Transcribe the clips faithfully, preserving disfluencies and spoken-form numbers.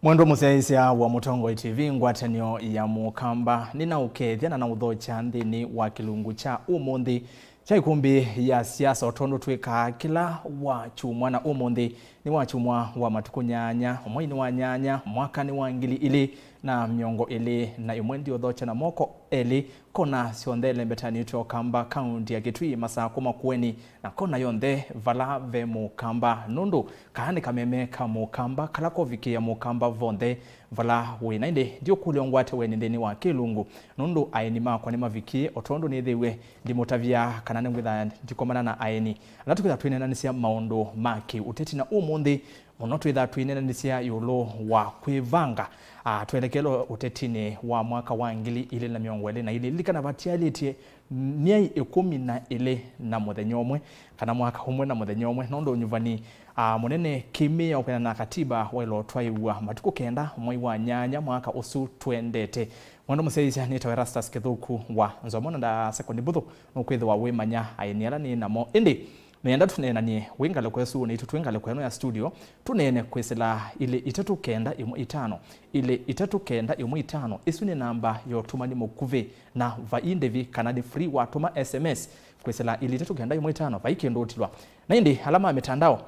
Mwendwa mũsyaĩĩsya wa Mũtongoi T V, ngwatanĩo ya Mũkamba, nĩnaũkethya na naũthokya nthĩnĩ wa kĩlungu kya ũmũnthĩ kya ĩkũmbĩ ya siasa, o tondũ twĩkaa kĩla wa kyumwa, na ũmũnthĩ nĩ wa kyumwa wa matukũ nyanya, mweinĩ wa nyanya, mwakanĩ wa ngili ilĩ na mĩongo ĩlĩ na ĩmwe. Ndiothokya na moko elĩ kona syonthe lembetanĩtwe Ũkamba, kaunti ya Kitui, Masakũ, Makueni, na kona yonthe vala ve Mũkamba, nũndũ kaa nĩ kameme ka Mũkamba kala kovikĩĩa Mũkamba vonthe vala wĩ. Na ĩndĩ ndiũkũlya ũngwate ũeni nthĩnĩ wa kĩlungu, nũndũ aeni makwa nĩmavikie, o tondũ nĩthĩwe ndimũtavya kana nĩngwĩthaa ndikomana na aeni ala tũkwĩthaa twĩneenanĩsya maũndũ ma kĩũteti. Na ũmũnthĩ mũno twĩthaa twĩneenanĩsya ĩũlũ wa kwĩvanga, ah, twelekele ũtetinĩ wa mwaka wa ngili ilĩ na mĩongo ĩlĩ na ilĩ. Lilikana, vatialĩtye myei ĩkũmi na ĩlĩ na mũthenya ũmwe, kana mwaka ũmwe na mũthenya ũmwe, nũndũ ũnyuvani, ah, mũnene kĩmĩao kwĩana na katiba waĩle ũtwaĩwa matukũ kenda mwei wa nyanya mwaka ũsu twendete. Mwendwa mũsyaĩĩsya, nĩtawa Erastus Kĩthũku wa Nzomo, na nda sekondi mbũthũ nũkwĩthĩwa wĩmanya aeni ala nĩ namo. Ĩndĩ nĩenda tũneenanie wĩ ngalĩko ĩsu, naitũ twĩ ngalĩko ĩno ya studio, tũneene kwĩsĩla ilĩ itatũ kenda ĩmwe itano, ilĩ itatũ kenda ĩmwe itano. Ĩsu nĩ namba ya ũtũmani mũkuvĩ, na vai ndĩvi kana nĩ free. Watũma S M S kwĩsĩla ilĩ itatũ kenda ĩmwe itano, vai kĩndũ ũtilwa. Na ĩndĩ ala ma mĩtandao,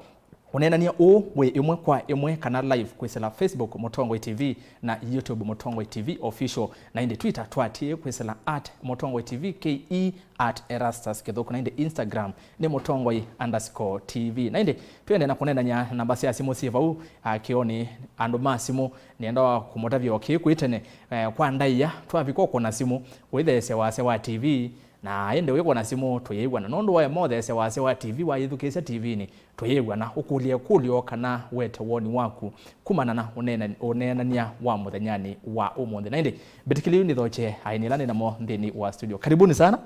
ũneenany'a ũũ wĩ ĩmwe kwa ĩmwe kana live kwĩsĩla Facebook Mũtongoi T V na YouTube Mũtongoi T V Official, na ĩndĩ Twitter twatĩĩe kwĩsĩla at Mũtongoi T V K E, at Erastus Kĩthũku, na ĩndĩ Instagram nĩ Mũtongoi underscore T V. Na ĩndĩ twĩendee na kũneenany'a, namba sya simũ syĩ vau, ah, kĩonĩ. Andũ ma simũ, nĩenda kũmũtavya o kĩĩ kwĩ tene, eh, kwa ndaĩa twavika ũkũna simũ, wĩtheesya wasya wa T V, na ĩndĩ wĩkũna simũ tũyĩw'ana, nũndũ waema ũtheesya wasya wa T V wayĩthukĩĩsya T V-nĩ, tũyĩw'ana, ũkũlye ĩkũlyo kana wete woni waku kumana na ũneena-, ũneenany'a wa mũthenyanĩ wa ũmũnthĩ. Na ĩndĩ mbĩtĩkĩlya yu nĩthokye aeni ala nĩ namo nthĩnĩ wa studio. Karibuni sana.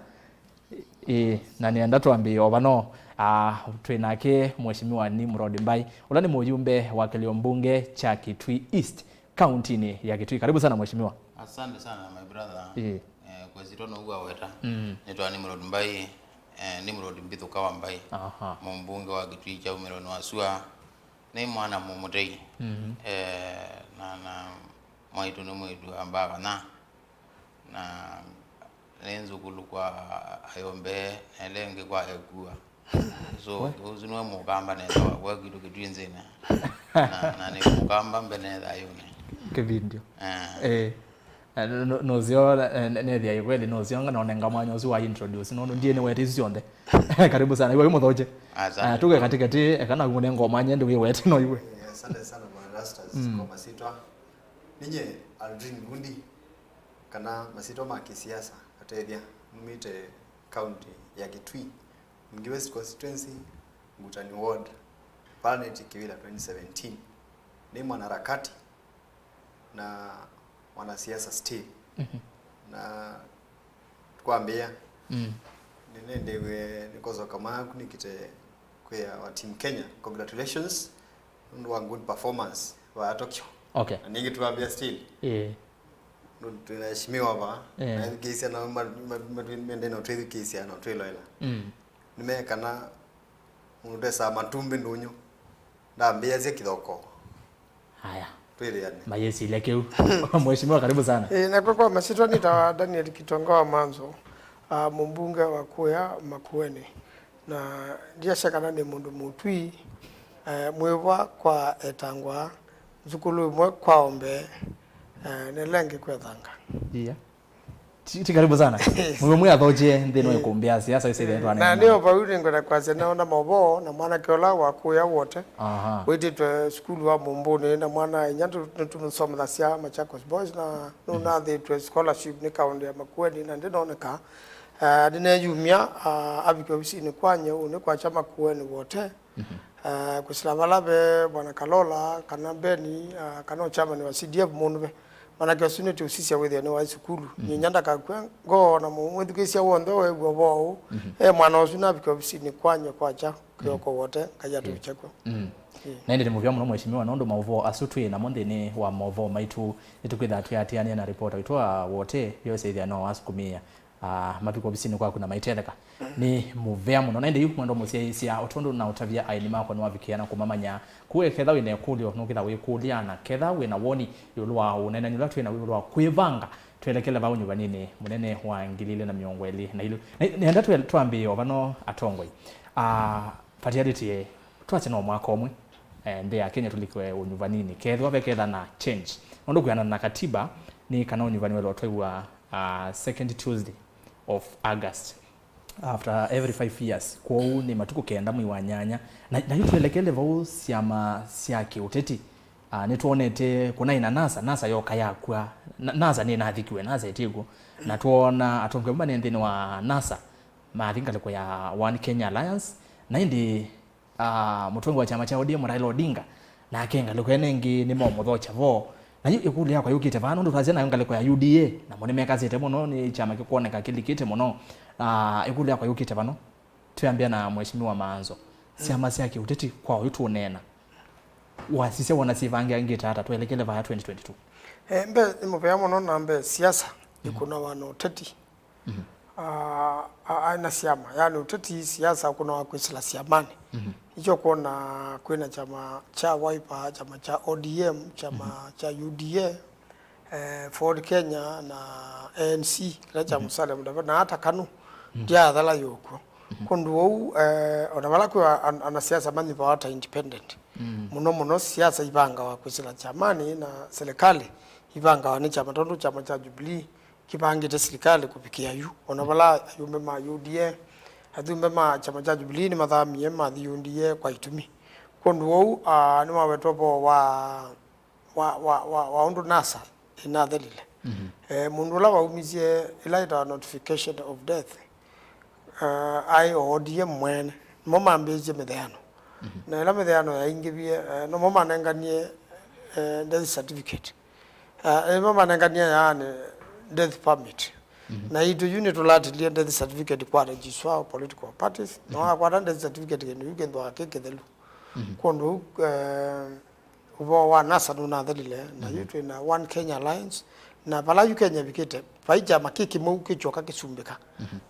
Ĩĩ, na nĩenda twambĩĩe o vano. Ah, twĩ nake Mheshimiwa Nimrod Mbai, ũla nĩ mũyumbe wa kĩlio mbunge kya Kitui East, kauntinĩ ya Kitui. Karibu sana, Mheshimiwa. Asante sana, my brother. Ĩĩ. Eh, kwesitwa no uwa weta. Mm. Nĩtawa Nimrod Mbai, eh, Nimrod Mbithuka wa Mbai. Aha. Mũmbunge wa Kitui kya umĩloni wa sua. Nĩ mwana mũmũtei. Mhm. Eh, na, na mwaitũ nĩ mwĩĩtu wa mbaa vana. Na nĩ nzukulu kwa ayombe, na ĩla ĩngĩ kwa ekua. So, we, ũsu nĩwe Mũkamba nesa wakwa, kwitũ Kitui nzĩnĩ. Na, na nĩ Mũkamba mbene thayũnĩ. Kĩvindio. Eh. Eh. Eh, no, no, nũseo, eh, ne-, nethĩa kweli, nũseo nga nonenga mwanya ũsu wa introduce, nũndũ ndiĩ nĩwete isu syonthe. Karibu sana, iwe wĩ mũthokye. Asante. Ah, tuke katikati, eka naku mũnenga mwanya, ndi wĩwete no iwe. Eh, asante sana, Bwana Erastus, mm, kwa masitwa. Ninye Aldrin Vundi, kana masitwa ma kisiasa, atethya, numite county ya Kitui, Mwingi West Constituency, Ngutani Ward, Planet Kiwila twenty seventeen. Nĩ mwanaharakati na mwanasiasa still. Mhm. Na kwambĩĩa, mm, nĩnendewe nĩkosoka maku nĩkĩte kwĩa wa Team Kenya. Congratulations nũndũ wa good performance wa Tokyo. Okay. Na nĩngĩ twambĩa still. Eh. Nũndũ twĩna heshimiwa va. Eh. Na ethukĩĩsya na ma-, ma-, ma-, mende no twĩthukĩĩsya na twĩloela. Mm. Nĩmekana mũndũ esaa matumbĩ ndũnyũ. Ndambĩĩasya kĩthoko. Haya. Twĩthĩane. Mayĩsilya kĩu. Mheshimiwa, karibu sana. Eh, nakwa kwa masitwa nĩtawa Daniel Kitonga wa Manzo, ah, mũmbunge wa kũya Makueni. Na ndiasya kana nĩ mũndũ mũtwi, eh, mwĩvwa kwa etangwa, nzukulu ĩmwe kwa ombe, eh, nĩ lengi kwethanga. Iya. Ti, ti karibu sana. Mwe mwe athoje nthĩ no ĩkũmbĩa siasa ĩsĩ nĩ twana. Na nĩo vau nĩngwenda kwasya naona maũvoo na mwanake ũla wa kũya wote. Aha. Wĩtĩtwe sukulu wa Mũmbũnĩ na mwana inya nĩtũmũsomethasya Machakos Boys na nũnathĩtwe scholarship nĩ kaũndĩ ya Makueni na ndĩnoneka. Ah, ndĩneyumya, ah, avike ovisinĩ kwanye ũnĩ kwakya Makueni wote. Mhm. Ah, kwĩsĩla vala ve Bwana Kalola, kana Beni, ah, kana ũchamani wa C D F mũndũ ve. Manake ũsu nĩtũsisya wĩthĩa nĩ wa sukulu. Mhm. Nyinya ndakakw'a ngoo na mwĩthukĩĩsya w'onthe weew'a ũvoo ũũ. Mhm. E mwana ũsu navike ovisinĩ kwanye kwakya kĩoko wote, Ngai atũvikye kw'o. Mhm. Ĩĩ. Na ĩndĩ nĩ mũvea mũno, Mheshimiwa, nũndũ maũvoo asu twĩ namo nthĩnĩ wa maũvoo maitũ, nĩtũkwĩthaa twĩatĩanĩa na ripota witũ wa Wote, yoseĩthya no wasukumĩĩa. ah, mavika ovisinĩ kwaku na maitetheka. Nĩ mũvea mũno. Na ĩndĩ yu mwendwa mũsyaĩĩsya, o tondũ na ũtavya aeni makwa nĩwavikĩa na kũmamanya. Kũu ketha wĩ na ĩkũlyo, nũkĩtha wĩkũlya, na ketha wĩ na woni ĩũlũ wa ũneenani ũla twĩ naw'o ĩũlũ wa kwĩvanga twelekele vaa ũnyuvaninĩ mũnene wa ngili ilĩ na mĩongo ĩlĩ na ilĩ. Na, na nĩenda twe-, twambĩĩe o vano, atongoi. Ah, fatality, eh, twasye no mwaka ũmwe, eh, nthĩ ya Kenya tũlike ũnyuvaninĩ. Kethĩwa veketha na change. Nũndũ kwĩanana na katiba, nĩ kana ũnyuvani wĩlwa twaiwa, ah, second Tuesday of August after every five years. Kwoou nĩ matukũ kenda mwei wa nyanya. Na, na yu twelekele vau syama sya kĩũteti. Ah, nĩtwonete kũnaĩ na NASA, NASA yoka yakw'a. Na, NASA nĩnathikiwe, NASA ĩtĩkw'o. Na twona atongoi amwe nĩ nthĩnĩ wa NASA mathi ngalĩko ya One Kenya Alliance. Na ĩndĩ, ah, mũtongoi wa kyama kya O D M Raila Odinga, nake ngalĩko ĩno ĩngĩ nĩmaũmũthokya vo. Na yu ĩkũlyo yakwa yũkĩte vaa, nũndũ twasya nayo ngalĩko ya U D A, namo nĩmekasĩte mũno, nĩ kyama kĩkwoneka kĩlikĩte mũno. Ah, ĩkũlyo yakwa yũkĩte vano, twĩambĩa na Mheshimiwa Maanzo. Syama sya kĩũteti kwa oyu tũũneena, wasisya wona syĩvangĩangĩte ata twelekele vaa twenty twenty-two? Eh, mbee nĩ mũvea mũno na mbee siasa ikunawa na ũteti. Ah, a-, aĩ na syama, yani ũteti, siasa ũkũnawa kwĩsĩla syamanĩ. Nĩkyo kwona kwĩna kyama kya Wiper, kyama kya O D M, kyama kya U D A, eh, Ford Kenya na A N C, kĩla kya Musalia Mudavadi, na hata KANU ndyaathala yũkw'o. Kũndũ ũu, eh, ona vala kwĩ a-, an-, anasiasa manyĩvawa ta independent. Mũno mũno siasa ivangawa kwĩsĩla kyamanĩ na serikali ivangawa nĩ kyama, tondũ kyama kya Jubilee kĩvangĩte silikalĩ kũvikĩa yu. Ona vala ayumbe ma U D A, ayumbe ma kyama kya Jubilee nĩmathamie mathi U D A kwa itumi. Kwondũ ũu, ah, nĩwawetwa ũvoo wa, wa, wa, wa, wa ũndũ NASA ĩnathelile. Eh, mũndũ ũla waumisye ĩla ĩtawa notification of death, eh, aĩ o O D M mwene. Nĩmo mambĩĩsye mĩtheano. Na ĩla mĩtheano yaingĩvie, eh, nomo manenganie, eh, death certificate. Ah, nĩmo manenganie yaani death permit. Na itũ yu nĩtũlatilie death certificate kwa registrar of political parties. Na wakwata death certificate kĩndũ yu kĩnthwa kĩ kĩthelu. Kwondũ, eh, ũvoo wa NASA nũnathelile, na yu twĩ na One Kenya Alliance, na vala yu Kenya ĩvikĩte, vai kyama kĩ kĩmwe kĩkyoka kĩsumbĩka.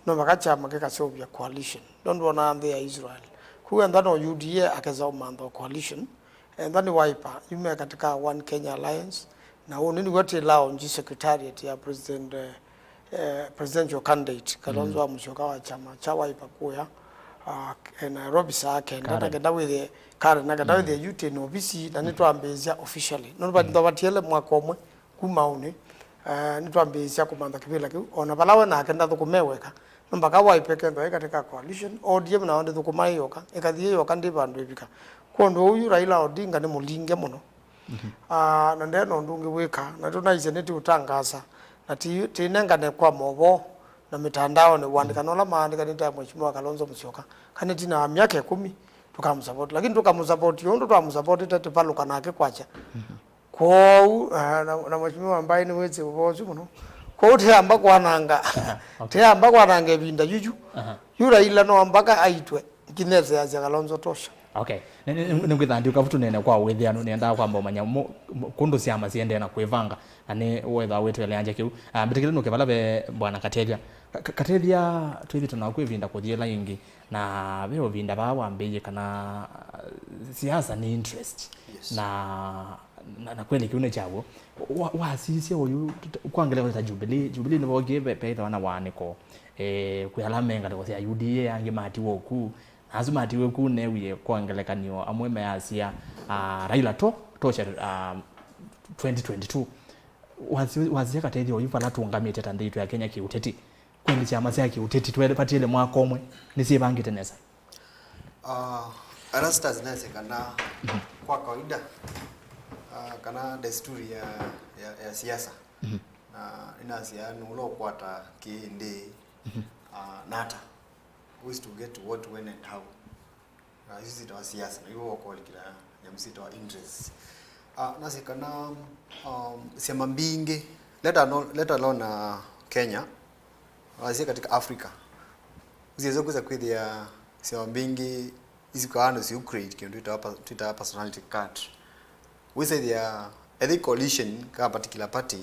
No vaka kyama kĩkaseũvya coalition. Nũndũ ona nthĩ ya Israel. Kũu enda no U D A akesa ũmantha o coalition. Enda nĩ Wiper, yu me katika One Kenya Alliance, na ũnĩ nĩw'o twĩ launch secretariat ya President, eh, eh, presidential candidate Kalonzo wa Musyoka wa kyama kya Wiper kũya, ah, eh, Nairobi saa kenda, na kenda wĩthĩe Karen, na kenda wĩthĩe yu twĩ na ovisi, na nĩtwambĩĩsya officially. Nũndũ vathiele mwaka ũmwe kuma ũnĩ, eh, nĩtwambĩĩsya kũmantha kĩvĩla kĩu. Ona vala we nake ndathũkũme weka. No mpaka Wiper ĩkethwa ĩ katika coalition, O D M nao ndĩthũkũma ĩ yoka, ĩkathi ĩ yoka ndĩ vandũ ĩvika. Kwondũ ũu yu Raila Odinga nĩ mũlinge mũno. Ah, na nde na ũndũ ũngĩ wĩka, na tũnaisye nĩtũũtangaasa, na ti-, tĩnengane kwa movoo na mĩtandaonĩ, ũandĩkana ũla maandĩkanĩte ya Mheshimiwa Kalonzo Musyoka, kana ĩtina wa myaka ĩkũmi, tũkamũsupport. Lakini tũkamũsupport ũndũ twamũsupportĩte tũvalũka nake kwakya. Kwoou, ah, na, na Mheshimiwa Mbai nĩwĩsĩ ũvoo ũsu mũno. Kwoou tĩamba kwananga, tĩamba kwananga ĩvinda yuyu. Yu Raila no mpaka aitwe. Ngineseasya Kalonzo tosha. Okay. Nĩ-, nĩ-, nĩ-, nĩngwĩtha ndiũka vu tũneene kwa wĩthĩano, nĩendaa kwamba ũmanya mũ-, mũ-, kũndũ syama siendee na kwĩvanga, na nĩ wetha wĩtweleangya kĩu. Ah, mbĩtĩkĩle nũke vala ve Bwana Katethya. Ka-, Ka-, Katethya, twĩthĩte naku ĩvinda kũthiĩla ĩngĩ, na ve ũvinda vaa wambĩĩie kana, ah, siasa nĩ interest. Yes. Na, na, na kweli kĩu nĩ kyaw'o. Wa-, wasisya ũyu, tũte-, kwa ngelekany'o ta Jubilee, Jubilee nĩvokie ve-, veĩthĩwa na waanĩko. Eh, kwĩ ala me ngalĩko sya U D A, angĩ matiwe ũku. Na asu matiwe ũku neewie kwa ngelekany'o amwe measya, ah, Raila to, tosha, ah, twenty twenty-two. Wasi-, wasisya Katethya ũyu vala tũũngamĩte ta nthĩ itũ ya Kenya kĩũteti. Kweli syama sya kĩũteti twele patiele mwaka ũmwe nĩsyĩvangĩte nesa? Ah, Erastus nĩnasya kana kwa kawaida, ah, kana desturi ya, ya, ya siasa, na nĩnasya nũla ũkwata kĩĩndĩ, ah, nata, who is to get what, when and how. Ah, isu syĩtawa siasa, na iwe ũkolikila nyamũ syĩtawa interests. Ah, nasya kana, um, syama mbingĩ, let alone, let alone, ah, Kenya, wasya katika Africa, ũsiweza kwĩsa kwĩthĩa syama mbingĩ isikwaa andũ siu create kĩndũ twĩtaa pa-, twĩtaa personality card. Wĩsethĩa ethĩ coalition ka particular party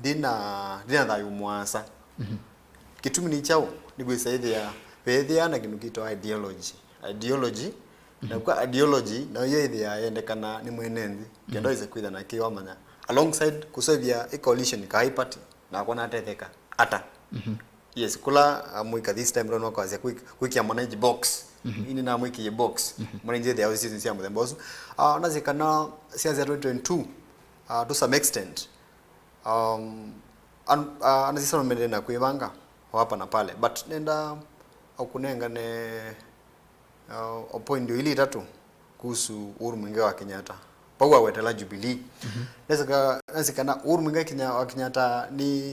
ndĩna, ndĩna thayũ mũasa. Kĩtumi nĩ kyaũ? Nĩ kwĩsa ĩthĩa veethĩa na kĩndũ kĩtawa ideology. Ideology, na kwa ideology, nayo ĩthĩa yendekana nĩ mwene nthĩ. Kenda wĩse kwĩtha na kĩ wamanya. Alongside kũsevya ĩ coalition ka ĩ party, nakwa natetheka. Ata? Yes, kũla amwĩka this time round wakwasya kwĩk-, kwĩkĩa mwananchi box. Ini namwĩkie box. Mwananchi ĩthĩa decisions sya mũthemba ũsu. Ah, nasye kana siasa ya twenty twenty-two, ah, to some extent, um, an-, ah, anasisa no mendee na kwĩvanga o hapa na pale, but nenda ũkũnengane, uh, o point ndio ili itatu kuhusu Uhuru Muigai wa Kenyatta. Pau awetela Jubilee. Nesa ka-, nesa kana Uhuru Muigai Kenya-, wa Kenyatta ni,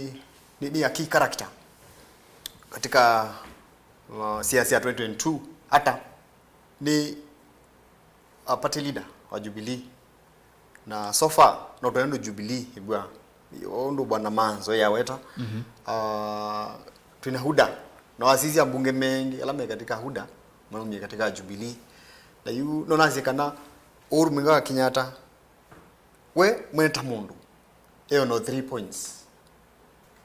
ni, ni a key character katika, uh, siasa ya twenty twenty-two. Ata ni a party leader wa Jubilee. Na so far, no twende Jubilee, ĩbwa. Ũndũ Bwana Manzo yaweta. Ah, twĩna huda. Na wasisya mbunge mengi, ala me katika huda, manaumie katika Jubilee. Na yu, no nasye kana Uhuru Muigai wa Kenyatta, we mwene ta mũndũ, eo no three points.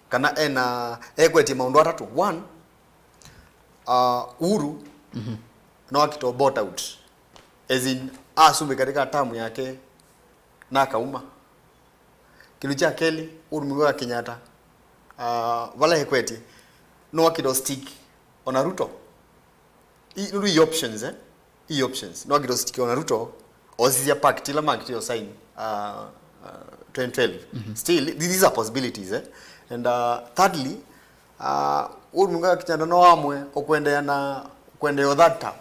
Kana ena, ekwetie maũndũ atatũ. One, uh, Uhuru, no akita bought out. As in, asumbi katika term yake, na akauma. Kĩndũ kya kelĩ, Uhuru Muigai wa Kenyatta, uh, vala ekwetie, no akita stick ona Ruto. I, nũndũ i options, eh? I options. No akita stick ona Ruto, osisya pact ila makita sign, uh, uh, twenty twelve. Still, these are possibilities, eh? And, uh, thirdly, uh, Uhuru Muigai wa Kenyatta no amwe ũkwendeea na, kwendeea o third term.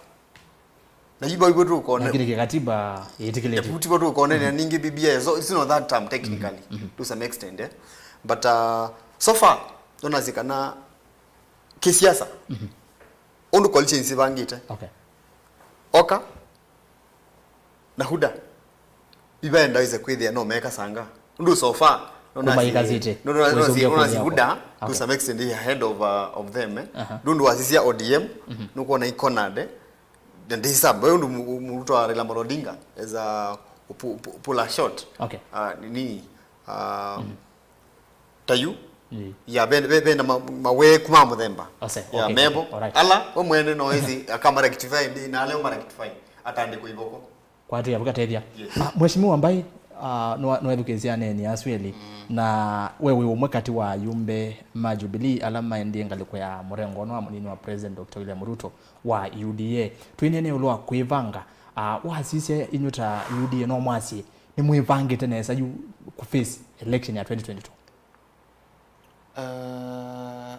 Na yu vau tũkone- Lakini kikatiba ĩtĩkĩlĩtye. Ĩvuti vau tũkonene ningĩ B B I, so it's not that term technically, to some extent, eh? But, uh, so far, ndonasya kana kĩsiasa, ũndũ coalition sivangĩte. Okay. Oka na huda. Ivaenda wĩse kwĩthĩa no meka sanga. Ũndũ so far, no nasi- Kũmaikasĩte. No, no, no, Wĩsũngĩa no, nasi kũthĩa huda, kwa. To Okay. some extent, ahead of, uh, of them, eh? Aha. Ndũndũ wasisya O D M, nũkwona ikonade. Na ndĩsamba, we ũndũ mu-, mu-, mũrutwa wa Raila Amolo Odinga, as a pu-, pu-, pull a shot. Okay. Uh, nini, uh, ta yu, yeah, ve, ve, ve na ma-, maweku ma mũthemba. Ose, yeah, okay, mevo. Okay, alright. Ala, we mwene no ezi, akama rectify, ndi, na ale ũma rectify, atandĩkwe ivoko. Kwatĩĩa, vukatethya. Yes. Ah, Mheshimiwa Mbai, ah, nwa-, nwethukĩĩsya aneeni asu elĩ, na we wĩ ũmwe katĩ wa ayumbe ma Jubilee ala maendie ngalĩko ya mũrengo ũno wa mũnini wa President Doctor William Ruto wa U D A. Twĩneenea ĩũlũ wa kwĩvanga, ah, wasisya inyw'ĩ ta U D A no mwasye nĩmwĩvangĩte nesa yu kũ face election ya twenty twenty-two? Uh,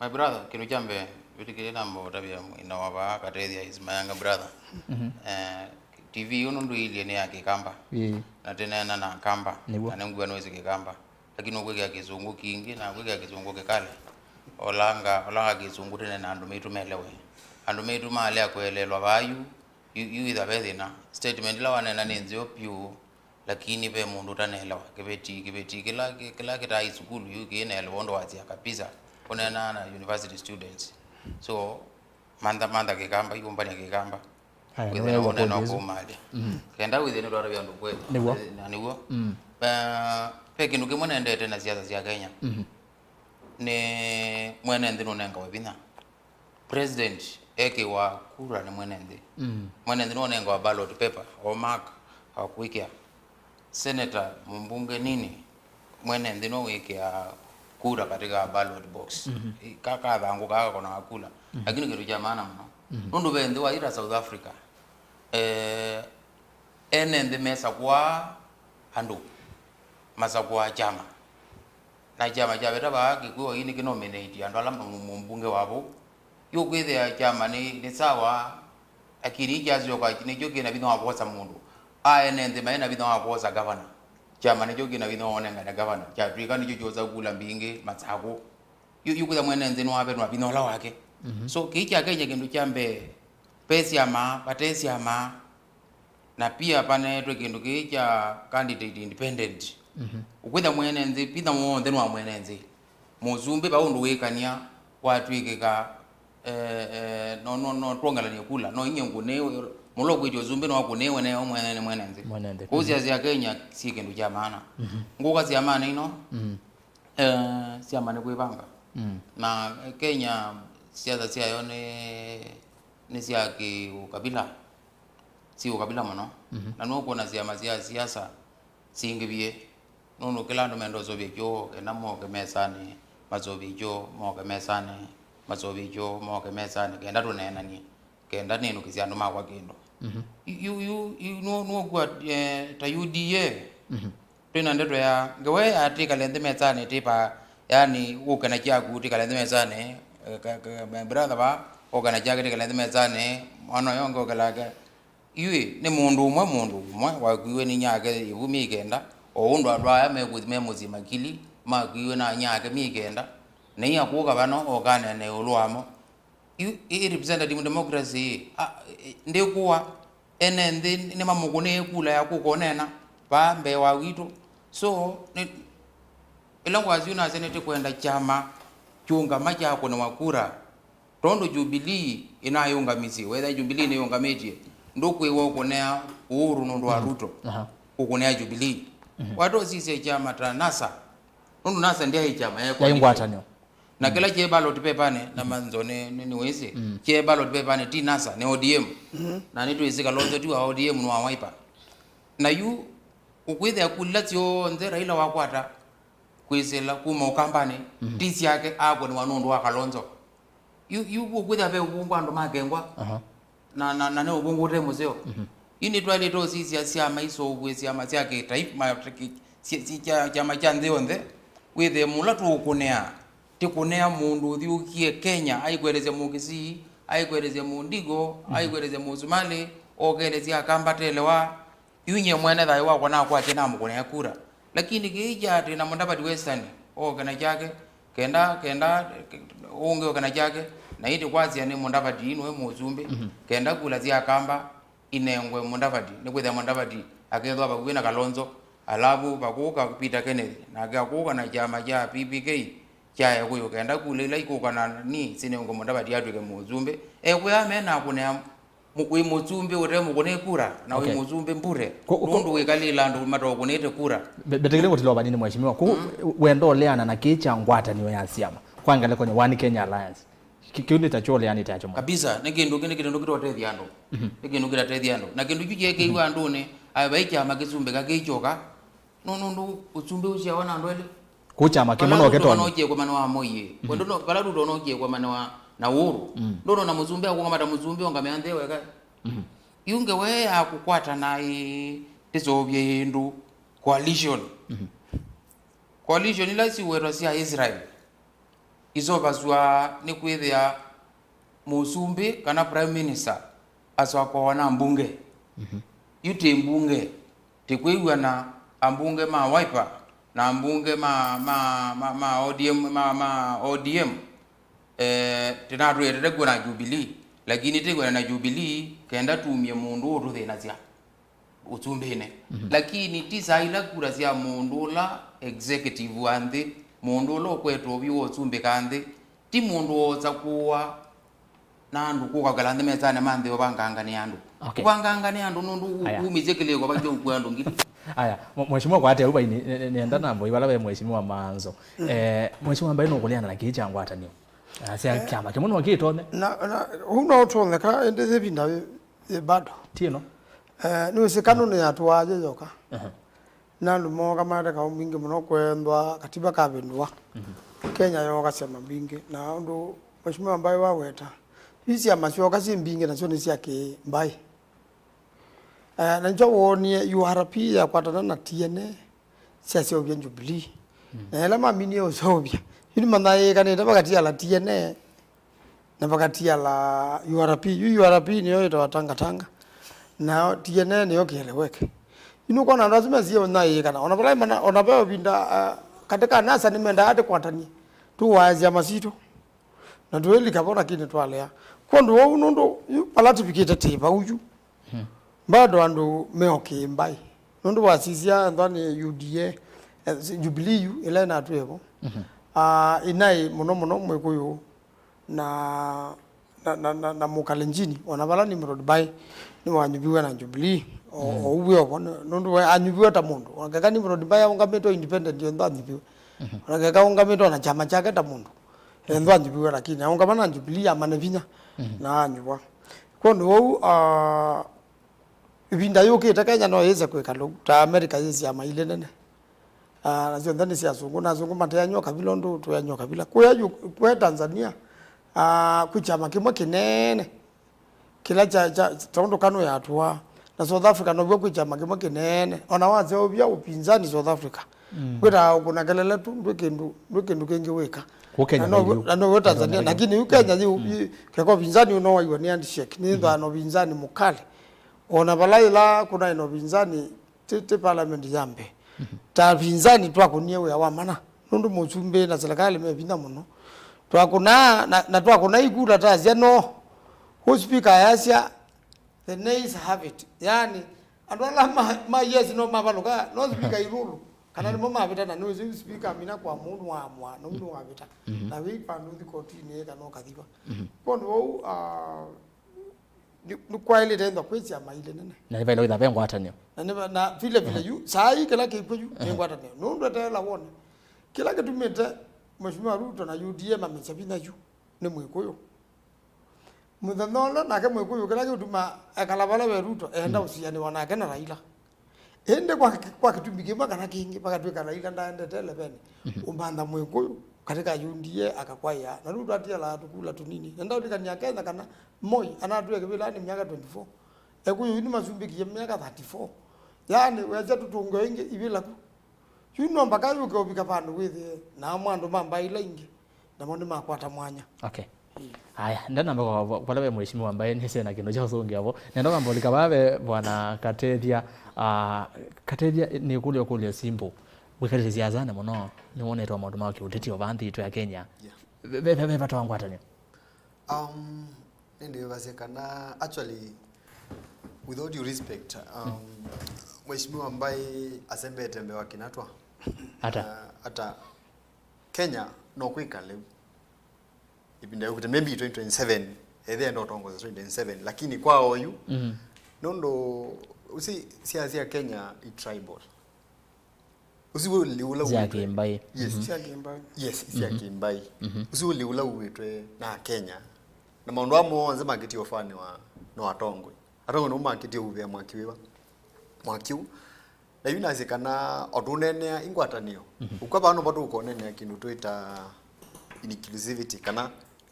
my brother, kĩndũ kya mbee, wĩtĩkĩlye namba ũtavya mwĩna wa vaa katethya is my younger brother. Eh, T V ĩno ndũilyĩ nĩ ya Kĩkamba. Ĩĩ. Na tĩneena na Akamba. Nĩw'o. Na nĩngw'a nũĩsĩ Kĩkamba. Lakini ũkwĩkĩa kĩsũngũ kingĩ, na kwĩkĩa kĩsũngũ kĩkale. Olanga, olanga kĩsũngũ tene na andũ maitũ melewe. Andũ maitũ maalea kũeleelwa vaa yu, yu, yu itha ve thĩna. Statement ĩla waneena nĩ nzeo vyũ, lakini ve mũndũ ũtaneelewa. Kĩveti, kĩveti kĩla, kĩ-, kĩla kĩtaĩ sukulu yu kĩinaelewa ũndũ wasya kabisa. Kũneena na university students. So, mantha, mantha Kĩkamba, ĩũmbany'a Kĩkamba. Aya, wĩthĩe nĩwew'a ũneena point ĩsu. Kũmalya. Kenda wĩthĩe nĩtwatavya andũ kweli. Nĩw'o. Na nĩw'o. Eh, ve kĩndũ kĩmwe nendete na siasa sya Kenya. Nĩ mwene nthĩ nũnengawe vinya. President ekĩwa kura nĩ mwene nthĩ. Mwene nthĩ nũnengawa ballot paper, o mark, akwĩkĩa. Senator, mũmbunge nini, mwene nthĩ no wĩkĩa kura katika ballot box. I-, ka-, kathangũ kaa kakonaga kula. Lakini kĩndũ kya maana mũno. Nũndũ ve nthĩ waita South Africa, eh, ene nthĩ mesakũa andũ, masakũa kyama. Na kyama kyaveta vaa Kĩkw'ũ ii nĩkĩnominate andũ ala mũ-, mũmbunge wa vau. Yu kwĩthĩa kyama nĩ, nĩ sawa, lakini ii kyasyoka nĩkyo kĩna vinya wa kwosa mũndũ. A ene nthĩ maĩ na vinya wa kwosa gavana. Kyama nĩkyo kĩna vinya wa ũnengane gavana. Kyatw'ĩka nĩkyo kyosa kula mbingĩ, masakũ. Yu, yu kwĩthĩa mwene nthĩ nĩwavenwa vinya ũla wake. So, kĩĩ kya Kenya kĩndũ kya mbee, ve syama, vate syama, na pia paneetwe kĩndũ kĩĩ kya candidate independent. Ũkwĩthĩa mwene nthĩ, vinya w'onthe nĩ wa mwene nthĩ. Mũsumbĩ va ũndũ wĩkany'a watw'ĩkĩka, eh, eh, no, no, no twongelany'e kula, no inyie ngũnĩwe, mũla ũkwĩtya ũsumbĩ no akũnĩwe neo mwene nĩ mwene nthĩ. Mwene nthĩ. Kũu siasa sya Kenya syĩ kĩndũ kya maana. Ngũka syamani ino, eh, syama nĩ kwĩvanga. Mm. Na Kenya siasa syayo nĩ, nĩ sya kĩũkabila, syĩ ũkabila mũno. Mhm. Na nũkwona syama sya siasa singĩvie, nũndũ kĩla andũ menda ũsũvĩa kyoo, kenda moke mesanĩ, masũvĩe kyoo, moke mesanĩ, masũvĩe kyoo, moke mesanĩ, kenda tũneenanie, kenda nĩnũkĩsya andũ makwa kĩndũ. Mhm. Yu, yu, yu, nũ-, nũkw'a, eh, ta U D A. Mhm. Twĩ na ndeto ya ngewa ya tĩkale nthĩ mesanĩ tĩpa, yani, ũke na kyaku tĩkale nthĩ mesanĩ, eh, ka, ka, my brother va, ũke na kyake tĩkale nthĩ mesanĩ, mwana ũyũ ũngĩ ũke nake. Yu nĩ mũndũ ũmwe, mũndũ ũmwe wakuiwe nĩ nyake ĩvu myei kenda, o ũndũ andũ aya me kũthi me mũsyĩ makili, makuiwe na nyake myei kenda, na ii akũka vano okanene ĩũlũ wamo. Yu ĩ representative democracy ĩ, a, ĩ, ndĩkũa, ene nthĩ nĩmamũkũnĩe kula ya kũka ũneena vaa mbee wa witũ. So, nĩ, ĩla ngwasya ũu nasya nĩtĩkwenda kyama kyũngama kyakũnĩwa kura, tondũ Jubilee ĩnayũngamisye. Wethĩa Jubilee nĩyũngamĩtye, ndũkwĩwa ũkũnĩa Uhuru nũndũ wa Ruto, aha, ũkũnĩa Jubilee. Mhm. Wata ũsisye kyama ta NASA, nũndũ NASA ndyaĩ kyama, yaĩ coalition. Yaĩ ngwatanĩo. Na kĩla kye ballot paper-nĩ, na Manzo nĩ, nĩ, nĩwĩsĩ, kye ballot paper-nĩ ti NASA, nĩ O D M. Na nĩtwĩsĩ Kalonzo ti wa O D M, nĩ wa Wiper. Na yu ũkwĩthĩa kula syonthe Raila wakwata kwĩsĩla kuma Ũkambanĩ, ti syake, akũnĩwa nũndũ wa Kalonzo. Yu, yu ũkwĩthĩa ve ũvũngũ andũ makengwa. Aha. Na, na, na nĩ ũvũngũ ũte mũseo. Mhm. Yu nĩtwaĩlĩte ũsisya syama iseũvw'e, syama sya kĩtaifa, ma-, ki-, si-, si-, kya-, kyama kya nthĩ yonthe, wĩthĩe mũla tũũkũnĩa, tĩkũnĩa mũndũ ũthyũũkie Kenya, aikũelesya Mũkisii, aikũelesya Mũndigo, aikũelesya Mũsumalĩ, okelesya Akamba telewa, yu nyie mwene thayũ wakwa nakwatya namũkũnĩa kura. Lakini kĩĩ kya atĩ na Mudavadi Western, oke na kyake, kenda, kenda, ũngĩ oke na kyake, na ĩndĩ kwasya nĩ Mudavadi nĩwe mũsumbĩ, kenda kula sya Akamba inengwe Mudavadi, nĩkwĩthĩa Mudavadi akethwa vakuvĩ na Kalonzo, alavu vakũka Peter Kenneth, nake akũka na kyama kya P P K kya Ekũyũ, kenda kula ila ikũka na ni sinengwe Mudavadi atw'ĩke mũsumbĩ. Ekũyũ aa menakũnĩa mu-, wĩ mũsumbĩ ũte mũkũnĩe kura, na wĩ mũsumbĩ mbure, nũndũ wĩkalĩla andũ mataũkũnĩte kura. Mbe-, mbetekile kũtila ũvanini, Mheshimiwa. Kũu wenda ũleana na kĩĩ kya ngwatanĩo ya syama kwa ngalĩkonĩ One Kenya Alliance? Ki-, kĩu nĩ ta kyo ũleanĩte nakyo mũno. Kabisa, nĩ kĩndũ kĩ-, nĩ kĩndũ kĩtotethya andũ. Mhm. Nĩ kĩndũ kĩtatethya andũ. Na kĩndũ kyu kyeekĩiwe andũnĩ, aĩ vai kyama kĩsumbĩka kĩ kyoka. No, nũndũ ũsumbĩ ũsyawa na andũ elĩ. Kũ kyama kĩmwe no kĩtonye. Vala Ruto nokie kũmana wa Moi. Mhm. Wendo no, vala Ruto nokie kũmana wa na Uhuru. Mm. Ndono na mũsumbĩ akũngama ta mũsumbĩ ongamea nthĩ weka. Mhm. Yu ngewa ya kũkwatana ĩ, tĩseũvye ĩndũ coalition. Mhm. Coalition ila siwetwa sya Israel. Isovasw'a nĩ kwĩthĩa mũsumbĩ kana prime minister asokwa na mbunge. Mhm. Yu tĩ mbunge, tĩkwĩw'ana ambunge ma Wiper na ambunge ma, ma, ma, ma O D M, ma, ma O D M. Eh, tĩnatwĩetete kw'o na Jubilee, lakini tĩkwenda na Jubilee kenda tumie mũndũ ũtũthĩnasya ũsumbĩnĩ. Mhm. Lakini ti saa ila kura sya mũndũ ũla executive wa nthĩ, mũndũ ũla ũkwetwe ũvyũ wa ũsumbĩ ka nthĩ, ti mũndũ woosa kũa na andũ kũka kala nthĩ mesanĩ ma nthĩ ũvangangane andũ. Okay. Ũvangangane andũ nũndũ u-, umĩsye kĩlĩko vakyo ũkua andũ ngili. Aya, mwe-, Mheshimiwa kwate au vaini, nĩ-, nĩ-, nĩenda nambo ivala ve Mheshimiwa Manzo. Mm. Eh, Mheshimiwa Mbai nũkũleana na kĩĩ kya ngwatanĩo? Asya kyama kĩmwe no kĩtonye. Na, na, ũu no ũtonyeka, ĩndĩ yĩvinda yĩ, yĩ bado. Ti ĩno? Eh, nĩwĩsĩ kanũnĩ yatũaa yĩ yoka. Aha. Na andũ mooka maete kaũ mwingĩ mũno kwendwa katiba kavĩndũa. Mhm. Kenya yooka syama mbingĩ. Na ũndũ Mheshimiwa Mbai waweta, yu syama syoka syĩ mbingĩ nasyo nĩ sya kĩ-Mbai. Eh, na nĩkyo woonie U R P yakwatana na T N A, syaseũvya Jubilee. Mm. Na ĩla maminie ũseũvya, yu nĩmanyaĩĩkanĩte vakatiala T N A na vakatiala U R P. Yu U R P nĩyo ĩtawa Tangatanga, na T N A nĩyo kĩeleweke. Yu nũkwona andũ asu mesie ũnyaĩĩkana. Ona vala imana, ona ve ũvinda, ah, katĩ ka NASA nĩmendaa tũkwatanie, tũwae syama sitũ. Na tũilika vo, lakini twalea. Kwondũ wou nũndũ yu vala tũvikĩte tĩ vau yu. Hmm. Bado andũ me o kĩ-Mbai. Nũndũ wasisya nthwanĩ U D A, eh, Jubilee yu, ĩla ĩnatwĩe vo. Mhm. Ah, ĩnaĩ mũno mũno Mwĩkũyũ na, na, na, na, na Mũkalenjini, ona vala Nimrod Mbai nĩwanyuviwe na Jubilee, o, mhm, o ũw'e ovo, nũ-, nũndũ we anyuviwe ta mũndũ. Ona keka Nimrod Mbai aũngamĩtwe independent, yonthe anyuviwe. Mhm. Ona keka aũngamĩtwe na kyama kyake ta mũndũ. Ethwa anyuviwe, lakini aũngama na Jubilee amane vinya na anyuva. Kwondũ ũu, ah, ĩvinda yũkĩte Kenya no yĩse kwĩka lũu, ta America yĩ syama ilĩ nene. Ah, na syonthe nĩ sya asũngũ, na asũngũ mateanywa kavila ũndũ tweanywa kavila. Kũya yu, kũya Tanzania, ah, kwĩ kyama kĩmwe kĩnene kĩla kya, kya, tondũ KANU yatũaa. Na South Africa now'o kwĩ kyama kĩmwe kĩnene. Ona waseũvya ũpinzani South Africa, wĩtaa ũkũna kelele tu, ndwĩ kĩndũ, ndwĩ kĩndũ kĩngĩ wĩka. Kũ Kenya na no, na now'o Tanzania, lakini yu Kenya yu, yu keka ũpinzani ũno waiwa nĩ handshake, nĩ thana ũpinzani mũkali. Ona vala ĩla kũnaĩ na ũpinzani, ti, ti parliament ya mbee. Ta pinzani twakũnie wĩa wa mana, nũndũ mũsumbĩ na serikali me vinya mũno. Twakũnaa na, na twakũna ikula tasya no. Ũ speaker ayasya, "The nays have it." Yaani, andũ ala ma, ma yes no mavalũka, no speaker ilulu. Kana nĩmo mavĩta, na nũsĩ speaker amina kwa mũndũ wa mwa, no mũndũ wavĩta. Na wĩ pandũ ũthi kotini kana ũkathiwa. Kwondũ wau, ah, nĩ, nĩkwaĩlĩte ethwa kwĩ syama ilĩ nene. Na nĩvaĩle kwĩtha ve ngwatanĩo. Na nĩva, na vile vile yu, saa hii kĩla kĩkw'o yu, nĩ ngwatanĩo. Nũndũ eteela wone. Kĩla kĩtumĩte Mheshimiwa Ruto na U D A mamesya vinya yu, nĩ Mwĩkũyũ. Mũthenya ũla nake Mwĩkũyũ, kĩla kĩũtuma ekala vala ve Ruto, enda ũsianĩwa nake na Raila. Ĩndĩ kwa, kwa kĩtumi kĩmwe kana kĩngĩ, vakatw'ĩka Raila ndaendete eleven, ũmantha Mwĩkũyũ katika U D A akakwaĩa. Na rĩu twatialaa tũkula tũnini. Na ndaũlikania Kenya kana Moi anatwĩe kĩvĩlanĩ myaka twenty-four. Ekũyũ yu nĩmasumbĩkie myaka thirty-four. Yaani, wesya tũtũnge ĩngĩ ivĩla ku. Yu no mpaka yũke ũvika vandũ wĩthĩe, na amwe andũ ma mbaĩ ila ingĩ, namo nĩmakwata mwanya. Okay. Aya, ndanamba kwa, kwa, kwa ve mheshimiwa ambaye nĩsĩ na kĩndũ kya ũsũngĩa vo. Nenda kwamba ũlika vaa ve bwana Katethya, ah, Katethya nĩ kũlya kũlya simple. Wĩkalĩte siasani mũno, nĩwonetwe maũndũ ma kĩũteti o vaa nthĩ itũ ya Kenya. Yeah. Ve, ve, ve, ve vata wa ngwatanĩo. Um, nĩndĩvasya kana, actually, with all due respect, um, mheshimiwa ambaye asembete mbee wa Kinatwa. Ata? Uh, ata Kenya no kwĩka lĩu. Ĩvinda yũkĩte, maybe twenty twenty-seven, ethĩa enda ũtongoza twenty twenty-seven, lakini kwa oyu, nũndũ, ũsi, siasa sya Kenya i tribal. Ũsi wĩ ũla wĩtwe kĩmbaĩ. Yes. Sya kĩmbaĩ. Yes, sya kĩmbaĩ. Ũsi ũla wĩtwe na Kenya. Na maũndũ amwe onthe makĩtie ũfanĩ wa, no atongoi. Atongoi nĩmo makĩtie ũvea mwaki wĩva. Mwaki ũu. Na yu nasĩ kana o tũneenea ingwatanĩo, ũkwa vano vatũkoneenea kĩndũ twĩta inclusivity, kana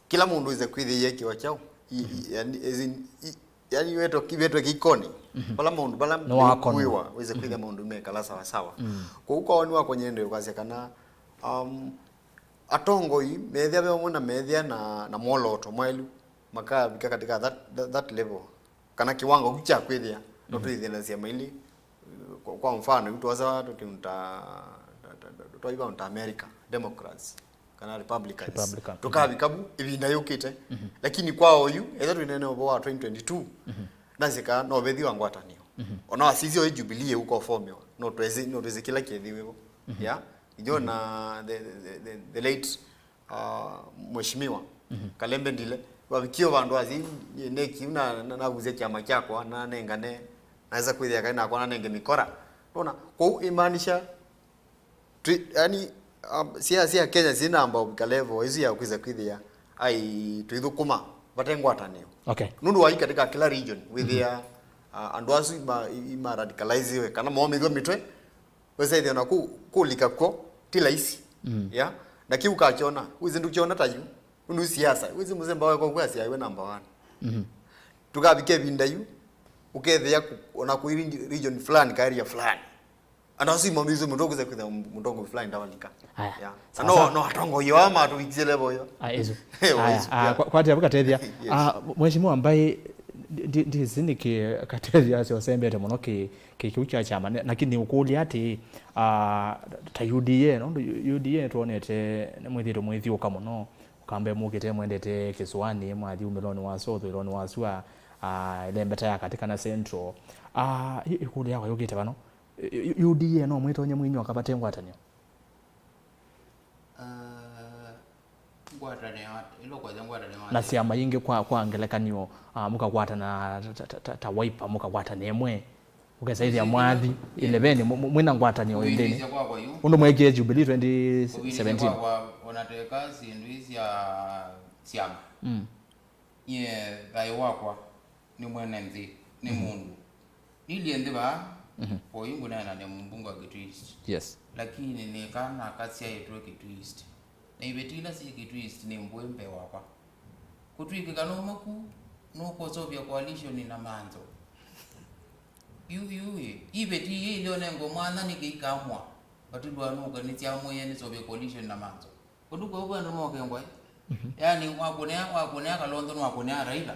kĩla mũndũ wĩse kwĩthĩa kĩwa kyaũ. I, i, yani, as in, i, yani wetwe ki-, wetwe kĩkoni. Vala maũndũ vala nĩwakonwa. Wĩse kwĩthĩa maũndũ mekala sawa sawa. Kwoou kwa woni wakwa nyende ũkasya kana, um, atongoi methĩa ve ũmwe na methĩa na, na mwolooto mwaĩlu, makavika katika that, that, that level. Kana kĩwango kĩu kya kwĩthĩa, no twĩthĩe na syama ilĩ, kwa, kwa mfano, yu twosa tũkĩnũta, ta, ta, ta, twaiva ta America, Democrats, kana Republicans. Republican. Tũkavika vu ĩvinda yũkĩte. Lakini kwa oyu, etha twĩnene ũvoo wa twenty twenty-two, nasĩ kana no vethi wa ngwatanĩo. Ona wasisya oyu Jubilee ũkofomewa, no twĩsĩ, no twĩsĩ kĩla kĩthi wĩvo. Ya? Ijo na the, the, the, the late ah, mheshimiwa Kalembe Ndile, wavikie vandũ athi, nĩki na, na, navusya kyama kyakwa, na nengane, naweza kwĩthĩa kaĩ nakwa na nenge mĩkora. Nona, kwoou imaanisha, twi, yani, um, siasa sya Kenya sinamba ũvika level ĩsu ya kwĩsa kwĩthĩa, ai, twĩthũkũma vate ngwatanĩo. Okay. Nũndũ wa katika kila region, wĩthĩa, ah, andũ asu ima, ima radicaliziwe, kana momĩthwa mĩtwe, wĩsa ĩthĩa na kũ, kũlika kw'o, ti laisi. Ya? Na kĩu ũkakyona, wĩsĩ ndũkyona ta yu, nũndũ siasa, wĩsĩ mũsemba wekwa kwasyaĩwe number one. Tũkavika ĩvinda yu, ũkethĩa kũ, ona kwĩ regi-, region fulani, ka area fulani. Andũ asu imomĩthwe mũtwe kwĩsa kwĩthĩa mũtongoi fulani ndawalika. Aya. Ya. Sawa, no, sawa. No atongoi aa matũvikisye level ĩyo. Ah, ĩsu. Aya, ah, kwa, kwa tiabu Katethya. Yes. Ah, mheshimiwa ambaye, ndi, ndi, ndisi nĩkĩ Katethya asya ũsembete mũno kĩ, kĩ kĩu kya kyama, ne-, lakini ũkũlya atĩ, ah, ta U D A, nũndũ U D A nĩtwonete nĩmwĩthĩtwe mwĩthiũka mũno, ũkamba mũkĩte mwendete kĩsũanĩ, mwathi umĩlonĩ wa South, ũĩlonĩ wa sua, ah, ĩlembeta ya katĩ kana Central. Ah, ĩ-, ĩkũlyo yakwa yũkĩte vano, ĩ-, ĩ-, U D A no mwĩtonye mwinyoka vate ngwatanĩo? Ah, ngwatanĩo ata? Ĩla ũkwasya ngwatanĩo ata? Na syama ingĩ kwa, kwa ngelekany'o, ah, mũkakwatana ta, ta, ta, ta Wiper, mũkakwatana ĩmwe. Mũkesaĩthya mwathi ileveni, mu-, mu-, mwĩna ngwatanĩo ĩ nthĩnĩ. Kũvindĩĩsya kwakwa yu. Ũndũ mwekie Jubilee twenty seventeen. Kũvindĩĩsya kwakwa, ona teka syĩndũ ii sya syama. Mm. Nyie thayũ wakwa nĩ mwene nthĩ, nĩ mũndũ. Nilie nthĩ vaa, mhm, oyu ngũneena nĩ mũmbunge wa Kitui East. Yes. Lakini nĩ kana kasyaĩtwe Kitui East. Na iveti ila syĩ Kitui East nĩ mbũĩ mbee wakwa. Kũtw'ĩkĩka nũmaku, nũkũseũvya coalition na Manzo. Yu, yu, ĩ, iveti ii ilionengwe mwanya nĩkĩ ikamwa? Vatilwa nũka nĩsyamwĩe nĩseũvye coalition na Manzo. Ũndũ kweũ andũ moke ngwaĩ. Mhm. Yaani, wakũnĩa, wakũnĩa Kalonzo nĩwakũnĩa Raila.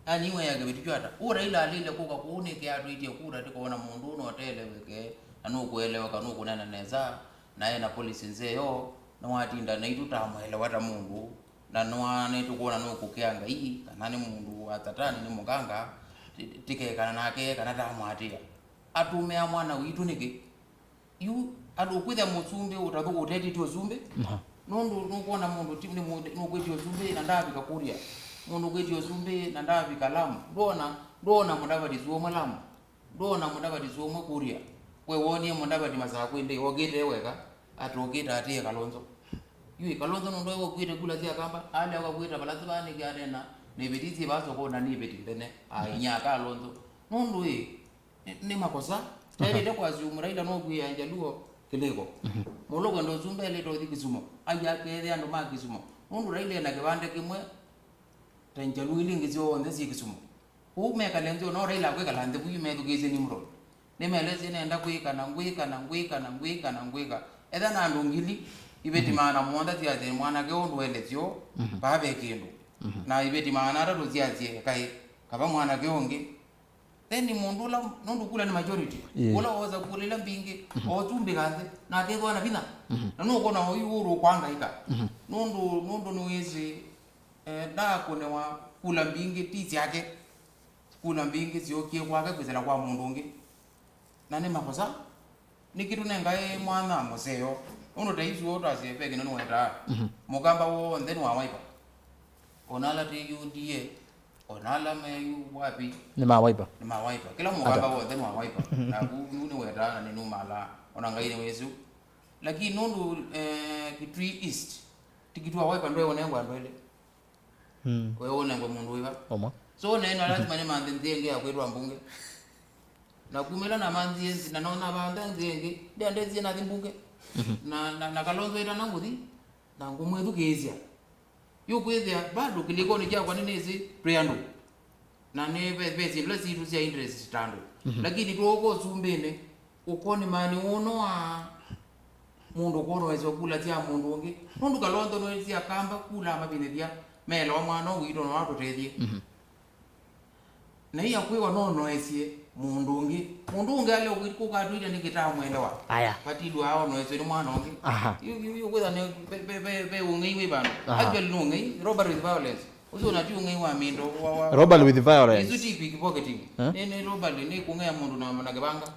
Yaani, iwe ya kĩveti kyo ata? Ũ Raila alĩle kũka kũu nĩkĩ atwĩtie kura tĩkona mũndũ ũũ noteleweke, na nũkũeleweka, nũkũneena nesa, na ena policy nzeo, nĩwatinda naitũ tamwelewa ta mũndũ, na nĩwa-, nĩtũkwona nũkũkĩa Ngai, kana nĩ mũndũ wa Satani, nĩ mũkanga, ti-, tikekana nake, kana tamwatĩa. Atũmĩa mwana witũ nĩkĩ? Yu andũ kwĩthĩa mũsumbĩ ũtathũ-, ũtetĩtye ũsumbĩ, aha, nũndũ nũkwona mũndũ ti, nĩ mũndũ, nũkwĩtya ũsumbĩ na ndavika Kuria. Mũndũ kwĩtya ũsumbĩ na ndavika Lamu. Ndwona, ndwona Mudavadi suomwe Lamu. Ndwona Mudavadi suomwe Kuria. We wonie Mudavadi Masakwĩ ndĩ, okĩte weka, atũkĩte atĩe Kalonzo. Yu Kalonzo nũndũ ũkwĩte kula sya Kamba, alea ũkakwĩta vala sivanĩkĩ atena, nĩ vĩti syĩ vaa sokoni na nĩ vĩti nthene, ainya Kalonzo. Nũndũ ĩ, Nĩ, nĩ makosa. Mhm. Taĩlĩte kwa assume Raila no kwĩa Njaluo kĩlĩko. Mhm. Mũndũ kwenda ũsumbĩ elĩte ũthi Kisumu. Ai akethĩa andũ ma Kisumu. Nũndũ Raila ena kĩvandĩ kĩmwe ta Njaluo ili ingĩ syonthe syĩ Kisumu. Kũu mekale nthĩ, no Raila akwĩkala nthĩ, kũu methukĩĩsye Nimrod. Nĩmelesye nenda kwĩka na ngwĩka na ngwĩka na ngwĩka na ngwĩka. Etha na andũ ngili, iveti, mhm, maana mũonza syasye mwanake ũndũ elesyo, mhm, vaa ve kĩndũ. Mhm. Na iveti maana atatũ syasye kaĩ, kava mwanake ũngĩ. Then mũndũ ũla, nũndũ kula nĩ majority, yeah, ũla woosa kula ila mbingĩ, mhm, osumbĩka nthĩ, na akethĩwa na vinya. Mhm. Na nũkwona oyu ũrũ kwangaika. Mhm. Nũndũ, nũndũ nĩwĩsĩ, eh, ndakũnewa kula mbingĩ ti syake. Kula mbingĩ syookie kwake kwĩsĩla kwa mũndũ ũngĩ. Na nĩ makosa. Nĩkĩ tũnengae mwanya mũseo? Nũndũ ta isu ũtasye ve kĩndũ nĩwetaa. Mhm. Mũkamba w'onthe nĩ wa Wiper. Ona ala ti U D A, ona ala me yu wapi. Nĩ ma Wiper. Nĩ ma Wiper. Kĩla mũkamba w'onthe nĩ wa Wiper. Mhm. Na ku, nu nĩwetaa na nĩnumalaa. Ona Ngai nĩwĩsĩ. Lakini nũndũ, eh, Kitui East, tikiti wa Wiper ndweũnengwa andũ elĩ. Mm. We ũnengwe mũndũ wĩva? Ũmwe. So, neno lazima nĩmanthe nthĩ ĩngĩ ya kwĩtwa mbunge. Na kumĩla namanthie nthĩ, na nona vantha nthĩ ĩngĩ, ndĩandesie nathi mbunge. Mhm. Na, na, na Kalonzo ĩtana ngũthi, na ngũmwĩthukĩĩsya. Yu kwĩthĩa, bado kĩlĩkonĩ kyakwa nĩnĩsĩ twĩ andũ. Na nĩ ve, ve syĩndũ ila sitũ sya interest ta andũ. Mhm. Lakini tũũka ũsumbĩnĩ, ũkonĩmanĩ ũno wa mũndũ ũkonoesya kula sya mũndũ ũngĩ. Nũndũ Kalonzo noesya Akamba kula amavinĩthya, meelewa mwana ũũ witũ no atũtethye. Mhm. Na ia kwĩwa nonoesye mũndũ ũngĩ. Mũndũ ũngĩ ale ũkũkatwĩtya nĩkĩ tamwelewa. Aya. Vatilwa aonoeswe nĩ mwana ũngĩ. Aha. Yu, yu, yu kwĩtha nĩ ve, ve, ve, ve ũng'ei wĩ vandũ. Aha. Actually nĩ ũng'ei, robbery with violence. Ũsu ona ti ũng'ei wa mĩndo, wa, wa, robbery with violence. Isu ti pickpocketing. Eh? Nĩ, nĩ robbery, nĩ kũng'ea mũndũ na, na kĩvanga.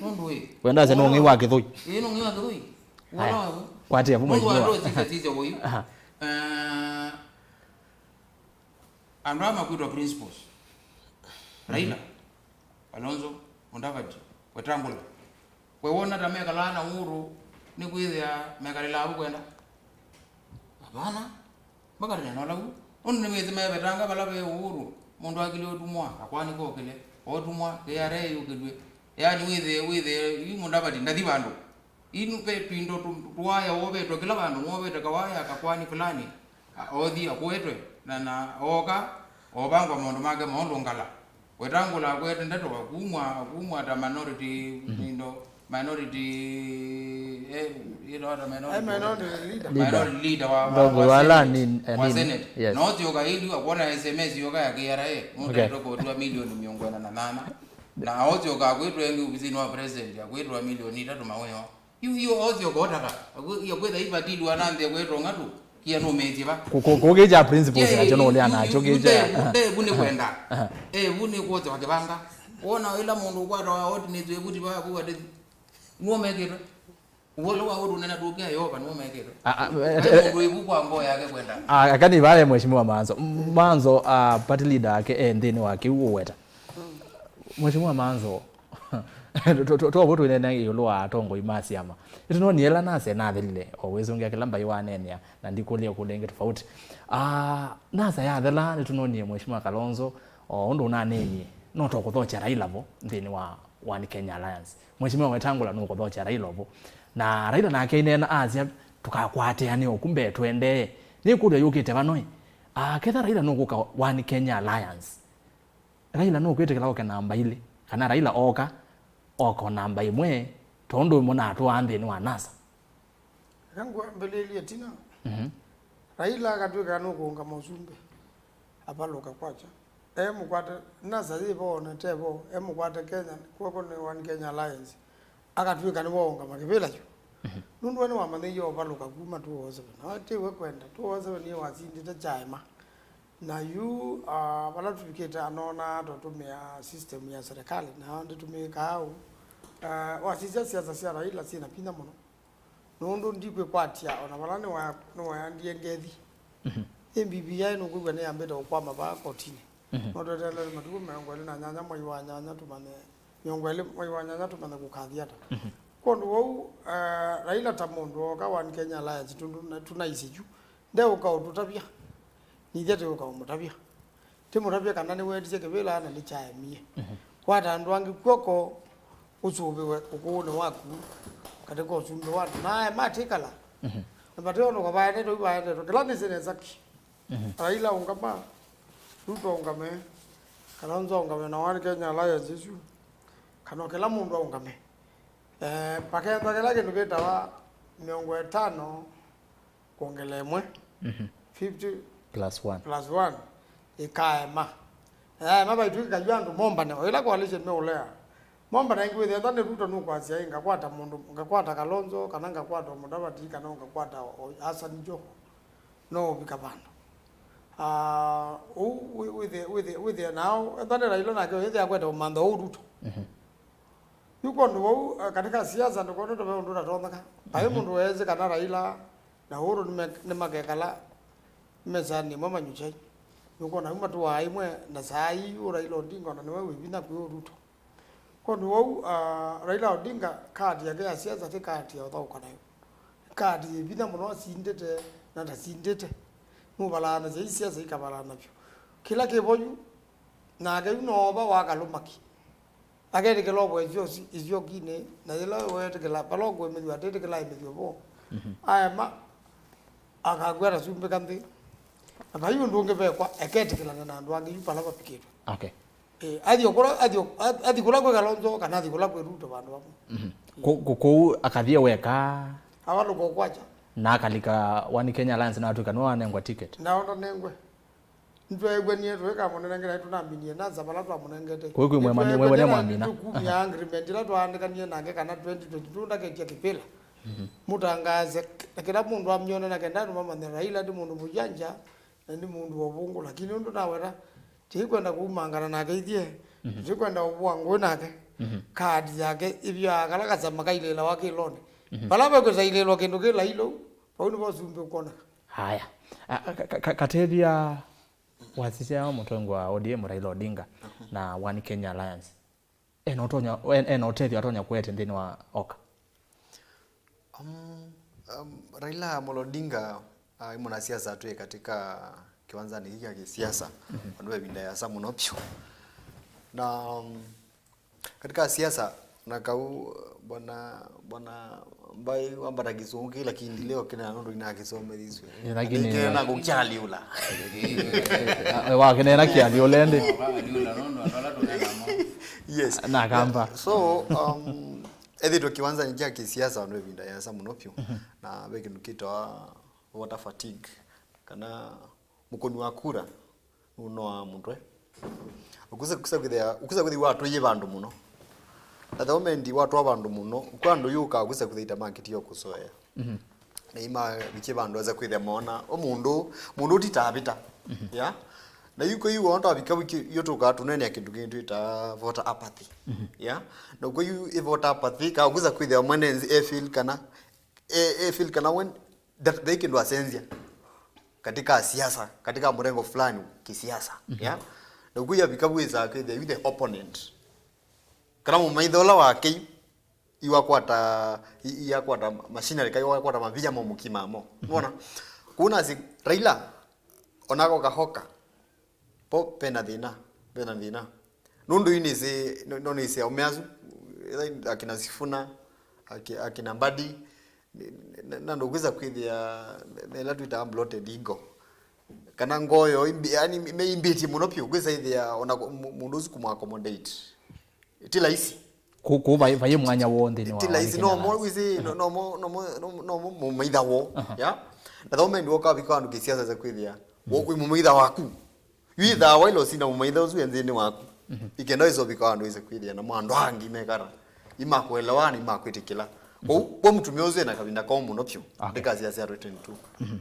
Nũndũ ĩ. Wenda ase nĩ ũng'ei wa kĩthũi. Ĩ, nĩ ũng'ei wa kĩthũi. Aya. Wala waku. Kwatia vu mũndũ mheshimiwa. Andũ sisya sisya ũyu. Aha. Eh, andũ aa makwĩtwa principals. Raila, Kalonzo, Mudavadi, Wetangula. We wona ta mekalaa na Uhuru nĩ kwĩthĩa mekalĩlaa vu kwenda? Hapana. Makalĩla na ũla vu. Nũndũ nĩwĩsĩ mevetanga vala ve Uhuru, mũndũ akĩlĩ ũtumwa, akwani kokĩle, otumwa, K R A yũkĩlw'e. Yaani wĩthĩe, wĩthĩe, yu Mudavadi ndathi vandũ. Inu ve twindo tu-, tuwaya wovetwe kĩla vandũ, wovetwe kawaya kakwani fulani, a-, othi akũetwe, na, na ooka, ovangwa maũndũ make maũndũ ngala. Wetangula akwete ndeto, akumwa, akumwa ta minority, mhm, indo, minority, eh, ĩtawa ta minority. Eh, minority leader. Minority leader wa, wa, wa Senate, wa Senate. Yes. Na ũsyoka ĩlu akwona S M S yoka ya K R A, mũndũ, okay, aitwa kũtua milioni mĩongo ĩna na nana. Na ũsyoka akwĩtwa ĩngĩ ofisinĩ wa president, akwĩtwa milioni itatũ maweo. Yu, yu, osyo kotaka. Aku-, ya kwetha ivatilwa na nthĩ kwetwa ng'atu, kia nũmĩtye va. Ku-, ku-, kũkĩkya principles nakyo nũlea nakyo kĩkya. Ndevu nĩ kwenda. Aha. Evu nĩ kwothe wa kĩvanga. Wona ĩla mũndũ ũkwata wa ordinance evuti va kuwa dethi. Nuo mekĩtwe. Ũvolo wa ũndũ nena tũkĩa Yehova nuo mekĩtwe. A, a, mũndũ evu kwa ngoo yake kwenda. A, akani vale mheshimiwa Manzo. Manzo, a, party leader ake e nthĩnĩ wa kĩu ũweta. Mheshimiwa Manzo, Tũ- tũ- tũ- Twovo twĩneena ĩũlũ wa atongoi ma syama. Nĩtũnonie ĩla NASA nathelile, o wĩsũngĩa kĩla mbaĩ waneenea, na ndikũlya kũlya ĩngĩ tofauti. Ah, NASA yathela, nĩtũnonie Mheshimiwa Kalonzo, o ũndũ ũnaneenie, no tũkũthokya Raila vo nthĩnĩ wa One Kenya Alliance. Mheshimiwa Wetangula nũkũthokya Raila vo. Na Raila nake aineena asya, tũkakwatĩane oku mbee tũendee. Nĩkũlya yũkĩte vano ĩ, ah, ketha Raila nũkũka One Kenya Alliance, Raila nũkwĩtĩkĩla oke namba ilĩ, kana Raila ooka, oka o namba ĩmwe, tondũ ĩmwe natũaa nthĩnĩ wa NASA? Eka ngwambĩlĩlye tina. Mhm. Raila akatw'ĩka nũkũũngama ũsumbĩ, avalũka kwakya. E mũkwate NASA yĩ vo, one te vo, e mũkwate Kenya, kw'oko nĩ One Kenya Alliance. Akatw'ĩka nĩwaũngama kĩvĩla kyu. Mhm. Nũndũ we nĩwamanyĩie ũvalũka kuma two oh seven. Na we tiwe kwenda, two oh seven yĩ wasindĩte kyaema. Na yu, ah, vala tũvikĩte anoona tũtũmĩa system ya serikali, na ndĩtũmĩĩkaa ũu. Ah, wasisya siasa sya Raila syĩna vinya mũno. Nũndũ ndikwĩkwatya ona vala nĩwa- nĩwaendie ngethi. Mhm. Ĩ B B I nũkwĩw'a nĩyambĩte ũkwama vaa kotinĩ. Mhm. No tweteele matukũ mĩongo ĩlĩ na nyanya mwai wa nyanya tũmanye, mĩongo ĩlĩ mwai wa nyanya tũmanye kũkathi ata. Mhm. Kwondũ wau, eh, Raila ta mũndũ ooka One Kenya Alliance tũndũ na- tũnaisye yu, ndeũka ũtũtavya, nithyĩ tĩũka ũmũtavya. Tĩmũtavya kana nĩwetisye kĩvĩla na nĩkyaemie. Mhm. Kwata andũ angĩ kw'oko ũsũvĩwe ũkũũnĩ waku katĩ ka ũsumbĩ wa andũ. Nae matĩkala. Mhm. Na vate ũndũ kavaendetwe ivaendetwe. Kĩla nĩsĩ nesa ki. Mhm. Raila ũngama, Ruto ũngame, Kalonzo ũngame na One Kenya Alliance ĩsu. Kana o kĩla mũndũ aũngame. Eh, pakethwa kĩla kĩndũ kĩtawa mĩongo ĩtano kwongela ĩmwe, mhm, fifty plus one, plus one ĩkaema. Na yaema vaitũ ĩkayua andũ mombane, o ĩla coalition meũlea. Mombane ĩngĩ wĩthĩa ethwa nĩ Ruto nũkwasya ĩ, ngakwata mũndũ, ngakwata Kalonzo, kana ngakwata Mudavadi, kana ngakwata o Hassan Joho. No ũvika vandũ. Ah, ũu wĩ- wĩthĩa- wĩthĩa- wĩthĩa nao, ethwa nĩ Raila nake wĩthĩa akwete ũmantha ũu Ruto. Mhm. Yu kwondũ wau, eh, katika siasa ndũkona ve ũndũ ũtatonyeka. Vai, mhm, mũndũ weesĩ kana Raila na Uhuru nĩme- nĩmakekala mesanĩ ĩmwe manywe kyai. Nĩũkwona yu matũaa ĩmwe na saa ii ũ Raila Odinga ona nĩwe wĩ vinya kwĩ ũ Ruto. Kwondũ wau, ah, Raila Odinga kaati yake ya siasa ti kaati ya ũthaũka nayo. Kaati yĩ vinya mũno asindĩte na ndasindĩte. Nũvalaanasya ii siasa ikavalaana vyũ. Kĩla kĩ vo yu, nake yu noova wa kalũmaki. Aketĩkĩla ũvo ĩsyo- ĩsyokinĩ, na yĩla weetĩkĩla, vala ũkũĩmĩthw'a atĩtĩkĩla aĩmĩthw'e vo. Mhm. Aema, akakw'a ta sumbĩka nthĩ. Na vai ũndũ ũngĩ vekwa, eketĩkĩlana na andũ angĩ yu vala vavikĩtwe. Okay. Eh, athi o kũla, athi o- ath- athi kũla kwĩ Kalonzo, kana athi kũla kwĩ Ruto vandũ vamwe. Mhm. Kũ- kũ- kũu akathie weka. Avalũka ũkwakya. Na akalika One Kenya Alliance na atwĩka nĩwe wanengwa ticket. Na ona nengwe. Nĩtweew'anie tũikamũnengera tũnaminie NASA vala twamũnengete. Kũu kwĩ mwema- nĩ- mwema nĩmwamina. Tũkumya agreement ĩla twaandĩkanie nake kana twenty twenty-two ndaketya kĩvĩla. Mhm. Mũtangaase, na kĩla mũndũ amyone na kenda andũ mamanye Raila nĩ mũndũ mũjanja, na nĩ mũndũ wa ũvũngũ, lakini ũndũ naweta, tĩikwenda kũumangana nake ithyĩ, mhm, tĩkwenda ũvũa ngũĩ nake. Mhm. Kaati yake ĩvyaa kala kasama kailĩĩlawa kĩlonĩ. Mhm. Vala vekwĩsa ilĩĩlwa kĩndũ kĩ lailũ, vau nĩvo ũsumbĩ ũkwoneka. Haya. A- a- ka- ka- Katethya wasisya mũtongoi wa O D M Raila Odinga, mhm, na One Kenya Alliance. Ena ũtonya, en- ena ũtethyo atonya kũete nthĩnĩ wa oka? Um, um, Raila Amolo Odinga, ah, ĩ mwanasiasa twĩ katika kiwanzani hiki ya kisiasa, mhm, andũ ĩvinda yasa mũno piũ. Na, um, katika siasa, na kau, bwana, bwana, mbai wambata kĩsũngũ kĩ, lakini leo kĩna nũndũ inakĩsomethiswe. Eh, lakini- Kĩna kũkyaliũla. Wakenera kĩaliũla ĩndĩ. Yes. Na kamba. So, um, ethĩtwe kiwanzani kya kisiasa andũ ĩvinda yasa mũno piũ. Mhm. Na ve kĩndũ kĩtawa voter fatigue, kana mũkũni wa kura nũnoaa mũtwe. Ũkusa- ũkusa kwĩthĩa- ũkusa kwĩthĩwa watũie vandũ mũno. Na the moment watwa vandũ mũno, kwa andũ yũka ũkusa kwĩthĩa ita makĩtie kũsoea. Mhm. Na imavikie vandũ eza kwĩthĩa maona, o mũndũ, mũndũ ũtitavĩta. Mhm. Ya? Na yu kwa yu wona twavika wiki yo tũkaa tũnenea kĩndũ kĩngĩ twĩtaa voter apathy. Mhm. Ya? Na kwa yu ĩ voter apathy, ka ũkusa kwĩthĩa mwene nzi e feel kana, e, e feel kana when, that, they kĩndũ asenzia katika siasa, katika mrengo fulani kisiasa. Mhm. Ya? Na kwa yu avika wĩsa kwĩthĩa yu the opponent. Kana mũmaitha ũla wake yu, iwakwata, i-, iyakwata machinery, kai iwakwata mavinya mo mũkima mo. Nũona? Kũu nasi, Raila, onako kahoka. Po pena thĩna, pena thĩna. Nũndũ yu nĩsĩ, no, no nĩsĩ aũme asu, akina Sifuna, aki-, akina Mbadi, na, na, na ndũkwĩsa kwĩthĩa mela twĩtaa bloated ego. Kana ngoo yoo, imbi-, yani, meimbĩtye mũno vyũ, kwĩsa ĩthĩa ona kũ-, mũ-, mũndũ ũsu kũmũ accommodate. Ti laisi. Kũ-, kũ vai, vai mwanya woo nthĩnĩ wa Ti laisi, Kenya no mo, Alliance. Wĩsĩ, no, no mo, no mo, no mo, no mo mũmaitha woo. Aha. Ya? Na thau mendi woka vika andũ kĩsiasa za kwĩthĩa. Wo kwĩ mũmaitha waku. Yu ithaa waila ũsina mũmaitha ũsu e nthĩnĩ waku. Ikenda wĩsovika andũ ĩse kwĩthĩa na andũ angĩ mekara. Imakuelewa na imakwĩtĩkĩla. Kwoou, kwa mũtumĩa ũsu ena kavinda kaũ mũno vyũ. Okay. Ndĩkasiasya twenty twenty-two.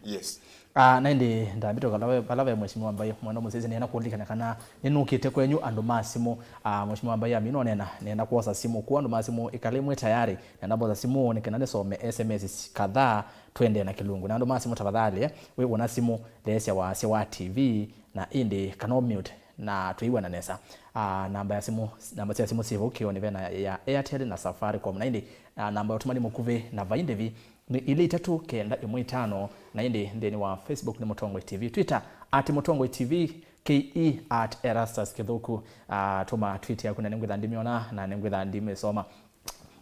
Yes. Ah, na ĩndĩ ndambĩte kala ve, vala ve Mheshimiwa Mbai, mwana mũsyaĩĩsya, nĩenda kũlilikana kana nĩnũkĩte kwenyu andũ ma simũ. Ah, Mheshimiwa Mbai amina ũneena, nĩenda kwosa simũ. Kwa andũ ma simũ, ĩkalai mwĩ tayari. Nĩenda mbosa simũ, nĩ kana nĩsome S M S kadhaa, twende na kĩlungu. Na andũ ma simũ, tafadhali, eh, wĩwona simũ, theesya wasya wa T V, na ĩndĩ kana mute, na twĩiwana nesa. Ah, namba ya simũ, namba sya simũ syĩ vau kĩonĩ, vena ya Airtel na Safaricom. Na ĩndĩ, ah, namba ya ũtũmani mũkuvĩ na vai ndĩvi nĩ ilĩ itatũ kenda ĩmwe itano, na ĩndĩ nthĩnĩ wa Facebook nĩ Mũtongoi T V, Twitter at Mũtongoi T V, K E at Erastus Kĩthũku. Ah, tũma tweet yaku na nĩngwĩtha ndimyona na nĩngwĩtha ndimĩsoma.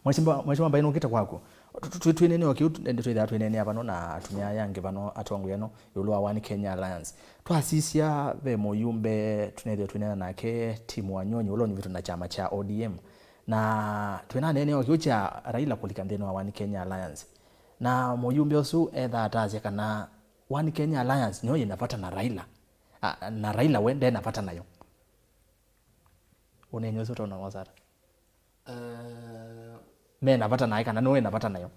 Mheshimiwa, Mheshimiwa Mbai nũkĩte kwaku. Tu-, tu-, twĩneenea o kĩu, ĩndĩ twĩthĩawa twĩneenea vano na atumĩa aya angĩ vano, atongoi ano, ĩũlũ wa One Kenya Alliance. Twasisya ve mũyumbe tũnethĩwe twĩneena nake, Tim Wanyonyi, ũla ũnyuvĩtwe na kyama kya O D M. Na twĩnaneenea o kĩu kya Raila kũlika nthĩnĩ wa One Kenya Alliance. Na mũyumbe ũsu ethaa atasya kana One Kenya Alliance nĩyo yĩna vata na Raila. A, na Raila we ndena vata nayo. Ũneeny'a ũsu ũtonya wosa ata? Eh, Mena vata naĩ kana nĩwe wĩna vata nayo?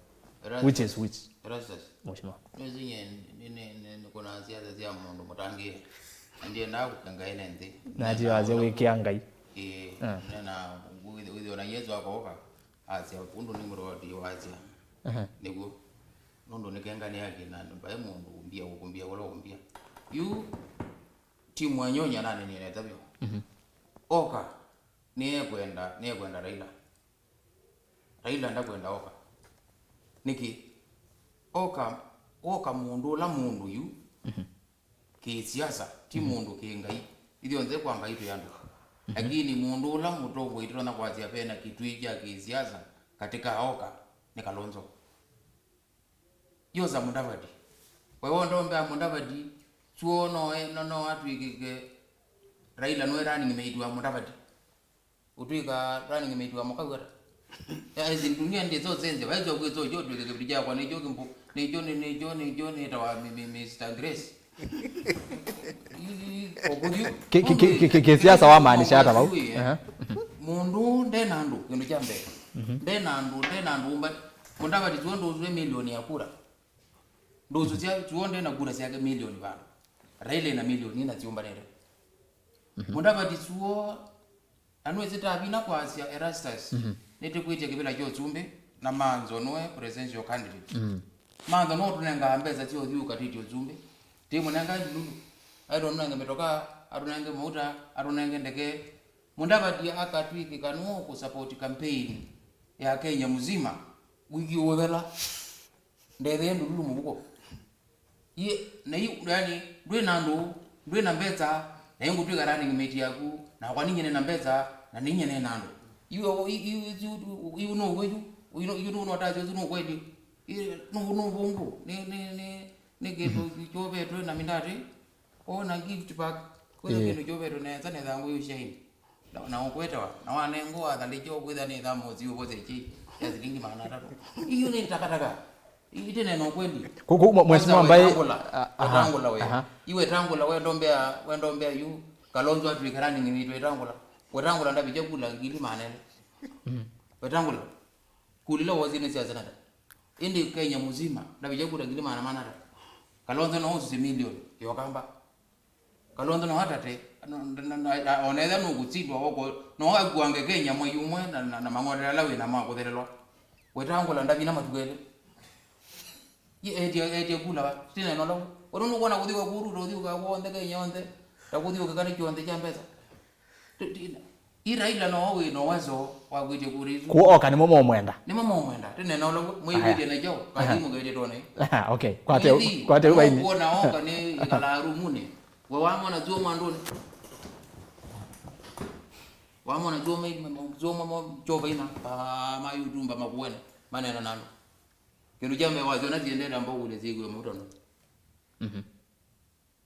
Erastus. Which is which? Erastus. Mheshimiwa. Nĩwĩsĩ nyie nĩ, nĩ, nĩ, nĩ, nĩkũnaa siasa sya mũndũ mũtangĩĩe. Na ndiendaa kũkĩa Ngai ne nthĩ. Na ati wasya wĩkĩa Ngai. Ĩĩ, Ah. nena, wĩthĩ-, wĩthĩwa na Yesu akooka, asya, "Ũndũ nĩ mũroti wasya." Aha. Nĩguo. Nũndũ nĩkengane yake na vai mũndũ ũmbia, ũkũmbia, ũla ũmbia. Yu, Tim Wanyonyi ananenie nesa vyũ. Mhm. Oka, nĩekwenda, nĩekwenda Raila. Raila ndakwenda Oka. Nĩkĩ? Oka, Oka mũndũ ũla mũndũ yu, Mhm. kĩsiasa, ti Mhm. mũndũ kĩ Ngai. Ithyonthe kwa Ngai twĩ andũ. Mhm. Lakini mũndũ ũla mũtongoi tũtonya kwasya vena kĩtw'ĩ kya kĩsiasa katika Oka nĩ Kalonzo. Yosa Mudavadi. We wondombea Mudavadi, chuo no, no, no atwĩkĩke Raila nwe running mate wa Mudavadi. Ũtwĩka running mate wa Mũkau ata? As in, dunia ndĩ so sense, waizo kwĩ so jo twĩke kĩviti kyakwa nĩkyo kĩmbu, nĩkyo, nĩ, nĩkyo, nĩkyo nĩtawa mi, mi, Mister Grace. Ii, ũkũthi Ki-, ki-, ki-, ki-, kisiasa wamaanisha ata vau? Ũkũthi, eh. Aha. Mũndũ ndena andũ, kĩndũ kya mbee. Mhm. Ndena andũ, ndena andũ, but Mudavadi chuo ndũsue milioni ya kura. Ndũsũsya chuo ndena kura syake milioni vandũ. Raila ena milioni ina syũmbanĩte. Mhm. Mudavadi chuo, na nĩwĩsĩ ta vinya kwasya Erastus, Mhm. nĩtĩkwĩtye kĩvĩla kya ũsumbĩ, na Manzo nĩwe presidential candidate. Mhm. Manzo nĩwe ũtũnengaa mbesa sya ũthiĩ ũkatĩtye ũsumbĩ. Tĩmũnenga ndululu. Aitwa nũnenge mĩtoka, atũnenge mauta, atũnenge ndeke. Mudavadi akatw'ĩkĩka nũũ kũsupport campaign ya Kenya mzima, wiki ũthela. Ndethee ndululu mũvuko. Ye, na yu, yani, ndwĩ na andũ, ndwĩ na mbesa, na yu ngũtw'ĩka running mate yaku, nakwa ninyene na mbesa, na ninyene na andũ. Yu, yu, yu, yu, yu nũw'o yu, yu nũ-, yu nũ-, nũtasya ũsu nũkweli. Yu nũ-, nũvũngũ, nĩ, nĩ, nĩ, nĩ kĩndũ kyovetwe na mindati, o na gift pack, kwĩna Ĩĩ. kĩndũ kyovetwe nesa, nesa ngũyũ shaini. Na, na ũkwetewa, na wanengwa athalĩkya ũkwĩtha nĩ thamo ũsiũ ũvote kĩ, ya silingi magana atatũ. Iyo nĩ takataka. Ite neno kweli. Ku-, ku-, mwe-, Kwanza Mheshimiwa Mbai, wetangũla, a-, aha, wetangũla we. aha. Iwe tangũla, wendombea, wendombea yu, Kalonzo atwĩke running mate wetangũla. Wetangũla ndavĩtya kula ngili magana elĩ. Mhm. Wetangũla. Kulila wosie nĩ sya senata. Ĩndĩ Kenya mzima, ndavĩtya kula ngili magana manana. Kalonzo no ũsuse milioni, yokamba. Kalonzo no atate, no, na, na, na, ona ethĩwa nũkũsindwa woko, no akuange Kenya mwei ũmwe na, na, na mang'ote ala wĩna ma kũthelelwa. Wetangũla ndavina matuku elĩ. Ye etia, etia kula va? Tine nola. Ũndũ nũkwona kũthiũka kũu Ruto, ũthiũka w'onthe Kenya yonthe, ta kũthiũka kana kyonthe kya mbesa. Tu-, ti-, Ĩ Raila no wĩ na ũwezo wa kwĩtya kura isu. Kũu oka nĩmo momwenda. Nĩmo momwenda. Tene na ũla mwĩwĩtye na kyaũ, kathi mũketye twone. Okay. Kwate, kwate ũvaini. Kuona oka nĩ ĩkalaa rumunĩ. We wamona zuo mwandũnĩ. Wamona zuo mai, zuo mo, mo, chovaina, pa, mayutumba makuene, manena nalo. Kĩndũ kya mbee wasyona siendete amba ũkũlya syĩkw'e mũtono. Mhm.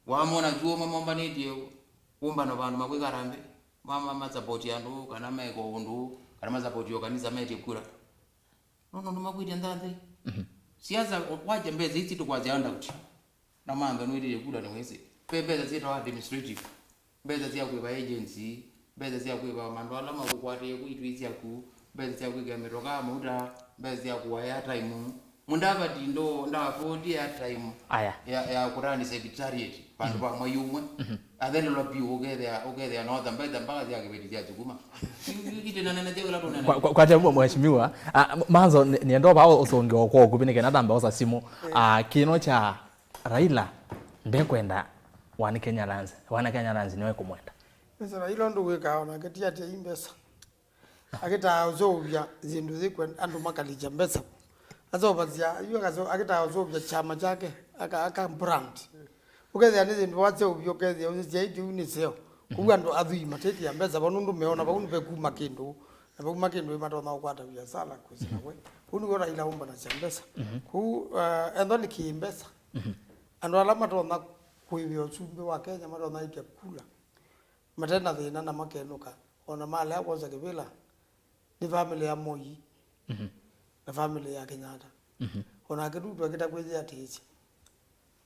Wamona zuo mamombanĩtye kũmbana vandũ makwĩka harambee, ma, ma, ma support andũ, kana meko ũndũ, kana ma support o kanisa metye kura. No, no, nĩmakwĩtya nthanthĩ. Mhm. Siasa, wacha mbesa ici tũkwasya handout. Na mantha nwĩtĩe kula nĩwĩsĩ. Ve mbesa syĩtawa administrative. Mbesa sya kwĩva agency, mbesa sya kwĩva mandũ ala makũkwatĩe kwitũ syaku, mbesa sya kwĩkĩa mĩtokaa mauta, mbesa sya kũa airtime. Mudavadi ndo, ndaafford airtime. Aya. Ya, ya kũtani secretariat, vandũ va mwai ũmwe. Mhm. Athelelwa vyũ ũkethĩa, ũkethĩa notha mbesa mpaka sya kĩveti sya sukuma. Itinanene sya wĩla tũnene. Kwa, kwa, kwate mwe-, mheshimiwa, ah, m-, manzo ni-, nienda vaa ũsũngĩo kwa ũkuvĩ nĩ kenda tamba osa simũ. Eh. Ah, kĩno kya Raila ndekwenda wana Kenya Lands, wana Kenya Lands nĩwe kũmwenda. Mister Raila ũndũ wĩkaa onake ti atĩ ai mbesa. Akĩtaa ũseũvya syĩndũ yĩkwenda andũ makalĩkya mbesa. Aseũvasya, yu akase-, akĩtaa ũseũvya kyama kyake, aka, aka brand. Ũkethĩa nĩ syĩndũ waseũvya, ũkethĩa ũsisya ĩkĩu nĩ seo. Kũu andũ athwii matĩkĩa mbesa vau nũndũ meona vau nĩvekuma kĩndũ. Na vauma kĩndũ matonya kũkwata viasala kwĩsĩla we. Ũu nĩw'o Raila ũmbanasya mbesa. Mhm. Kũu, uh, ethwa nĩ kĩ mbesa. Mhm. Andũ ala matonya kũĩvĩa ũsumbĩ wa Kenya matonya ĩkya kula. Mate na thĩna na makenũka. Ona malea kwosa kĩvĩla nĩ family ya Moi. Mhm. Na family ya Kenyatta. Mhm. Onake Ruto akĩta kwĩyĩatĩĩsya.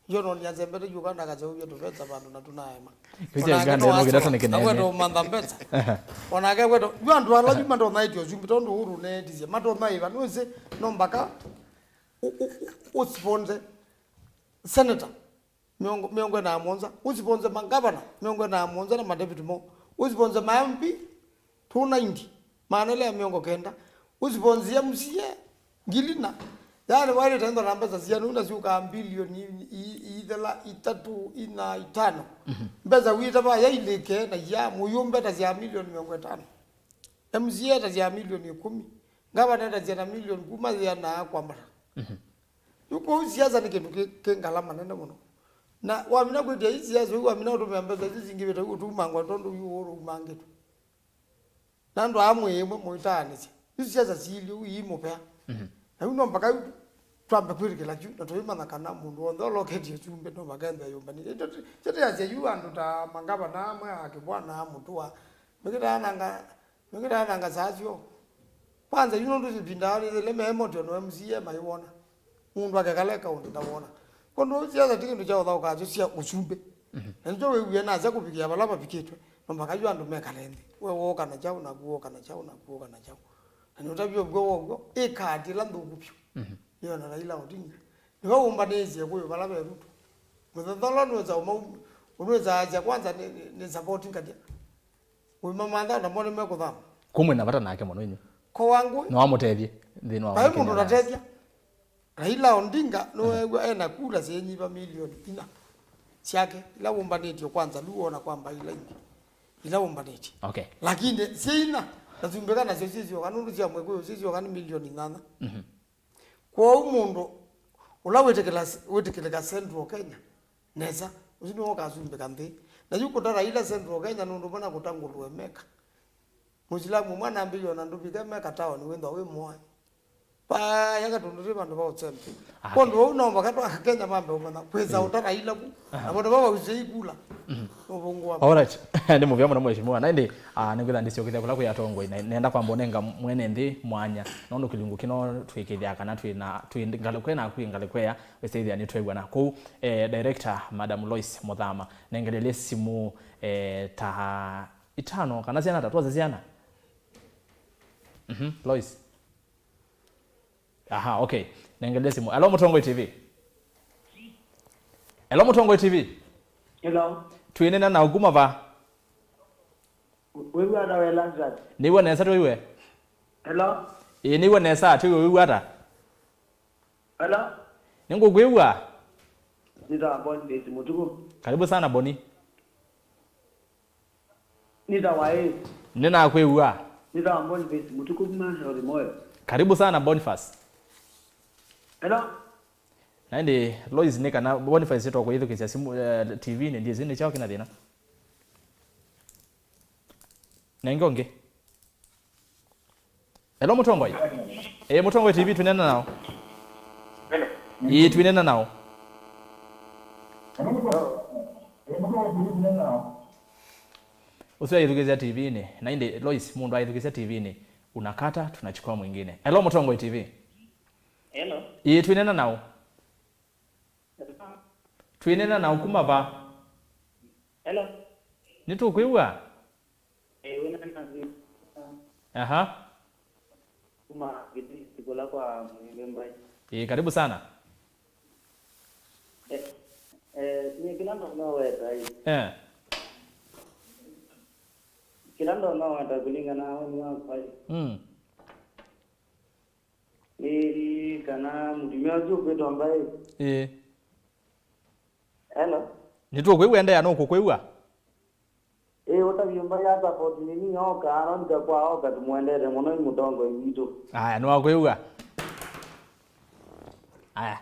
Yo no nĩasembete yu kana akaseũvya tũvesa vandũ na tũnaema. Kwĩsya Uganda ĩno kĩndatu nĩ kĩnene. Akwete ũmantha mbesa. Aha. Onake akwete, yu andũ ala yu matonya ĩtya ũsumbĩ tondũ ũũ neetisye. Matonya ĩva nũsĩ no mpaka ũ, ũ, ũ, ũsponse senator mĩongo, mĩongo ĩna na mũonza. Ũsponse mangavana mĩongo ĩna na mũonza na madeputy mo. Ũsponse ma M P two ninety, maana ĩla ya mĩongo kenda, ũsiponzia M C A ngili na, yaani waĩlĩte ntho na mbesa syanu na syũkaa mbilioni i, i, ithela, itatũ, ina, itano. Mhm. Mbesa wĩta vaya ilĩke na ya mũyũmbe ta sya milioni mĩongo ĩtano. M C A ta sya milioni ĩkũmi. Ngavana ta sya na milioni kuma ĩana kwambata. Mhm. Yu kũu siasa nĩ kĩndũ kĩ, kĩ ngalama nene mũno. Na wamina kwĩtya ii siasa, yu wamina ũtũmĩa mbesa isu singĩvĩte yu ũtumangwa tondũ yu ũrũmangĩtwe. Na andũ aa mwĩ ĩmwe mũitaanĩsya. Isu siasa siilye ũu ii mũvea. Mhm. Na yu no mpaka yu twambe kwĩtĩkĩla kyu, na tũimanya kana mũndũ w'onthe ũla ũketye ũsumbĩ no mpaka ethĩwe yũmbanĩte. Ĩtyo tĩ-, tyo tĩasya yu andũ ta mangavana amwe a kĩvwana a mũtũa. Mĩkĩtananga, mĩkĩtananga saa syo. Kwanza yu nũndũ ĩvinda yĩla me emotion M C A maiwona. Mũndũ akekala e kaũndũ ndawona. Kwondũ siasa ti kĩndũ kya ũthaũka kyo sya ũsumbĩ. Mhm. Na nĩkyo wĩw'ĩe nasya kũvikĩa vala vavikĩtwe, no mpaka yu andũ mekale nthĩ. We wooka na kyaũ, naku wooka na kyaũ, naku wooka na kyaũ. Na nĩũtavya ũw'o wow'o, ĩ kaati ĩla nthũku vyũ. Mhm. Nĩyo na Raila Odinga. Nĩwe wũmbanĩĩsye kũyũ vala ve Ruto. Mũthenya ũla nĩwĩsa ũmau-, ũnĩwĩsa asya kwanza nĩ, nĩ, nĩ support ngatya. Ũimamantha namo nĩmekũthama. Kumwĩ na vata nake mũno inyu. Ko wangu. Nĩwamũtethie nthĩnĩ wa vai mũndũ ũnatethya. Raila Odinga nĩweew'a ena kura syĩnyiva milioni ina syake, ila wũmbanĩtye kwanza, lu wona kwamba ila ingĩ, ila wũmbanĩtye. Okay. Lakini syĩ ina, na syumbĩka nasyo syĩsyoka, nũndũ sya Mwĩkũyũ syĩsyoka nĩ milioni nyanya. Mhm. Kwoou mũndũ ũla wĩtĩkĩla-, wĩtĩkĩlĩka Central Kenya nesa, ũsu nĩwe ũkasumbĩka nthĩ. Na yu kũta Raila Central Kenya nũndũ ũmwe na kũta ngũlũe meka. Mũsilamu ũmwe anambĩie ona ndũvike meka taoni wĩthwa wĩ mũae. Vaya katũndũ twĩ vandũ va ũsembe. Ah, kwondũ okay. Ũu no mpaka twa Kenya mambe ũmanya kwĩsa, mm, ũta Raila ku. Aha. Na vandũ va vausei kula. Mhm. Ũvũngũ wa. All right. Nĩ mũvea mũno mheshimiwa. Na ĩndĩ, ah, nĩngwĩtha ndĩsyokethya kũla kwĩ atongoi. Na nenda kwamba ũnenga mwene nthĩ mwanya. Nũndũ kĩlungu kĩno twĩkĩthya kana twĩ na, twĩ ngalĩko ĩna kwĩ ngalĩko ĩya, wĩsĩthĩa nĩ twew'a na kũu. Eh, director, Madam Lois Mũthama. Nengelelye simũ, eh, ta itano kana syana ta twose syana. Mhm, Lois. Aha, okay. Nengelelye simũ. Hello, Mũtongoi T V. Hello, Mũtongoi T V. Hello. Twĩnena na ũkuma va? Wĩw'a ata we Lazarus? Nĩw'o nesa twĩw'e. Hello. Ĩĩ, nĩw'o nesa twĩw'e, wĩw'a ata? Hello. Nĩngũkwĩw'a. Nĩtawa Boniface Mũtuku. Karibu sana Boni. Nĩtawa ĩ. Nĩnakwĩw'a. Nĩ thaa Boniface Mũtukũ kuma Eldoret Moyo. Karibu sana Boniface. Hello. Na ĩndĩ Lois nĩ kana Boniface twakwĩyĩthukĩĩsya simũ, eh, T V-inĩ, ndiĩsĩ nĩ kyaũ kĩna thĩna. Nenge ũngĩ. Hello, Mũtongoi. Eh, Mũtongoi T V, twĩnena nao. Hello. Ĩĩ, twĩnena nao. Hello, Mũtongoi. Eh, Mũtongoi T V, twĩnena nao. Ũsu ayĩthukĩĩsya T V-inĩ. Na ĩndĩ, Lois, mũndũ ayĩthukĩĩsya T V-inĩ, unakata, tunachukua mwingine. Hello, Mũtongoi T V. Hello. Ĩĩ, twĩnena nao. Hello. Twĩnena nao kuma va? Hello. Nĩtũkwĩw'a? Eh, wĩna nasi. Aha. Kuma Gitisi kũla kwa Mwĩvĩ Mbai. Eh, karibu sana. Eh, eh, nĩ kĩla ndono weta ĩ. Eh. Kĩla ndono weta kũlingana na woni wakwa ĩ. Mm. Nĩ kana mũtumĩa ũsu ũkwĩtwa Mbai. Ĩĩ. Hello? Nĩtũkwĩw'a, endeea, nũkũkwĩw'a. Ĩĩ, ũtavye Mbai a support nini oka, anonĩka kwa oka, tũmwendete mũno, nĩ mũtongoi witũ. Aya, nĩwakwĩw'a. Aya.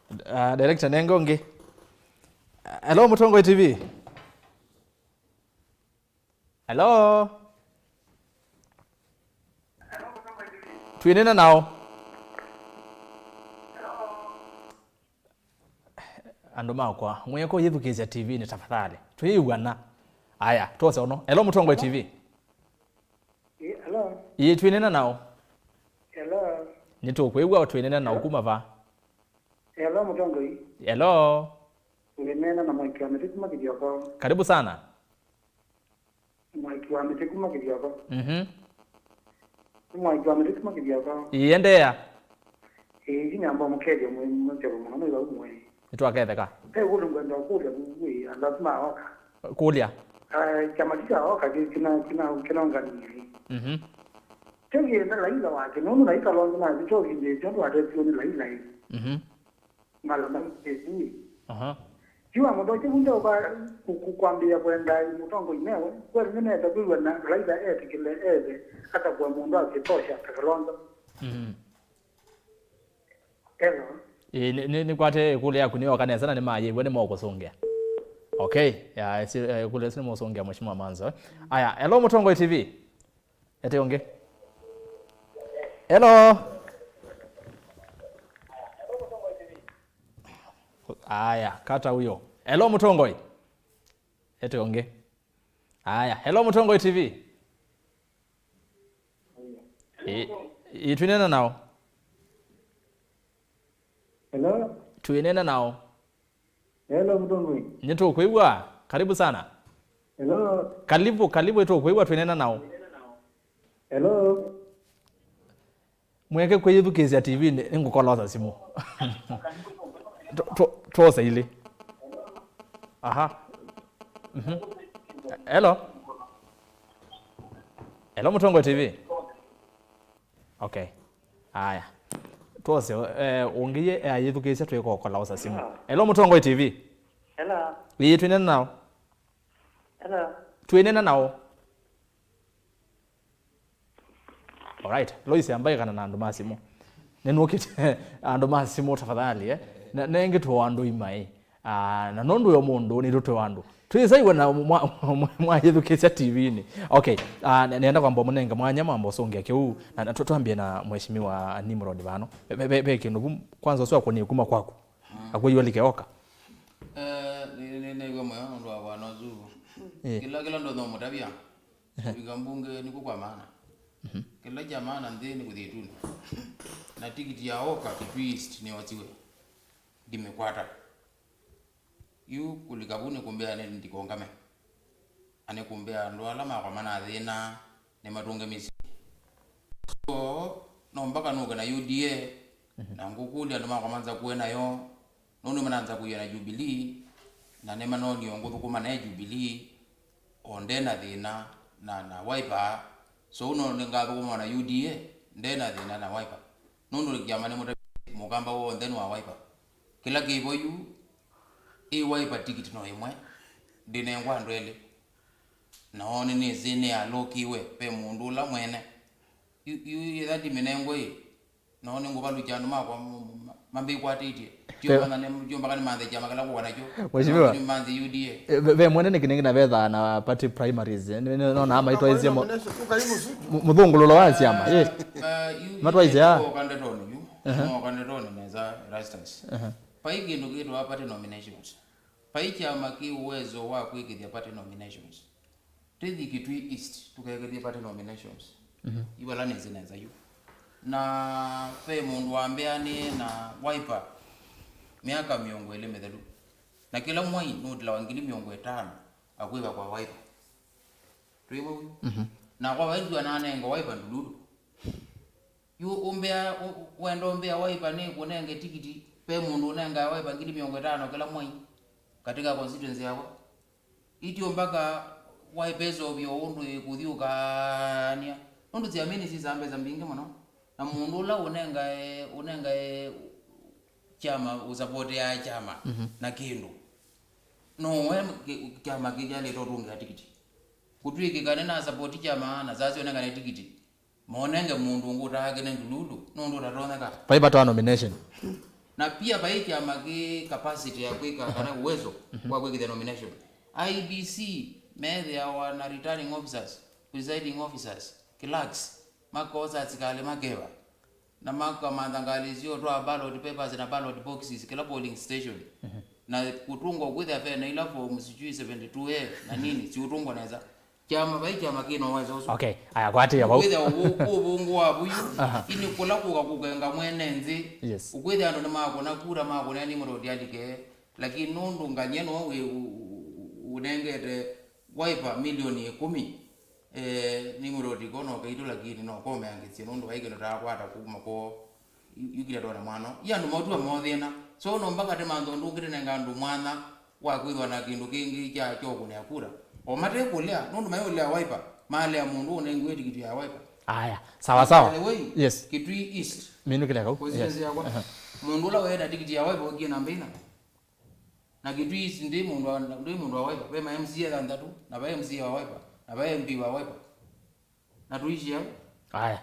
Uh, director, nenge ũngĩ. Hello, Mũtongoi T V. Hello? Twĩnena nao. Andũ makwa, mwĩeko yĩthukĩĩsya T V-inĩ tafadhali. Twĩw'ana. Aya, twose ũno. Hello, Mũtongoi T V. Eh, hello. Ĩĩ, twĩnena nao. Hello. Nĩtũkwĩw'a, twĩnena nao kuma va? Hello, Mũtongoi. Hello. Ũnena na Mwaiki wa Mĩtĩ kuma Kĩthioko. Karibu sana. Mwaiki wa Mĩtĩ kuma Kĩthioko. Mhm. Nĩ Mwaiki wa Mĩtĩ kuma Kĩthioko. Ĩĩ, endeea. Ĩĩ, ĩĩ, nyamba mũkethya mwĩ mũseo mũno mwĩ vau mwĩ. Nĩtwaketheka. Ve kũndũ ngwenda kũlya vu, ĩĩ, andũ asu maoka. Kũlya? Ah, kyama kyu kyaoka kĩ-, kĩna, kĩna, kĩnaũnganie. Mhm. Kyo kĩenda Laila wake, nũndũ Laila lonze na kyo kĩndĩsyo ndwatetiwe nĩ Laila ĩ. Mhm. Mala maitĩti. Aha. Yu wa mũthoki vunda ũka ku-, ku-, kwambĩĩa kwenda mũtongoi newe, kweli nĩnesa kwĩw'a na Laila etĩkĩle ethe atakwa mũndũ akĩtosha ta Kalonzo. Mhm. Hello. Ĩĩ, nĩ, nĩ, nĩkwate ĩkũlyo yaku nĩyoka nesa na nĩmayĩw'a nĩmokũsũngĩa. Okay, ya, ĩsu, eh, ĩkũlyo ĩsu nĩmũsũngĩa Mheshimiwa Manzo, eh. Aya, hello Mũtongoi T V. Ete ũngĩ. Hello. Aya, kata huyo. Hello, Mũtongoi. Ete ũngĩ. Aya, hello, Mũtongoi T V. Ĩ, ĩ, twĩnena nao. Hello. Twĩnena nao. Hello, Mũtongoi. Nĩtũkwĩw'a. Karibu sana. Hello. Karibu, karibu, nĩtũkwĩw'a, twĩnena nao. Hello. Mweke kwĩyĩthukĩĩsya T V-inĩ, nĩngũkolosa simũ. Tũ-, tũ-, twose ilĩ. Aha. Mhm. Hello. Hello, Mũtongoi T V. Okay. Aya. Twose, eh, ũngĩ ye, eh, ayĩthukĩĩsya twĩkokola osa simũ. Hello. Hello, Mũtongoi T V. Hello. Ĩĩ, twĩnena nao. Hello. Twĩnena nao. Alright. Lois, amba ĩkana na andũ ma simũ. Nĩnũkĩte andũ ma simũ tafadhali, eh. Na, nengĩ tũo andũ imai. Ah, na nũndũ yo mũndũ nĩ tũtwe andũ. Twĩsaiwe na mwa-, mwa-, mwayĩthukĩĩsya T V-inĩ. Okay, ah, ne-, nenda kwamba mũnenge mwanya mwamba ũsũngĩa kĩu, na, na tũ-, twambie na Mheshimiwa Nimrod vano. Ve, ve, ve, ve kĩndũ vu, kwanza ũsu akwonie kuma kwaku. Mm. Akwĩyũa like oka. Eh, nĩ, nĩ, nĩ, nĩw'a mũyo nũndũ wa bwana ũsu. Eh. Kĩla, kĩla ndũ no mũtavya. Kũvika mbunge nĩku kwa maana. Mhm. Kĩla kya maana nthĩ nĩ kũthi ĩtunĩ. Na tikiti ya oka Kitui East nĩyosiwe. Ndimĩkwata. Yu kũlika vu nĩkũmbĩa nĩ ndikongame. Na nĩkũmbĩa andũ ala makomana na thĩna nĩmatũnge mĩsyĩ. So, no mpaka nũke na U D A, mhm, na ngũkũlya andũ makwa manzakũe nayo, nũndũ mananzakũie na Jubilee, na nĩmanonie ngũthũkũma naye Jubilee, o nde na thĩna na, na Wiper. So, no nĩngathũkũma na U D A, nde na thĩna na Wiper. Nũndũ kĩama nĩ mũtavya mũkamba w'onthe nĩ wa Wiper. Kĩla kĩvo yu, ĩ Wiper tikiti no ĩmwe, ndĩnengwa andũ elĩ. Na oone nĩsĩ nĩalũkiwe, ve mũndũ ũla mwene. Yu, yu, yu, ĩtha ndimĩnengwe ĩ, no nĩngũvalũkya andũ makwa m-, m-, mambĩkwatĩtye. Tio kana nĩ-, tio mpaka nĩmanthe kyama kĩla ngũka nakyo. Mheshimiwa. No nĩmanthe U D A. Eh, ve, ve mwene nĩ kĩnengi na vethaa na party primaries, eh, nĩ, nĩ, nona maitwaisye mo-, nomination, ũkai mũsutu. Mu-, mũthũngũlũlo wa syama, eh. Matwaisye, ah. Moka ndetonĩ yu. Aha. Moka ndetonĩ nesa Erastus. Aha. Vai kĩndũ kĩtwa party nominations. Vai kyama kĩ uwezo wa kwĩkĩthya party nominations. Tũthi Kitui East, tũkekĩthye party nominations. Mhm. Yu vala nĩsĩ nesa yu. Na ve mũndũ wambĩa nĩ na Wiper myaka mĩongo ĩlĩ mĩthelu. Na kĩla mwai nũtilawa ngili mĩongo ĩtano akwĩva kwa Wiper. Twĩ vau yu. Mhm. Na kwa vaitũ ananenga Wiper ndululu. Yu ũmbĩa, ũ-, wenda ũmbĩa Wiper nĩ kũnenge tikiti, ve mũndũ ũnengaa Wiper ngili mĩongo ĩtano kĩla mwai katika constituency yakwa. Itio mpaka Wiper ĩseũvye ũndũ ĩkũthyũkany'a. Nũndũ syameni sisaa mbesa mbingĩ mũno. Na mũndũ ũla ũnengae, ũnengae kyama, ũsapoteaa kyama, mhm, na kĩndũ. No we kĩ-, kyama kĩkyaĩlĩte ũtũngĩa tikiti. Kũtw'ĩkĩka nĩnasapoti kyama na saa syo nengane tikiti. Monenge mũndũ ũngĩ ũtaakĩne ndululu, nũndũ ũtatonyeka. Vai vata wa nomination. Na pia vai kyama kĩ capacity ya kwĩka kana uwezo, mhm, wa kwĩkĩthya nomination. I E B C methĩawa na returning officers, presiding officers, clerks, makosa asikalĩ makeva. Na makamantha ngalĩ syo twa ballot papers na ballot boxes kĩla polling station. Mhm. Na kũtũngwa kwĩthĩa ve na ila form sijui seventy two A na nini, siũtũngwa nesa. Kyama, vai kyama kĩna ũwezo ũsu. Okay, aya, kwatĩĩa vau. Kwĩthĩa ũvũ-, ũvũngũ wa vuyu, aha, ini kũla kũka kũkenga mwene nthĩ. Yes. Ũkwĩthĩa andũ nĩmakũna kura, makũna Nimrod alike, lakini nũndũ ngany'e no wĩ u-, u-, u-, ũnengete Wiper milioni ĩkũmi, eh, Nimrod kono kaitũ, lakini no komeangĩsye nũndũ vai kĩndũ takwata kuma ko yu-, yukile tona mwana. I andũ matua mothĩna. So no mpaka tĩmantha ũndũ ũngĩ tĩnenga andũ mwanya wa kwĩthwa na kĩndũ kĩngĩ kya, kya ũkũnĩa kura. O mate kũlea, nũndũ mai ũlea Wiper, malea mũndũ ũnengiwe tikiti ya Wiper. Aya, sawa sawa. By the way, yes. Kitui East. Minũkĩle kau. Constituency, yes, yakwa. Aha. Mũndũ ũla wenda tikiti ya Wiper ũkie namba ina. Na Kitui East ndi mũndũ wa, ndi mũndũ wa Wiper. Ve ma M C A thanthatũ, na ve M C A wa Wiper, na ve M P wa Wiper. Na tũishi au. Aya.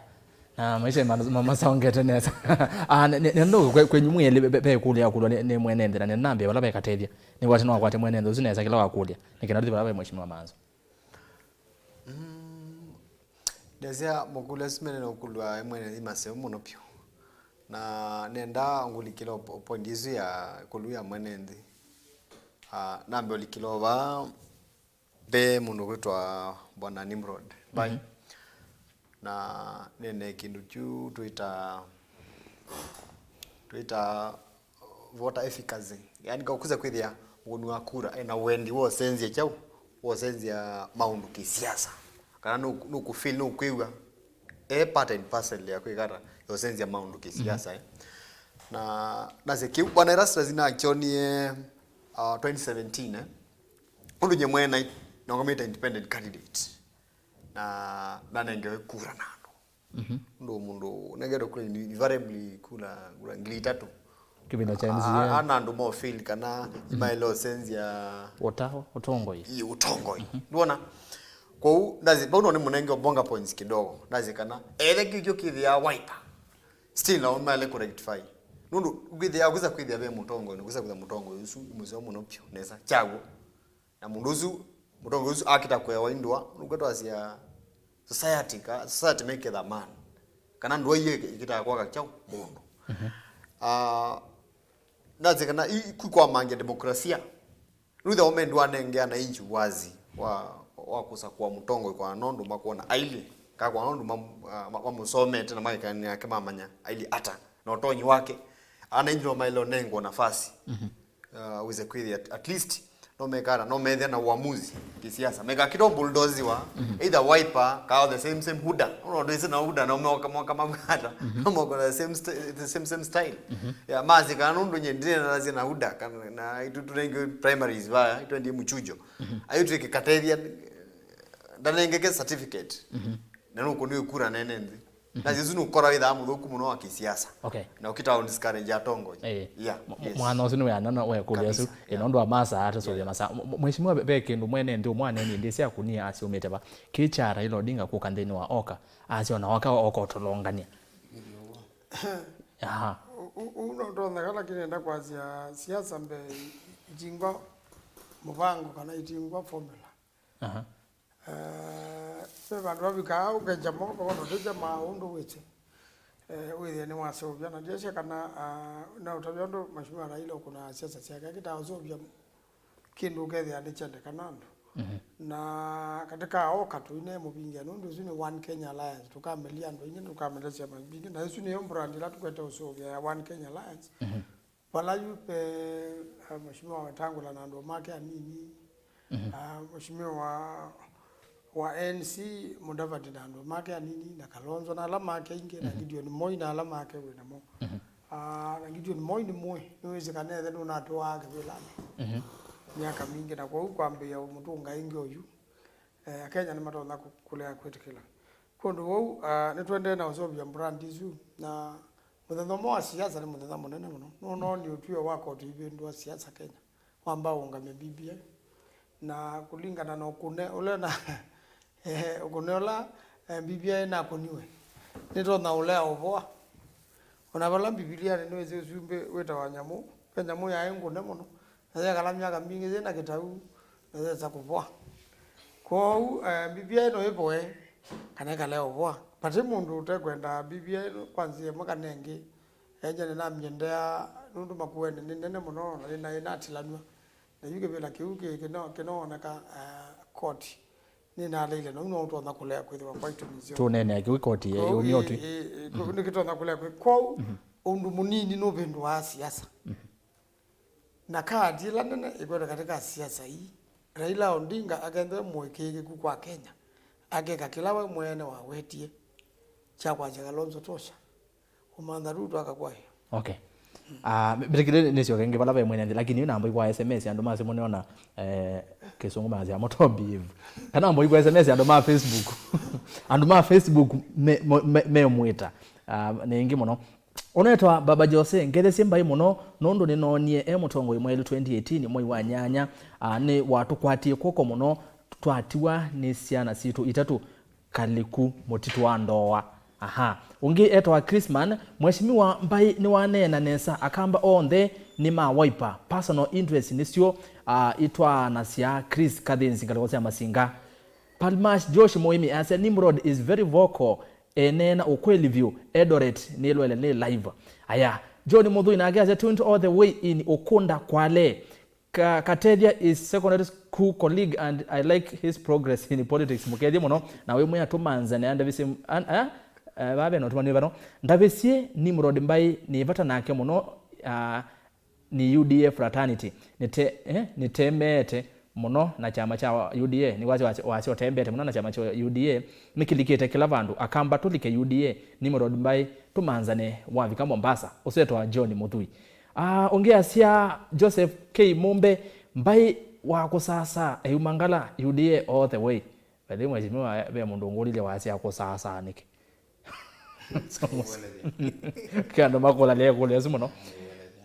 Na maisha ma-, ma-, masaongete nesa. Ah, ne-, ne-, nendo kwe-, kwenyu mwĩlĩ ve, ve, ve kũlya kũlwa nĩ, nĩ mwene nthĩ, na nĩnambĩa vala vekatethya. Nĩ wati no akwate mwene nthĩ ũsu nesa kĩla wakũlya. Nĩ kĩna tũthi vala ve Mheshimiwa Manzo. Mm, ndesya mũkũlya ũsu mene no kũlwa mwene nthĩ maseo mũno piũ. Na nenda ngũlikĩla po-, point isu ya kũlwa mwene nthĩ. Ah, nambe ũlikĩla va ve mũndũ kwĩtwa Bwana Nimrod Mbai. Mhm. Na nene kĩndũ kyu twĩta, twĩta voter efficacy. Yaani, kakuza kwĩthĩa mũkũni wa kura ena wendi wa ũsenzya kyaũ, wa ũsenzya maũndũ kĩsiasa. Kana nũ-, nũkũfeel, nũkwĩw'a e part and parcel ya kwĩka ata, ya ũsenzya maũndũ kĩsiasa, mhm, eh. Na nasya kĩu, Bwana Erastus nakyonie, uh, twenty seventeen, eh. Ũndũ nye mwene nai, nongamĩte independent candidate. Na nanengewe kura na andũ. Mhm. Ũndũ mũndũ ũnengetwe kura, invariably kura, kura ngili itatũ. Kĩvĩla kya M C A. A-, a-, ana andũ mo feel kana, mhm, maĩle ũsenzya ũtao, ũtongoi. Ĩ, ũtongoi. Mhm. Ndwona? Kwoou, ndazi, vau no nĩ mũnenge bonga points kidogo. Ndazi kana, ethe kĩu kĩthĩa Wiper. Still, nao maĩle kũrectify. Nũndũ, kwĩthĩa, kwĩsa kwĩthĩa ve mũtongoi, nĩ kwĩsa kwĩthĩa mũtongoi ũsu, mũseo mũno piũ, nesa, kyaw'o. Na mũndũ ũsu, mũtongoi ũsu akĩta kũewa indũa, nũkwetwasya society, ka, society make the man. Kana ndũa iye ĩkĩtaa kwaka kyaũ mũndũ. Mhm. Ah, ndazi kana i-, kwĩkwamangia demokrasia. Rutha ũmendũ anengea na inchi wazi wa, wa kũsakũa mũtongoi kwa nondũ makwona ailye, ka kwa nondũ mam-, ah, ma-, mamũsomete na magĩkanĩa ake mamanya ailye ata na ũtonyi wake. Ana inchi no maĩle ũnengwa nafasi. Mhm. Uh, wĩse kwĩthĩa at, at least no mekana, no methĩa na uamuzi kisiasa. Meka kidogo bulldoze wa, mhm, either Wiper, ka the same, same huda. No, no, ndwĩsĩ na huda, no moka, moka mabwata. Mhm. No moka the same st-, the same, same style. Mhm. Ya, masi kana nũndũ nye ndine na zina huda, kana, na itu tunenge primaries vaya, itu ndi mchujo. Mhm. Ayo tuike katethia, ndanengeke certificate. Mhm. Na nũkũ nĩ kura nene nthĩ. Na Yesu nũkora wĩthaa mũthũku mũno wa kĩsiasa. Okay. Na ũkĩta ũ discourage atongoi. Eh. Yeah, Mwa-, yes. Mwana ũsu nĩweana na wekũlya ũsu. Kabisa, yeah. Ĩno ndwa masa atũsũvya masa. M-, m-, Mheshimiwa, ve, ve kĩndũ mwene nthĩ ũmwe anenie ndĩsĩ akunie asyaumĩte va. Kĩ kya Raila Odinga kũka nthĩnĩ wa oka. Asya ona oka, oka ũtũlongania. Aha. Ũ-, ũ-, ũu no ndoneka, lakini nenda kwasya siasa mbee itingwa mũvango kana itingwa formula. Aha. Eh, ve vandũ vavikaa ũkenja moko, vano tĩkya maa ũndũ wĩte. Eh, wĩthĩa nĩwaseũvya, na ndiasya kana, ah, na ũtavya ũndũ Mheshimiwa Raila ũkũnaa siasa syake, akĩtaa ũseũvya kĩndũ ũkethĩa nĩkyendekana andũ. Mhm. Na katika oka tũine mũvingĩa, nũndũ ĩsu nĩ One Kenya Alliance, tũkamelia andũ aingĩ, tũkamelia syama mbingĩ, na ĩsu nĩyo brand ĩla tũkwete ũseũvya ya One Kenya Alliance. Mhm. Vala yu ve, eh, Mheshimiwa Wetangula na andũ make anini, mhm, ah, Mheshimiwa wa N C Mudavadi na andũ make anini, na Kalonzo na ala make aingĩ, na, mhm, Gideon Moi na ala make wĩ namo. Mhm. Ah, na Gideon Moi nĩ mũĩ, nĩwĩsĩ kana ethe nũnatũaa kĩvĩlanĩ, mhm, myaka mingĩ, na kwoou kwambĩĩa mũtũnga ĩngĩ oyu, eh, Akenya nĩmatonya kũ-, kũlea kwĩtĩkĩla. Kwondũ wou, ah, nĩtũendee na ũseũvya brand isu, na mũthenya ũmwe wa siasa nĩ mũthenya mũnene mũno. Nũnoo nĩ ũtw'ĩo wa koti ivĩndũa siasa Kenya. Wamba ũũngamya B B I. Na kũlingana na ũkũne ũla na, eh, ũkũne ũla, eh, B B I nakũniwe, nĩtonya ũlea ũvoa. Ona vala Mbivilianĩ nĩwĩsĩ ũsumbĩ wĩtawa nyamũ, ve nyamũ yaĩ ngũne mũno, na yekala myaka mingĩ yĩ na kĩtau, na yesa kũvoa. Kwoou, eh, B B I no ĩvoe, kana ĩkalea ũvoa. Vati mũndũ ũtekwenda B B I kwa nzĩa ĩmwe kana ĩngĩ, enja nĩnamĩendea, nũndũ makueni nĩ nene mũno, na yĩna, yĩnatilanw'a. Na yu kĩvĩla kĩu kĩ-, kĩno-, kĩnooneka, eh, koti nĩnaleile, na ũu no ũtonya kũlea kwĩthĩwa kwa itumi nzeo. Tũneenea kĩu koti kwoou yũmya ĩ-, ũtwi. Ĩ-, ĩ-, kũ-, nĩkĩtonya kũlea kwĩ-, kwoou, mhm, ũndũ mũnini nũvĩndũaa siasa. Mhm. Na kaati ĩla nene ĩkwete katĩ ka siasa ii, Raila Odinga akethĩwe mũĩkĩĩku kwa Kenya, akeka kĩla we mwene wawetie kya kwasya Kalonzo tosha, kũmantha Ruto akakwaĩwa. Okay. Ah, mbĩtĩkĩle nĩsyoke ngĩ vala ve mwene nthĩ, lakini yu namba ikwa S M S andũ ma simũ nĩona, eh, kĩsũngũ masya moto beef. Kana mbo ikwa S M S andũ ma Facebook. Andũ ma Facebook me, me, me, memwĩta. Ah, nĩ ĩngĩ mũno. Ũnetwa Baba Jose, ngethesye mbaĩ mũno, nũndũ nĩnoonie e mũtongoi mwaĩlu twenty eighteen mwei wa nyanya, ah, nĩ watũkwatie kw'oko mũno, twatiwa nĩ syana sitũ itatũ kaliku mũtitũ wa Ndoa. Aha. Ũngĩ etawa Chrisman, Mheshimiwa mbaĩ nĩwaneena nesa, Akamba onthe nĩ ma Wiper, personal interest nĩsyo, ah, itwaanasya. Chris Kathinzi, ngalĩko sya Masinga. Palmash Josh Mũĩmi asya, Nimrod is very vocal. Eneena ũkweli vyũ, Eldoret nĩlwele nĩ live. Aya, John Mũthui nake asya, tuned all the way in Ukunda Kwale. Ka-, Katethya is secondary school colleague and I like his progress in politics. Mũkethye mũno, na wĩ mwĩa tũmanzane, andavisye, an-, a-, eh, vave no tũmanĩwe vano. Ndavisye Nimrod mbaĩ nĩ vata nake mũno, ah, nĩ U D A fraternity. Nĩte-, eh, nĩtemeete mũno na kyama kya U D A. Nĩ wasya, wasya, wasya ũtembete mũno na kyama kya U D A. Nĩkĩlikĩte kĩla vandũ. Akamba tũlike U D A. Nimrod mbaĩ tũmanzane wavika Mombasa. Ũsu etawa John Mũthui. Ah, ũngĩ asya Joseph K Mumbe, mbaĩ wa kũsasa eumangala U D A all the way. By the way, mheshimiwa, ve mũndũ ũngũlilye wasya kũsasa nĩkĩ? Kĩ andũ makũlany'a ĩkũlyo ĩsu mũno.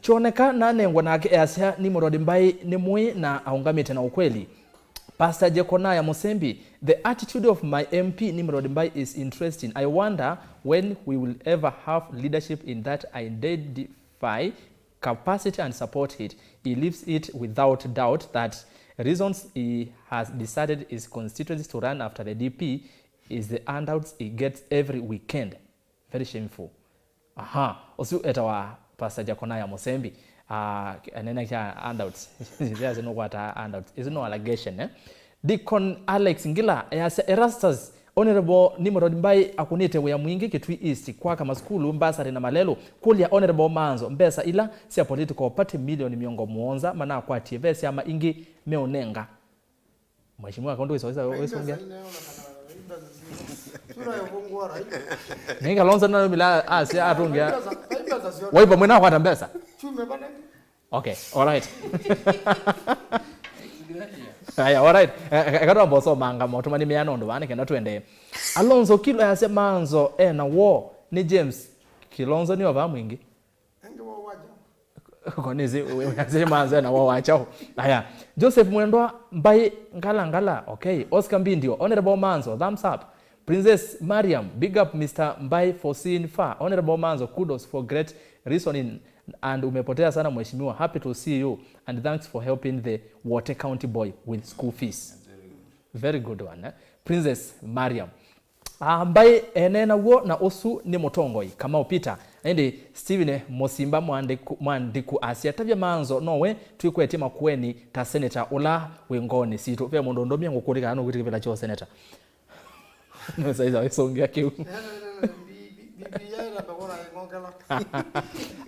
Kyoneka nanengwa nake easya Nimrod mbaĩ nĩ mũĩ na aũngamĩte na ũkweli. Pastor Jekonaya Mũsembi, the attitude of my M P Nimrod Mbai is interesting. I wonder when we will ever have leadership in that identify capacity and support it. He lives it without doubt that reasons he has decided his constituency to run after the D P is the handouts he gets every weekend. Very shameful. Aha, ũsu etawa Pastor Jekonaya Mũsembi. Ah, anene kya handouts. There's no what handouts. It's no allegation, eh? Deacon Alex Ngila, easya Erastus, Honorable Nimrod Mbai akũnĩte wĩa mwingĩ Kitui East, kwaka masukulu, mbasarĩ na malelũ. Kũlya Honorable Manzo, mbesa ila sya political party milioni mĩongo mũonza manakwatie, ve syama ingĩ meũnenga? Mheshimiwa, kondo wĩsa, wĩsa, wĩsa ongea. Nĩ Kalonzo na mila asya atũngĩa. Waipa mwena kwata mbesa. Okay, all right. Aya, alright. Eh, eh, eka twambe ũsomanga maũtũmani meana ũndũ vaa nĩ kenda tũendee. Alonzo Kilo yasya Manzo ena woo nĩ James Kilonzo nĩ ova mwingĩ. Enge wa waja. Konisi, we, we, yasya Manzo ena woo wa chao. Aya. Joseph Mwendwa Mbai Ngala Ngala. Okay. Oscar Mbindio. Honorable Manzo. Thumbs up. Princess Mariam, big up Mister Mbai for seeing far. Honorable Manzo, kudos for great reasoning and umepotea sana mheshimiwa. Happy to see you and thanks for helping the Wote County boy with school fees. Very good one, eh? Princess Mariam. Ah, Mbai enena w'o na ũsu nĩ mũtongoi Kamau Peter. Na ĩndĩ Steven Mũsimba Mwandiku, Mwandiku asya, tavya Manzo nowe twĩkwetye Makueni ta seneta ũla wĩ ngoonĩ sitũ. Ve mũndũ ũndũmie ngũkũlĩka kana ũkwĩtĩkĩvĩla kyo seneta. Nĩwĩsaĩsa wĩsũngĩa kĩu.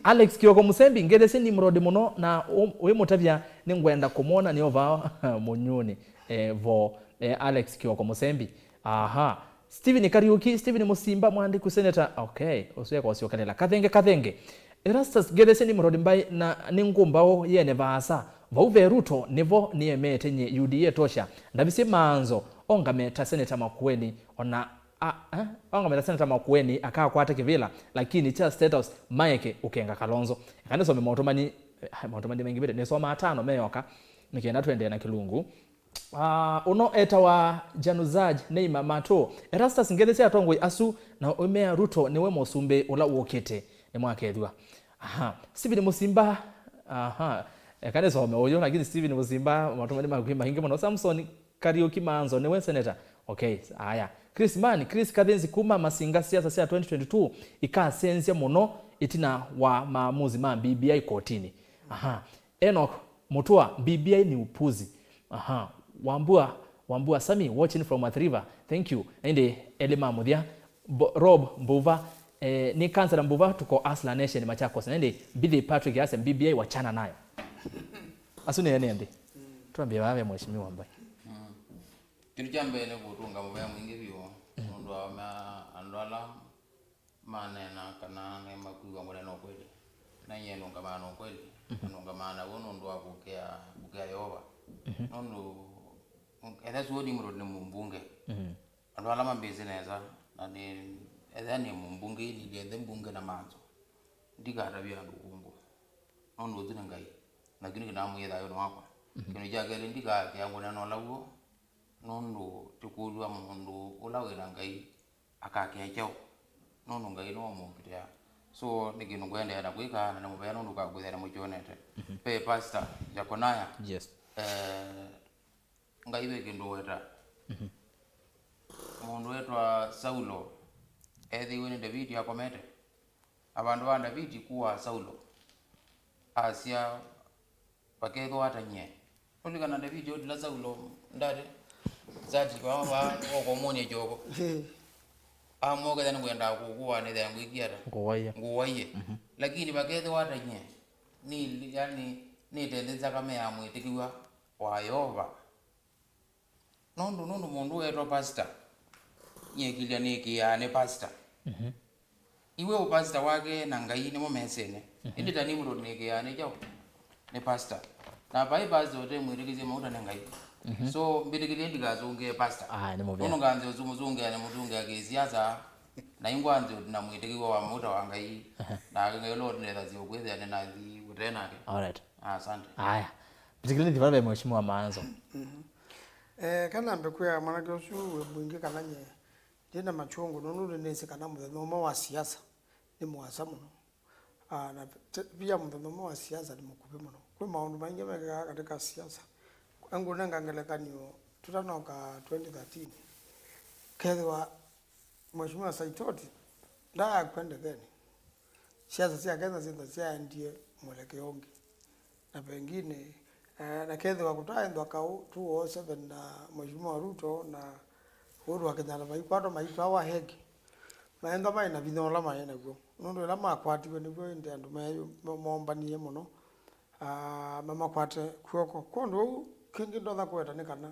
Alex Kioko Musembi, ngethesye Nimrod mũno na ũ-, wĩmũtavya nĩngwenda kũmwona nĩ ovaa mũnyunĩ, eh, vo, eh, Alex Kioko Musembi. Aha. Steven Kariuki, Steven Musimba, Mwandiku, Senator. Okay, ũsu ekosyokelela. Kathenge, Kathenge. Erastus, ngethesye Nimrod Mbai na nĩ ngũmbaũ yene vaasa. Vau ve Ruto, nĩvo nĩemete nye U D A tosha. Ndavisye Manzo, ongame ta Senator Makueni, ona, a, eh, ongame ta Senator Makueni, akakwata kĩvĩla, lakini cha status, maeke ũkenga Kalonzo. Eka nĩsome maũtũmani, eh, maũtũmani maingĩ vĩte, nĩsomaa atano meyoka, nĩkenda tũendee na kĩlungu. Ah, ũno etawa Januzaj Neima Mato. Erastus, ngethesye atongoi asu na ũmea Ruto nĩwe mũsumbĩ ũla wũkĩte. Nĩmwakethwa. Aha. Steven Musimba. Aha. Eka nĩsome ũyũ, lakini Steven Musimba, maũtũmani maku maingĩ mũno. Samson Kariuki Manzo, nĩwe seneta. Okay, aya. Chris Mann, Chris Kathinzi kuma Masinga, siasa sya twenty twenty-two ikasenzya mũno ĩtina wa maamuzi ma B B I kotini. Aha. Enoch Mutua, B B I ni upuzi. Aha. Wambua, Wambua Sami, watching from Athi River. Thank you. Na ĩndĩ elĩ ma mũthya, Bo-, Rob Mbuva, eh, nĩ Councillor Mbuva, tuko Asla Nation, Machakos. Na ĩndĩ Bithi Patrick asya B B I wachana nayo. Asu nĩ ene nthĩ. Tuambie vaa ve mheshimiwa Mbai. Mm. Kĩndũ kya mbee nĩ kũtũnga mũvea mwingĩ vyũ, nũndũ wa ma-, andũ ala maneena kana nĩmakwĩw'a ngũneena ũkweli. Na nyie nũngamaa na ũkweli, na nũngamaa naw'o nũndũ wa kũkĩa, kũkĩa Yeova. Nũndũ, ethĩwa sio Nimrod nĩ mũmbunge, andũ ala mambĩsĩ nesa, na nĩ, ethĩwa nĩ mũmbunge, nilye nthĩ mbunge na Manzo, ndikatavya andũ kũngũ, nũndũ ũsu nĩ Ngai, na kĩu nĩkĩnamwĩe thayũnĩ wakwa. Kĩndũ kya kelĩ, ndikakĩa ngũneena ũla w'o, nũndũ tĩkũlw'a mũndũ ũla wĩ na Ngai akakĩa kyaũ, nũndũ Ngai nĩwe ũmũkitĩaa. So, nĩ kĩndũ ngũendeea na kwĩka, na nĩ mũvea nũndũ ũkakwĩthĩa nĩmũkyonete. Ve pastor Jekonaya. Yes. Eh, Ngai ve kĩndũ weta. Mũndũ wetwa Saulo ethĩiwe nĩ Ndaviti akomete. Na vandũ va Ndaviti kũaa Saulo, asya, vakethĩwa ata nyie? Ũlikana Ndaviti ũtila Saulo ndate sati kwa wa okomũnye kyoko. Amwoketha nĩngwenda kũkũanĩthĩa ngwĩkie ata? Ngũwaie. Ngũwaie. Lakini vakethĩwa ata nyie? Ni, yani, nĩte nthakame ya mwĩtĩkĩw'a wa Yeova. Nũndũ, nũndũ mũndũ weetwa pastor, nyie kĩlya nĩkĩaa nĩ pastor. Iwe ũ pastor wake na Ngai nĩmo mesene. Ĩndĩ ta Nimrod nĩkĩaa nĩ kyaũ? Nĩ pastor. Na vai pastor ũte mwĩtĩkĩsye mauta nĩ Ngai. So, mbĩtĩkĩlye ndikasũngĩe pastor. Ah, nĩ mũvea. Nũndũ nganzĩa ũsũmũsũngĩa nĩ mũsũngĩa kĩsiasa, na ingwanzĩa ũtina mwĩtĩkĩw'a wa mauta wa Ngai. Na Ngai ũla ũtũnethasya ũkwĩthĩa nĩ nathi ũte nake. Alright. Asante. Aya. Mbĩtĩkĩlye nĩthi vala ve mheshimiwa Manzo. Eh, kana mbĩkwĩa mwanake ũsu wĩ mwingĩ kana nye ndĩ na machungu, nũndũ nĩnĩsĩ kana mũthenya ũmwe wa siasa nĩ mũasa mũno. Ah, na te-, pia mũthenya ũmwe wa siasa nĩ mũkuvĩ mũno. Kwĩ maũndũ maingĩ mekĩkaa katika siasa. Ngũnenga ngelekany'o, tũtanoka twenty thirteen, kethĩwa Mheshimiwa Saitoti ndaakw'a ndekeni, siasa sya Kenya syonthe syaendie mwelekeo ũngĩ. Na pengine, eh, na kethĩwa kũtaaĩ nthwakaũ two oh seven na Mheshimiwa Ruto na Uhuru wa Kenyatta maikwatwa maitwawa Hague, maenda maĩ na vinya ũla maĩ naw'o. Nũndũ ĩla makwatiwe nĩw'o ĩndĩ andũ me-, mo-, moombanie mũno, ah, mamakwate kw'oko. Kwondũ ũu, kĩngĩ ndonya kũweta nĩ kana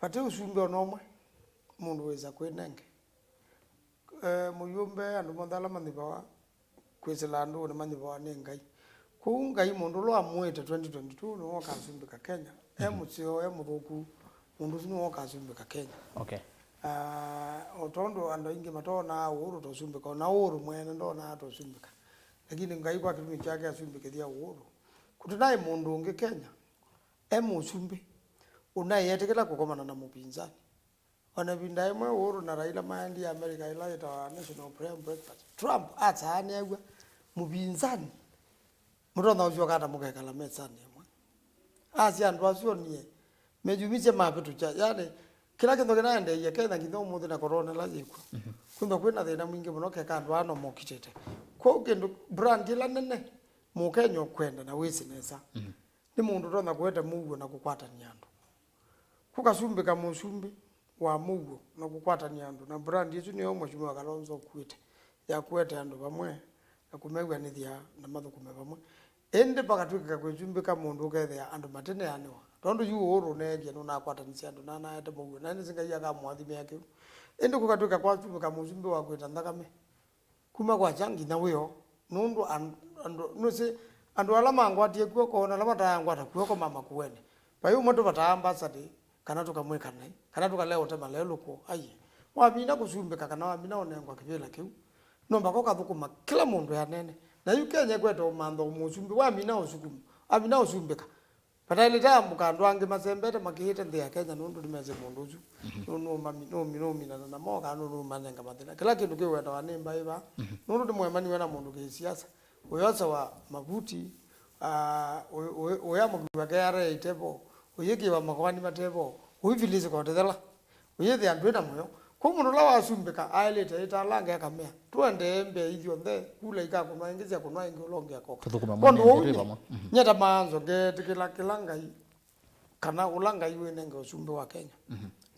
vatĩ ũsumbĩ o na ũmwe mũndũ wĩsa kwĩnenge. Eh, mũyũmbe, andũ monthe ala manyĩvawa kwĩsĩla andũ nĩmanyĩvawa nĩ Ngai. Kwoou Ngai mũndũ ũla wamũĩte twenty twenty-two nĩwe ũkasumbĩka Kenya, e mũseo, e mũthũku, mũndũ ũsu nĩwe ũkasumbĩka Kenya. Okay. Ah, o tondũ andũ aingĩ matonaa Uhuru ta ũsumbĩka, ona Uhuru mwene ndonaa ta ũsumbĩka. Lakini Ngai kwa kĩtumi kyake asumbĩkĩthya Uhuru. Kũtinaĩ mũndũ ũngĩ Kenya e mũsumbĩ ũnaĩ etĩkĩla kũkomana na mũpinzani. Ona ĩvinda ĩmwe Uhuru na Raila maendie America ĩla yĩtawa National Prayer Breakfast. Trump asaanĩaw'a mũpinzani, mũtonya ũsyoka ata mũkekala mesanĩ ĩmwe? Asya andũ asu onie meyumisye mavĩtũkya. Yani, kĩla kĩndũ kĩnaendeeie Kenya nginya ũmũnthĩ na corona ĩla yĩkw'o. Kwĩthwa kwĩna thĩna mwingĩ mũno keka andũ aa no mokitĩte. Kwoou kĩndũ brand ĩla nene Mũkenya ũkwenda na wĩsĩ nesa. Nĩ mũndũ ũtonya kũete mũuo na kũkwatany'a andũ. Kũkasumbĩka mũsumbĩ wa mũuo na kũkwatany'a andũ, na brand ĩsu nĩyo Mheshimiwa Kalonzo ũkuĩte, ya kũete andũ vamwe na kũmew'anĩthya na mathũkũme vamwe. Ĩndĩ pakatw'ĩkĩka kwĩsumbĩka mũndũ ũkethĩa andũ matĩneanĩwa, tondũ yu Uhuru ũneekie nũnakwatanĩsye andũ na anaete mũuo, na nĩsĩ Ngai akamũathimĩa kĩu. Ĩndĩ kũkatw'ĩka kwasumbĩka mũsumbĩ wa kwĩta nthakame, kuma kwakya nginya wĩoo, nũndũ an-, andũ, nũsĩ, andũ ala mangwatie kw'oko na ala mataangwata kw'oko ma makũene. Vai ũmwe tũvataa ambassador, kana tũkamwĩka naĩ, kana tũkalea ũtema lelũ kwoo. Aiye, wamina kũsumbĩka kana wamina ũnengwa kĩvĩla kĩu, no mpaka ũkathũkũma kĩla mũndũ anene. Na yu Kenya ĩkwete ũmantha mũsumbĩ, wamina ũsukumo, wamina ũsumbĩka, vataĩlĩte amũka andũ angĩ masembete makĩĩte nthĩ ya Kenya, nũndũ nĩmesĩ mũndũ ũsu nũ-, nũmami-, nũmi-, nũminana namo, kana nũ-, nũmanenga mathĩna. Kĩla kĩndũ kĩwetawa nĩ mbaĩ vaa, nũndũ nĩmũemaniwe na mũndũ kĩsiasa, ũyosewa mavuti, ah, ũ-, ũ-, ũyamũkiwa K R A itevo, ũyĩkĩwa makoani matevo, ũivilisĩka ũtethela. Ũyĩthĩa ndwĩ na mũyo. Kwoou mũndũ ũla wasumbĩka aĩlĩte ĩtalange akamea, tũendee mbee ithyonthe, kula ikakũnwa ĩngĩ, syakũnwa ĩngĩ, ũla ũngĩ akoka. Tũthũkũme. Kwondũ mwendeete ũu twĩ vamwe. Nyie ta maanzo ngeetĩkĩla kĩla Ngai, kana ũla Ngai wĩnenge ũsumbĩ wa Kenya.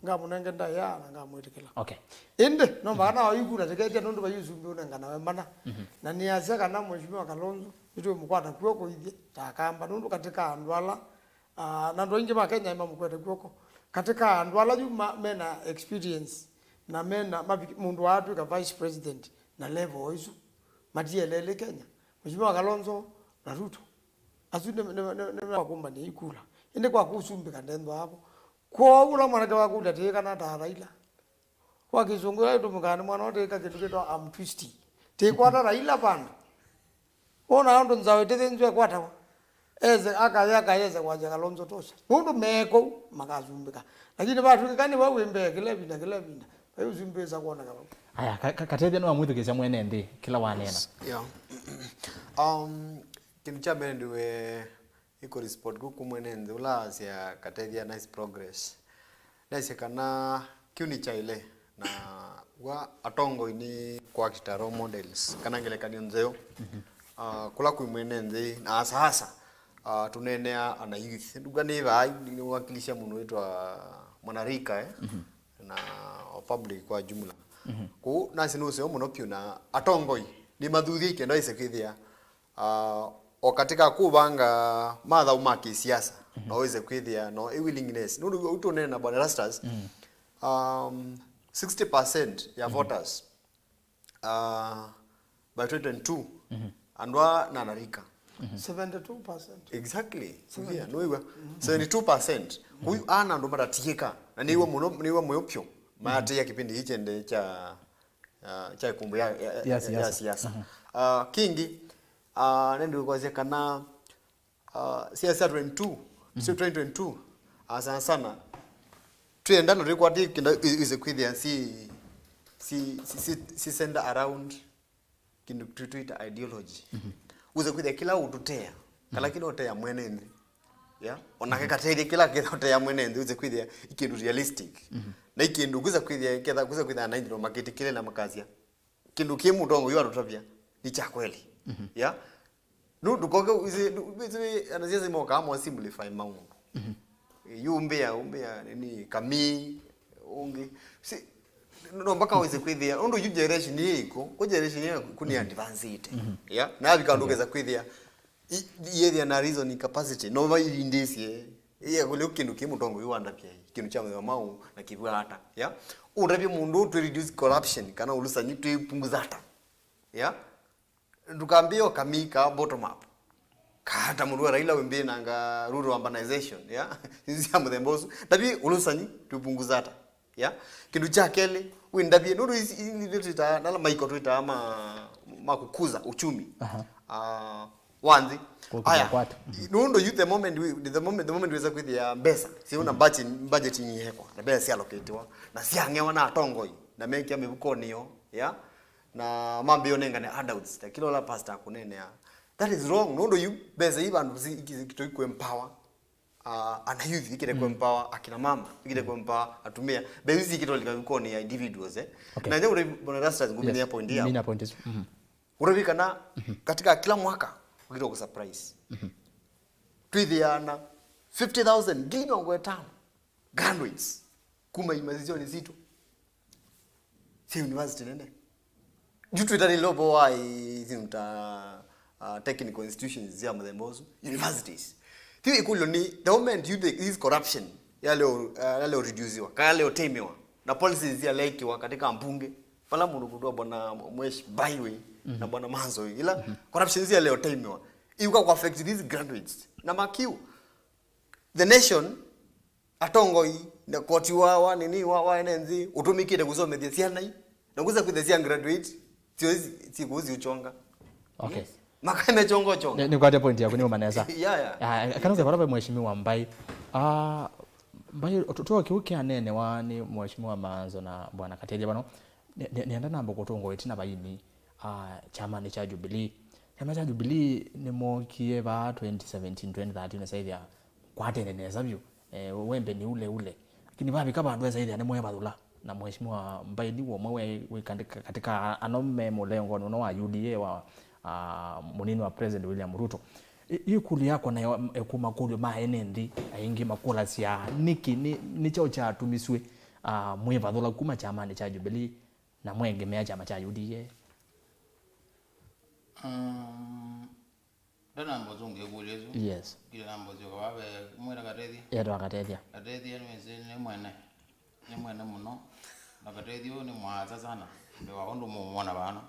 Ngamũnenge ndaĩa na ngamwĩtĩkĩla. Okay. Ĩndĩ no mpaka nayo ikula tĩketya nũndũ vai ũsumbĩ ũnenganawe mana. Na nĩasya kana Mheshimiwa Kalonzo nĩtwĩmũkwata kw'oko ithyĩ ta Akamba, nũndũ katĩ ka andũ ala Ah, na andũ aingĩ ma Kenya nĩmamũkwete kw'oko. Katĩ ka andũ ala yu ma-, mena experience na mena mavi-, mũndũ waatw'ĩka vice president na level o isu, matieleli Kenya. Mheshimiwa Kalonzo na Ruto. Asu nĩ, nĩ, nĩ, nĩ makũmbania ikula. Ĩndĩ kwa kũsumbĩka ndethwa avo. Kwoou ũla mwanake wakũlya tĩĩ kana ta Raila. Kwa kĩsũngũ ĩla ĩtũmĩkaa nĩ mwana ũtĩĩka kĩndũ kĩtawa arm twisting. Tĩkwata Raila vandũ. Wona ũndũ nzaũ ĩtĩthĩnzwe ĩkwatawa. Ese akaya akayese kwasya Kalonzo tosha. Nũndũ me kũu makasumbĩka. Lakini vatw'ĩka nĩwe wĩ mbee kĩla ĩvinda, kĩla ĩvinda. Vai ũsumbĩĩsa kwoneka vau. Aya, ka-, ka-, Katethya nĩwamwĩthukĩĩsya mwene nthĩ kĩla waneena. Yeah. Um, kĩndũ kya mbee ndiwe Ĩkũrespond kũkũ mwene nthĩ ũla asya Katethya nice progress. Nesĩ kana kĩu nĩ kyaĩle, na wa atongoi nĩ kwakita role models, kana ngelekany'o nzeo, ah, kũla kwĩ mwene nthĩ, na asa asa, ah, tũneenea ana youth. Nduka nĩ vaa, nĩwakilisha mũndũ wĩtwa mwanarika, eh? Na o public kwa jumla. Kũu nasi nĩ ũseo mũno piũ, na atongoi nĩ mathuthie kenda ĩse kwĩthĩa Ah, o katika kũvanga mathaũ ma kĩsiasa, no wĩse kwĩthĩa, no ĩ willingness. Nũndũ ũu tũneena Bwana Erastus, um, sixty percent ya voters, ah, by twenty twenty-two, andũ aa nana rika. Seventy-two percent. Exactly. Yeah, nĩwĩw'a? Seventy-two percent. Kũu ana andũ matatiĩka, na nĩw'a mũno, nĩw'a mũyo pyũ. Maatĩĩa kĩpindi kĩĩ kyende kya ah, kya ĩkũmbũ ya, ya, ya, ya siasa. Ah, kĩngĩ, ah, nĩndĩkwasya kana, ah, siasa twenty twenty-two, sio twenty twenty-two, ah, sana sana, twĩenda na twĩkwatĩ kĩnda ĩse kwĩthĩa si, si, si, si, si center around kĩndũ tũ-, twĩta ideology. Wĩse kwĩthĩa kĩla ũtũtea, kala kĩla ũtea mwene nthĩ. Yeah? Onake katethye kĩla ketha ũtea mwene nthĩ, wĩse kwĩthĩa ĩ kĩndũ realistic. Na ĩ kĩndũ kwĩsa kwĩthĩa, ketha kwĩsa kwĩthĩa na ĩndĩ no makĩtĩkĩle na makasya, kĩndũ kĩ mũtongoi yu atũtavya nĩ kya kweli. Yeah? Nũ ndũkoke, wĩse, wĩse, anasiasa mokaa mo simplify maũndũ. Yu ũmbĩa, ũmbĩa, nini, kamii, ũngĩ. Si, no mpaka wĩse kwĩthĩa, ũndũ yu generation yĩ ĩko, kwa generation yĩ ĩko nĩ advanced. Yeah? Na avika andũ kesa kwĩthĩa, i-, yethĩa na reasoning capacity, no vailindĩsye, ĩya kũlĩ kĩndũ kĩ mũtongoi wandavya, kĩndũ kya mũthemba mau na kĩvwata. Yeah? Ũndavye mũndũ twĩ reduce corruption, kana ũlusani twĩ punguza ata. Yeah? Ndũkambĩe ũkamika bottom up. Kata mũndũ wa Raila wĩmbĩnanga rural urbanization, ya? Isu sya mũthemba ũsu. Ndavye ũlũsani tũpunguza ata, ya? Kĩndũ kya kelĩ, wĩ ndavye, nũndũ ici, ici nĩ twĩtaa, nala maiko twĩtaa ma, ma kukuza uchumi. Aha. Ah, wa nthĩ. Kũkũza. Aya, kwata. Mhm. Nũndũ you the moment we, the moment, the moment wĩsa kwĩthĩa mbesa, si una, mhm, budget, budget nyihekwa, na mbesa syaloketiwa, na syang'ewa na atongoi, na mekĩa mĩvukonĩ yo, ya? Na mambĩĩa ũnengane handouts, ta kĩla ũla pastor akũneenea. That is wrong. Nũndũ yu mbesa ii vandũ si-, iki-, ikitoi kũ empower, uh, ana youth, ikite kũ, mm, empower akina mama, ikite kũ, mm, empower atumia. Mbesa ii ikitolika mĩkonĩ ya individuals, eh. Okay. Na nje ũrĩ Bwana Erastus, ngũminia, yes, point yao. Mina point is, mhm. Ũravi kana, mhm, katika kila mwaka, ũkitwa kũ surprise. Mhm. Twĩthĩana fifty thousand, ngili mĩongo ĩtano graduates kuma imazisioni sitũ sya university nene. Yu twĩtanĩle ũvoo wa i-, ithi ta, uh, technical institutions sya mũthemba ũsu, universities. Ti ĩkũlyo nĩ, the moment you the, this corruption yaleo, uh, yaleo reduciwa, kana yaleo temiwa, na policies syalekiwa katika mbunge, vala mũndũ kũtwa Bwana Mwesh Baiwe, mhm, na Bwana Manzo, ila, mhm, corruption syaleo temiwa, iuka ku affect these graduates. Na makiu, the nation, atongoi, na koti wa, wa nini, wa, wa ene nthĩ, ũtũmĩkĩte kũsomethya syana ii, na kũsa kwĩthĩa sya graduate, syo ici, syĩkũũ siũchonga. Okay. Makae mechongochonga. Nĩ, nĩkwate point yaku, nĩũma nesa. Yeah, yeah. Ah, kana ũkethwa ve Mheshimiwa Mbai. Ah, Mbai, tũ-, tũo kĩu kĩaneenewa nĩ Mheshimiwa Manzo na Bwana Katethia vano. Nĩ, nĩ, nĩenda namba kũtũngwa ĩtina vaini, ah, kyamanĩ kya Jubilee. Kyama kya Jubilee nĩmookie vaa twenty seventeen, twenty thirteen, na saithya kwatene nesa vyũ. Eh, wembe nĩ ule ule. Lakini vavika vandũ esa ĩthĩa nĩmwevathũla. Na Mheshimiwa Mbai nĩ ũmwe we, we katika, katika ano me mũlengonĩ ũno wa U D A wa, ah, mũnini wa President William Ruto. Ĩ-, ĩkũlyo yakwa nayo, ĩkũma kũlyo ma ene nthĩ, aingĩ makũlasya, nĩkĩ, nĩ, nĩ kyaũ kyatumisw'e, ah, mwĩvathũla kuma kyamanĩ kya Jubilee na mwengemea kyama kya U D A? Um, Ndanamba ũsũngĩa ĩkũlyo ĩsu. Yes. Kĩla namba ũsyoka vaa ve, mwĩta Katethia. Yetwa Katethia. Katethia nĩwĩsĩ nĩ mwene. Nĩ mwene mũno. Na Katethia ũyũ nĩ mwaasa sana. Mbee wa ũndũ mũmwona vano.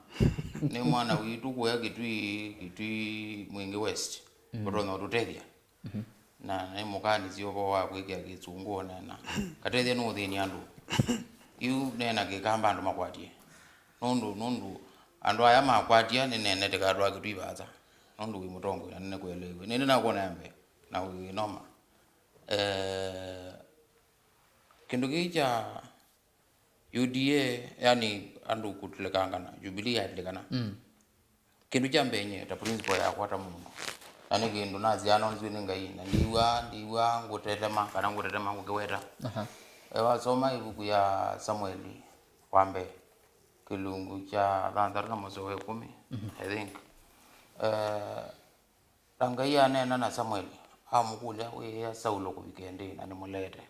Nĩ mwana witũ kũya Kitui, Kitui Mwingi West. Mm. Ũtonya ũtũtethya. Mhm. Na nĩ mũkanĩsye ũvoo wa kwĩkĩa kĩsũngũ ũneena. Katethia nũũthĩny'a andũ. Yu neena Kĩkamba andũ makwatie. Nũndũ, nũndũ andũ aya makwatia nĩneenete katwa Kitui vaasa. Nũndũ wĩ mũtongoi na nĩnĩkũeleew'e. Nĩnĩnakwona mbee na wĩ noma. Eh, kĩndũ kĩĩ kya U D A, yani andũ kũtulĩkangana, Jubilee yatulĩkana. Mm. Kĩndũ kya mbee nyie ta principle yakwa ta mũndũ, na nĩ kĩndũ nasyaa nonzw'e nĩ Ngai, na ndiw'aa, ndiw'aa ngũtetema kana ngũtetema ngũkĩweta. Aha. E, wasoma ĩvuku ya Samueli wa mbee, kĩlungu kya thanthatũ na mũsoa wa ĩkũmi, mhm, I think. Eh, ta Ngai aneena na Samueli, amũkũlya, wĩĩa Saulo kũvika ĩndĩĩ na nĩmũlete?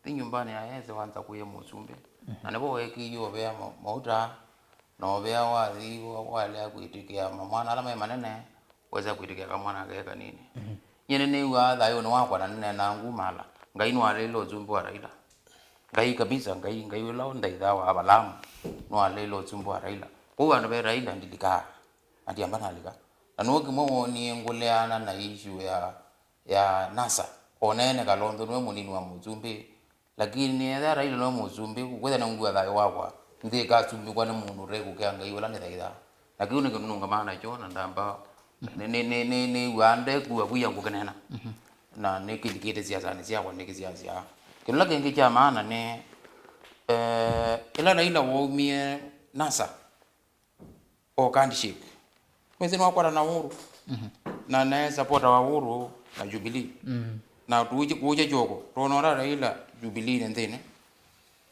Thi nyũmbanĩ ya Yese wanza kũya mũsumbĩ. Mhm. Na nĩvo weekĩie ũvea ma-, mauta, na ũvea wathi wa-, walea kwĩtĩkĩa mamwana ala me manene, wesa kwĩtĩkĩa kamwana ke kanini. Mhm. Nyie nĩnĩw'aa thayũnĩ wakwa na nĩneenaa ngumala, Ngai nĩwaleile ũsumbĩ wa Raila. Ngai kabisa, Ngai, Ngai ũla ũndaithaa wa Avalaamu, nĩwaleile ũsumbĩ wa Raila. Kwoou vandũ ve Raila ndilikaa, na ndiamba nalika. Na nũũ kĩmwe woonie ngũleana na issue ya ya NASA, o na ene Kalonzo nĩwe mũnini wa mũsumbĩ, lakini ethĩa Raila nĩwe mũsumbĩ, kwĩthĩa nĩngua thayũ wakwa, nthĩ ĩkasumbĩkwa nĩ mũndũ ũtekũkĩa Ngai ũla nĩthaithaa. Na kĩu nĩ kĩndũ nũngamaa nakyo, na ndamba, nĩ, nĩ, nĩ, nĩ, nĩw'aa ndekua via ngũkĩneena. Mhm. Na nĩkĩlikĩte siasanĩ syakwa nĩkĩsiasya. Kĩndũ kĩla kĩngĩ kya maana nĩ, eh, ĩla Raila waumie NASA, o handshake. Mwĩsĩ nĩwakwata na Uhuru. Mhm. Na nae supporter wa Uhuru na Jubilee. Mm. Na tuuji kuja joko, tuona ũla Raila Jubilee nĩ nthĩnĩ.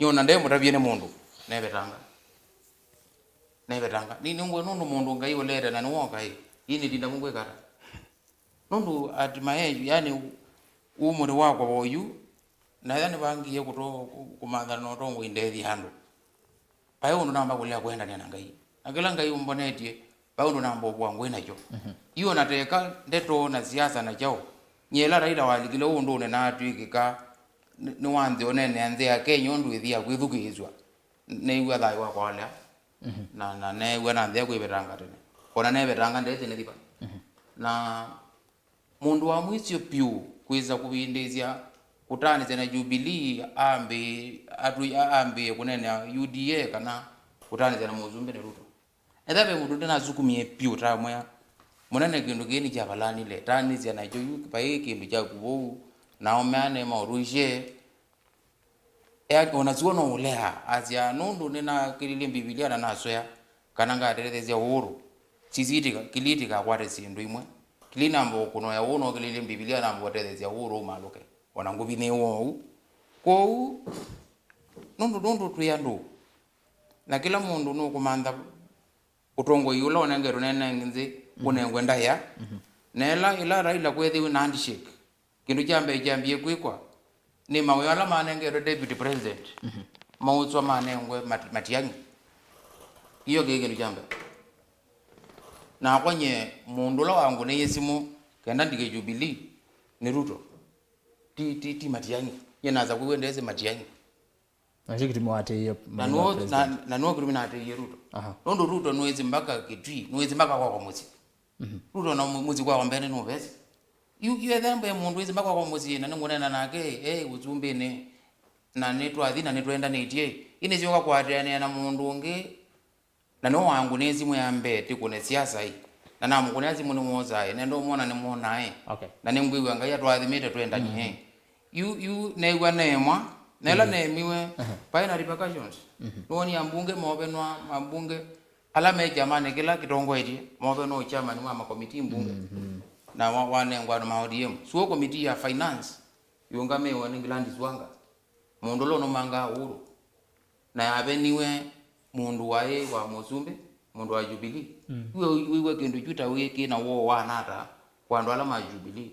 Nĩona ndemũtavie nĩ mũndũ, nevetanga. Nevetanga. Ni nĩngwe nũndũ mũndũ Ngai ũlete na nĩwoka ĩ. Ii nĩ tinda mũngwĩkata. Nũndũ at my age, yani, umri wakwa wa oyu, na ethĩa nĩvangie kũto-, kũ-, kũmanthana na ũtongoi ndeethya andũ. Vai ũndũ namba kũlea kũendania na Ngai. Na kĩla Ngai ũmbonetye, vai ũndũ namba ũvũa ngũĩ nakyo. Mhm. Yu ona teka ndeto na siasa na kyaũ, nyie ĩla Raila walikile ũndũnĩ na atw'ĩkĩka nĩ, nĩ wa nthĩ ũneenea nthĩ ya Kenya ũndũ ĩthi ya kwĩthukĩĩsw'a, neew'a thayũ wakwa walea. Mhm. Na, na neew'a na nthĩ ya kwĩvetanga tene. Ona nevetanga ndeti nĩthi va. Mhm. Na mũndũ wa mwisyo vyũ kwĩsa kũvindĩĩsya kũtaanĩsya na Jubilee ambĩĩe, atwĩ-, a-, ambĩĩe kũneenea U D A kana kũtaanĩsya na mũsumbĩ nĩ Ruto. Ethĩwa ve mũndũ ndanasukumie vyũ, tamwĩa, "Mũnene, kĩndũ kĩĩ nĩkyavalangile, taanĩsya nakyo yu, vai kĩndũ kyaku vau," nao meane maũrũisye. Ea, o na sua no ũlea, asya, "Nũndũ nĩnakĩlilye Mbivilia na naswea kana ngatetheesya Uhuru, sisi itika-, kili itikakwate syĩndũ imwe. Kili namba ũkũnoya ũũ, nokĩlilye Mbivilia namba ũtetheesya Uhuru ũmalũke, o na ngũvinyĩĩwa ũu." Kwoou, nũndũ, nũndũ twĩ andũ, na kĩla mũndũ nũkũmantha ũtongoi ũla ũnengetwe nene nthĩ, mhm, ũnengwe ndaĩa. Mhm. Na ĩla, ĩla Raila kwethĩwe na handshake, kĩndũ kya mbee kyambie kwĩkwa nĩ mawĩa ala manengetwe deputy president, mhm, mauswa manengwe Mat-, Matiang'i. Iyo kĩĩ kĩndũ kya mbee. Nakwa nyie mũndũ ũla wangũnĩie simũ kenda ndike Jubilee nĩ Ruto. Ti, ti, ti Matiang'i. Nyie nasa kwĩw'a ndesĩ Matiang'i. Nakyo kĩtumi watĩĩie na mũnene wa nũũ, na, president. Na nũũ kĩtumi natĩĩie Ruto? Aha. Nũndũ Ruto nũĩsĩ mbaka Kitui, nũĩsĩ mbaka kwakwa mũsyĩ. Mhm. Ruto na mũ-, mũsyĩ kwakwa mbene nũvesi. Yu, yu ethe mbe mũndũ wĩsĩ mbaka kwakwa mũsyĩ, na nĩngũneena nake, e ũsumbĩnĩ, na nĩtwathi, na nĩtwendanĩtye. Ĩndĩ syoka kũatĩanĩa na mũndũ ũngĩ, na nĩwe wangũnĩe simũ ya mbee tĩkũne siasa ĩ. Na namũkũnĩa simũ nĩmwosaa ĩ, nenda ũmwona nĩmwonaa ĩ. Okay. Na nĩngwĩw'a Ngai atwathimĩte twendanie ĩ. Mhm. Yu, yu neew'a neemwa, na ĩla, mhm, neemiwe, aha, vaĩ na repercussions. Mhm. Nĩwonie ambunge movenwa, ambunge ala me kyamanĩ kĩla kĩtongoetye, movenwa chairman wa makomiti mbunge. Mhm. Na wa-, wanengwa andũ ma O D M. Suo komiti ya finance, yũngamĩwe nĩ Gladys Wanga. Mũndũ ũla ũnũmangaa Uhuru. Na yaveniwe mũndũ waĩ wa mũsumbĩ, mũndũ wa Jubilee. Mm. Wĩ-, wĩw'a kĩndũ kyu ta wĩ kĩ na woo wa nata kwa andũ ala ma Jubilee?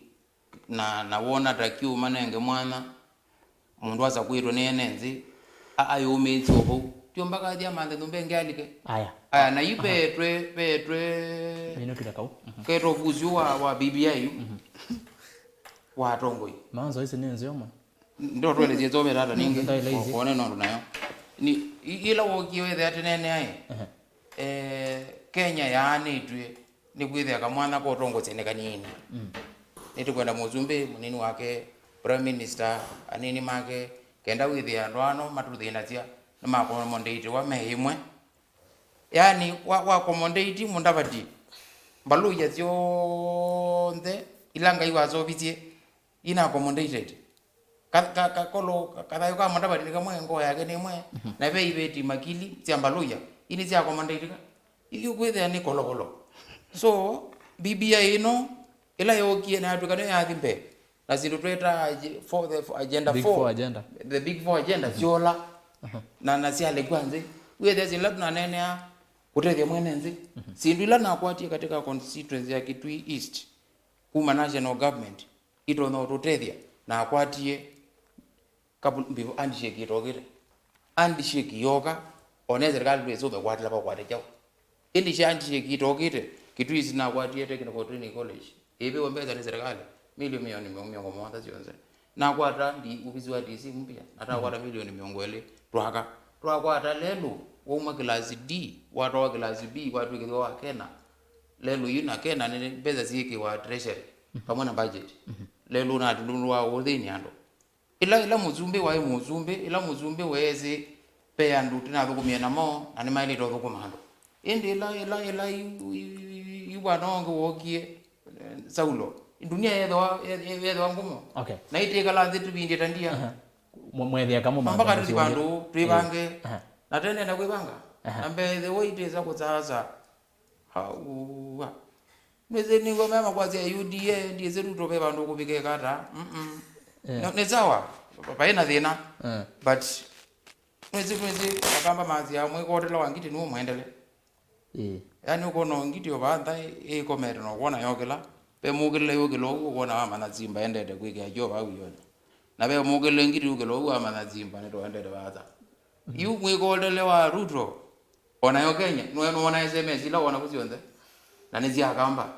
Na, na wona ta kĩũmanenge mwanya, mũndũ asakwĩtwe nĩ ene nthĩ, a-, ayũmĩĩsye o vau. Tio mpaka athi amanthe nyũmba ĩngĩ alike. Aya. Aya, na yu, aha, vetwe, vetwe, minũkĩle kau. Mhm. Ketwe ũvusi wa, wa B B I yu. Mhm. Wa atongoi. Maanzo ici nĩ nzeo ma. Ndo twelesye tsobe tata ningĩ. Ndaĩle ici. Wone nũndũ nayo. Ni, i-, ila wokie wĩthĩa tene nĩ aĩ. Ehe. Eh, Kenya yaanĩtw'e nĩ kwĩthĩa kamwanya ka ũtongosya nĩ kanini. Mm. Nĩtũkwenda mũsumbĩ, mũnini wake, prime minister, anini make, kenda wĩthĩa andũ ano matũthĩnasya nĩmakomondĩitĩwa me ĩmwe. Yaani, wa, wa accommodate Mudavadi, mbalũya syonthe ila Ngai waseũvisye, ina accommodated. Ka, ka, kakolo, ka, kathayũ ka Mudavadi nĩ kamwe, ngoo yake nĩ ĩmwe, mhm, na ve iveti makili sya mbalũya, ini sya accommodateka. Yu kwĩthĩa nĩ kolokolo. So, B B I ĩno, ĩla yookie na yatw'ĩka nĩyo yathi mbee, na syĩndũ twetaa ag-, for the, for agenda Big four, Four agenda. The big four agenda, mhm, syola, aha, na, na syalekw'a nthĩ. Wĩthĩa syĩndũ ila tũnaneenea kũtethya mwene nthĩ. Mhm. Syĩndũ ila nakwatie katika constituency ya Kitui East, kuma national government, itonya ũtũtethya, nakwatie kapu-, mbivo handshake ĩtokĩte. Handshake yoka, ona serikali ndwĩsũve kwatĩla vakwate kyaũ. Ĩndĩ sya handshake ĩtokĩte, Kitui East nakwatie Technical Training College. Ĩvĩwe mbesa nĩ serikali, milioni mĩongo, mĩongo mũonza syonthe. Nakwata ndi, uvisi wa D C mpya, natakwata, mhm, milioni mĩongo ĩlĩ, twaka. Twakwata lelũ, wauma class D, watwawa class B, watw'ĩkĩthwa wa Kena. Lelũ yu na Kena nĩ mbesa syĩkĩwa treasury, mhm, pamwe na budget. Mhm. Lelũ na tũndũ wa ũthĩni andũ. Ĩla, ĩla mũsumbĩ waĩ mũsumbĩ, ĩla mũsumbĩ weesĩ ve andũ tũnathũkũmie namo, na nĩmaĩlĩte ũthũkũma andũ. Ĩndĩ ĩla, ĩla, ĩla yu, yu, yu, yu, yu bwana ũngĩ wookie, eh, Saulo, ndunia yeethĩwa, ye-, ye-, yeethĩwa ngũmo. Okay. Na itĩkala nthĩ tũvindĩte ndia. Aha. Mwe-, mwethĩa kama mpaka tũthi vandũ twĩvange. Aha. Na tene na kwĩvanga. Aha. Na mbee ĩthĩwa itĩsa kũsaasa. Haua. Nĩsĩ nĩw'o mema kwasya U D A, ndiĩsĩ Ruto ve vandũ kũvika ĩkata. Mm-mm. Eh. No, nĩ sawa. Vai na thĩna. Eh. But, nĩsĩ, nĩsĩ, Akamba masya, "Mwĩkotela wa ngiti nĩwe mwendele." Eh. Yaani, ũkona ngiti o vantha ĩkomete na ũkwona yokĩla. Ve mũkĩlĩle yũkĩla ũu, ũkwona wamanya simba endete kwĩkĩa kyo vau ĩonĩ. Na ve mũkĩlĩle ngiti yũkĩla ũu, wamanya simba nĩtũendete vasa. Mhm. Yu mwĩkotele wa Ruto, o nayo Kenya, nũe nũona S M S ila wona vu syonthe. Na nĩ sya Akamba.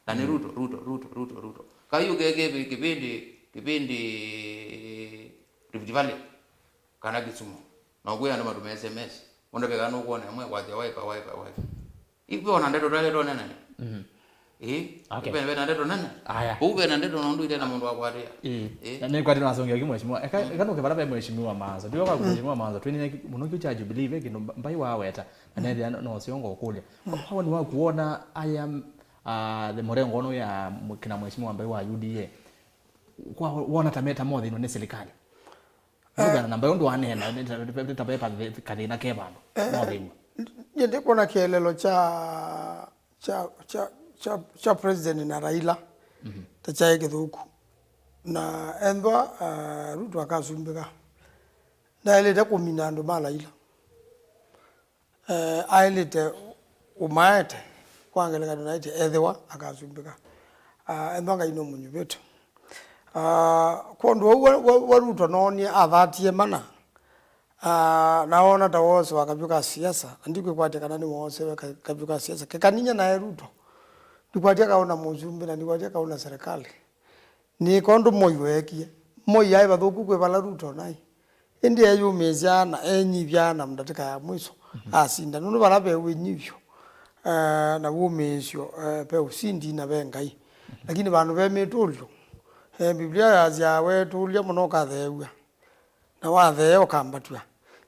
Na nĩ, mm, Ruto, Ruto, Ruto, Ruto, Ruto. Kayu keke kĩvĩndĩ, kĩvĩndĩ Rift Valley, kana Kisumu. Na ũkwĩa andũ matũme S M S. Mũndũ veka nũkwona ĩmwe kwasya, "Wiper, wiper, wiper." Ikwĩ ona ndeto twake tonene. Mhm. Ĩĩ. Okay. Ve, ve na ndeto nene. Aya. Ũu ve na ndeto nũndũ ite na mũndũ wa kũatĩĩa. Ĩĩ. Ĩĩ. Na nĩkwatĩ nasongea ki mheshimiwa. Eka, eka nũkĩvala ve mheshimiwa Maanza. Ndiwa kwa mheshimiwa Maanza. Twĩnĩe ki-, mũno kĩu kya Jubilee ve kĩndũ mbai waweta. Na nethĩa no, no siongo ũkũlya. Kwa, kwa woni waku wona aya, ah, the mũrengo ũnũ ya mũ-, kina mheshimiwa mbai wa U D A. Kwa wona ta meta mothĩnwa nĩ serikali. Mũthana namba ũndũ waneena, nĩ ta, nĩ ta, nĩ ta ve kathĩna ke vandũ. Eh, mothĩnwa. Nye ndikwona kĩelelo kya kya, kya, kya, kya President na Raila, ta kyaĩ kĩthũku. Na ethwa, ah, Ruto akasumbĩka, ndaĩlĩte kũmina andũ ma Raila. Eh, aĩlĩte ũmaete kwa ngelekany'o naĩtye ethĩwa akasumbĩka. Ah, ethwa Ngai nũmũnyuvĩte. Ah, kwondũ ũu wa, wa, wa Ruto noonie athatie mana. Ah, na wona ta wose wa kavyũ ka siasa, na ndikwĩkwatya kana nĩwoosewe ka-, kavyũ ka siasa. Kekaninya nae Ruto, ndikwatya kaũna mũsumbĩ, na ndikwatya kaũna serikali. Nĩ kondũ Moi weekie. Moi aĩ vathũku kwĩ vala Ruto naĩ. Ĩndĩ eyũmĩĩsya na enyivya na ndatĩka ya mwiso asinda. Nũndũ vala ve wĩnyivyo, eh, na wũmĩĩsyo, eh, ve ũsindi na ve Ngai. Lakini vandũ ve mĩtũlyo, eh, Biblia yasya, "Wetũlya mũno ũkatheew'a." Na watheea ũkambatw'a.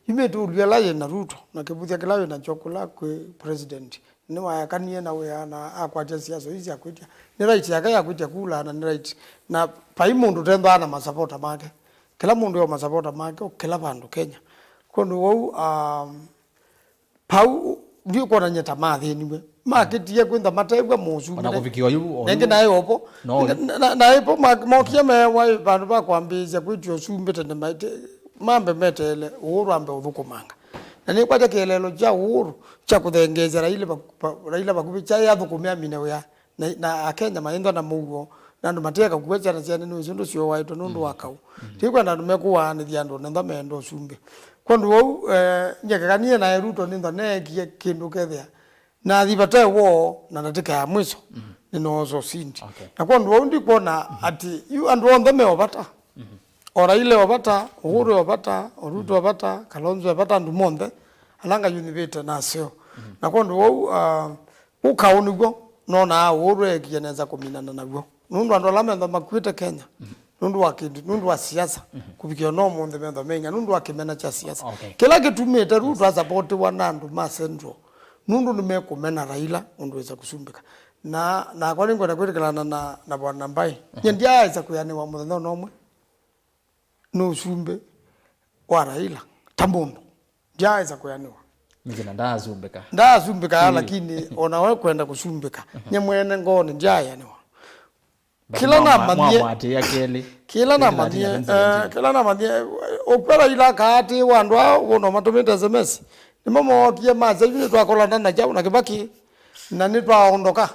Yu mĩtũlyo ĩla yĩ na Ruto, na kĩvuthya kĩla wĩ nakyo kũla kwĩ president, nĩwaekanie na wĩa na akwatya siasa ii sya kwĩtya. Nĩ right yake ya kwĩtya kula, na nĩ right. Na vai mũndũ ũtethwaa na masapota make. Kĩla mũndũ yo masapota make, o kĩla vandũ Kenya. Kwondũ wau, um, Pau ndiũkwonany'a ta mathĩniwe. Makĩtie kwĩntha matew'a mũsumbĩ. Ona kũvikĩa oyu, oyu. Nengĩ naĩ opo. No. Na, na, na, na ĩpo ma-, mokie mewa vandũ va kwambĩĩsya kwĩtya ũsumbĩ tene maite, mambe meteele Uhuru ambe ũthũkũmanga. Na nĩkwatya kĩeleelo kya Uhuru kya kũthengeesya Raila va-, va-, Raila vakuvĩ kyaĩ athũkũme amine wĩa. Na, na Akenya maĩnthwa na mũuo, na andũ mateka kũwa syana syene nĩ ũsĩ ũndũ syooaĩtwe nũndũ wa kaũ. Ndikwenda andũ mekũwaanĩthya andũ nenda meenda ũsumbĩ. Kwondũ wau, eh, nyekekanie nae Ruto nĩnthwa neekie kĩndũ kethĩa nathi vate woo na ndatĩka ya mwiso nĩnoosa ũsindi. Okay. Na kwondũ wau ndikwona atĩ yu andũ onthe me o vata. O Raila e o vata, Uhuru e o vata, o Ruto e o vata, Kalonzo e vata, andũ monthe ala Ngai ũnyuvĩte naseo. Na kwondũ wau, ah, Ũkaũ nĩw'o nonaa Uhuru eekie nesa kũminana naw'o. Nũndũ andũ ala methwa makuĩte Kenya, nũndũ wa kĩndũ, nũndũ wa siasa, kũvikĩa ona ũmũnthĩ methwa meing'a nũndũ wa kĩmena kya siasa. Okay. Kĩla kĩtumĩte Ruto asapotiwa na andũ ma Central, nũndũ nĩmekũmena Raila ũndũ wĩsa kũsumbĩka. Na, nakwa nĩngwenda kwĩtĩkĩlana na, na Bwana Mbai. Nye ndyaaĩsa kwĩanĩwa mũthenya ona ũmwe nĩ ũsumbĩ wa Raila ta mũndũ. Ndyaĩsa kwĩanĩwa. Nĩkĩ na ndaasumbĩka? Ndaasumbĩka, lakini ona we kwenda kũsumbĩka. Nye mwene ngoonĩ ndyaĩanĩwa. Kĩla namanyie, kĩla namanyie, eh, kĩla namanyie, ũkwela ila kaatĩĩwa andũ aa wona matũmĩte S M S. Nĩmo mookie masya, "Yu nĩtwakolana na kyaũ na Kĩvakĩ, na nĩtwaondoka."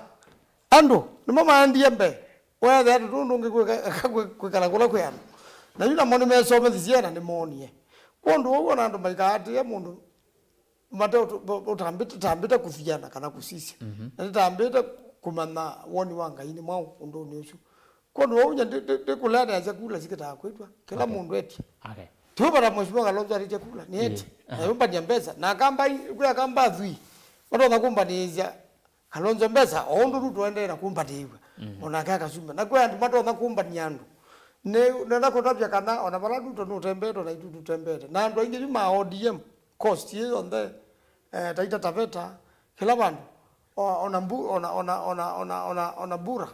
Andũ nĩmo maendie mbee. Weethĩa tũtũ ndũngĩ kwĩka-, kwĩ-, kwĩkala kũla kwĩ andũ. Na yu namo nĩmesomethisye na nĩmoonie. Kwondũ ũu ona andũ maikaatĩĩa mũndũ mate ũtũ-, ũtambĩte, tambĩte kũthiana kana kũsisya. Na nĩtambĩte kũmanya woni wa Ngai nĩ mwaũ ũndũnĩ ũsu. Kwondũ ũu nya ndĩ-, ndĩ-, ndĩkũleanĩasya kula sikĩtaa kwĩtwa. Kĩla mũndũ etie. Okay. Tũvata Mheshimiwa Kalonzo alĩtye kula, nĩ eti. Na yũmbania mbesa. Na akamba, kwĩ akamba athui. Matonya kũmbanĩĩsya Kalonzo mbesa, o ũndũ Ruto endee na kũmbanĩĩw'a, o nake akasumba. Na kwĩ andũ matonya kũmbania andũ. Nĩ, nenda kũtavya kana ona vala Ruto nũtembete, ona itũ tũtembete. Na andũ aingĩ yu ma O D M, coast ĩ yonthe, eh, Taita Taveta, kĩla vandũ, o-, ona mbu-, ona, ona Bura,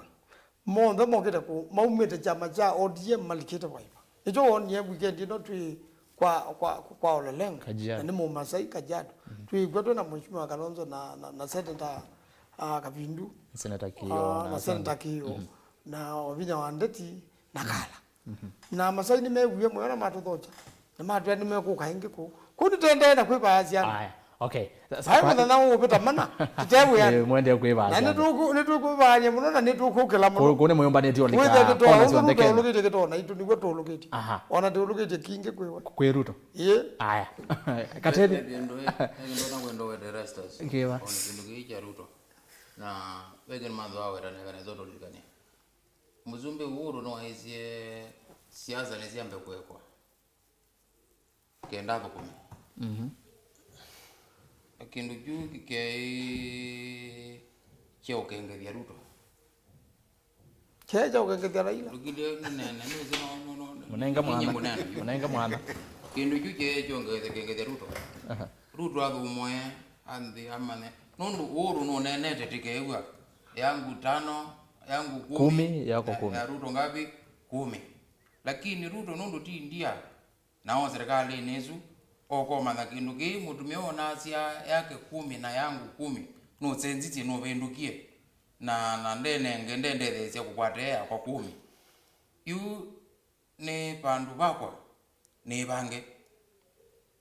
monthe mokĩte kũ, maumĩte kyama kya O D M malikĩte Wiper. Nĩkyo wonie weekend ĩno twĩ kwa, kwa, kwa Ole Lenku. Kajiado. Na nĩ Mũmasai Kajiado. Twĩkw'a twĩ na Mheshimiwa Kalonzo na, na, na Senator, ah, Kavindu. Senator Kio, ah, na Senator Kio. Na Wavinya wa Ndeti na Kala. Na Masai nĩmewie mũyo na matũthokya. Na matwĩa nĩmekũka ĩngĩ kũu. Kũu nĩtendee na kwĩvaasya andũ. Aya. Okay. Sa-, sa-, vai mũthenya ũũvĩta mana, tũtewĩa. Eh, mwendee kwĩvaasya andũ. Na nĩtũkũ-, nĩtũkũvaany'a mũno na nĩtũkũkĩla mũno. Kũ-, kũu nĩmwĩũmbanĩtye ũlika kona syonthe Kenya. Wĩthĩte tũũlũkĩtye kĩtoona itũ nĩw'o tũũlũkĩtye. Aha. Ona tũũlũkĩtye kingĩ kwĩwe. Kwĩ Ruto? Ĩĩ. Aya. Kateni. Ve, ve kĩndũ, ve kĩndũ nakwenda wete Erastus. Kĩva? Ona kĩndũ kĩĩ kya Ruto. Na ve kĩndũ mantho aweta neka nesa ũtũlilikanie. Mũsumbĩ Uhuru nĩwaisye siasa nĩsyambe kũekwa. Kenda athũkũme. Mhm. Na kĩndũ kyu kĩkeĩ kya ũkengethya Ruto. Kyeja ũkengethya Raila. Ndũkilye nĩnene, nĩsĩ no, no, no, Mũnenge mwana. Nĩnye mũnene. Mũnenge mwana. Kĩndũ kyu kyeja ũkengethya Ruto. Aha. Ruto athũmũe, anthi amanye. Nũndũ Uhuru nũneenete tĩkew'a, "Yangu tano, yangu kumi, Kumi, yako ya, kumi." Ya Ruto ngapi? Kumi. Lakini Ruto nũndũ ti ndia, na o serikalĩnĩ ĩsu, okomanya kĩndũ kĩĩ mũtumĩa ũnasya yake kumi na yangu kumi, nũsenzisye, nũvĩndũkie, na, na ndenenge, ndendetheesya kũkwata yakwa kumi. Yu nĩ vandũ vakwa nĩvange.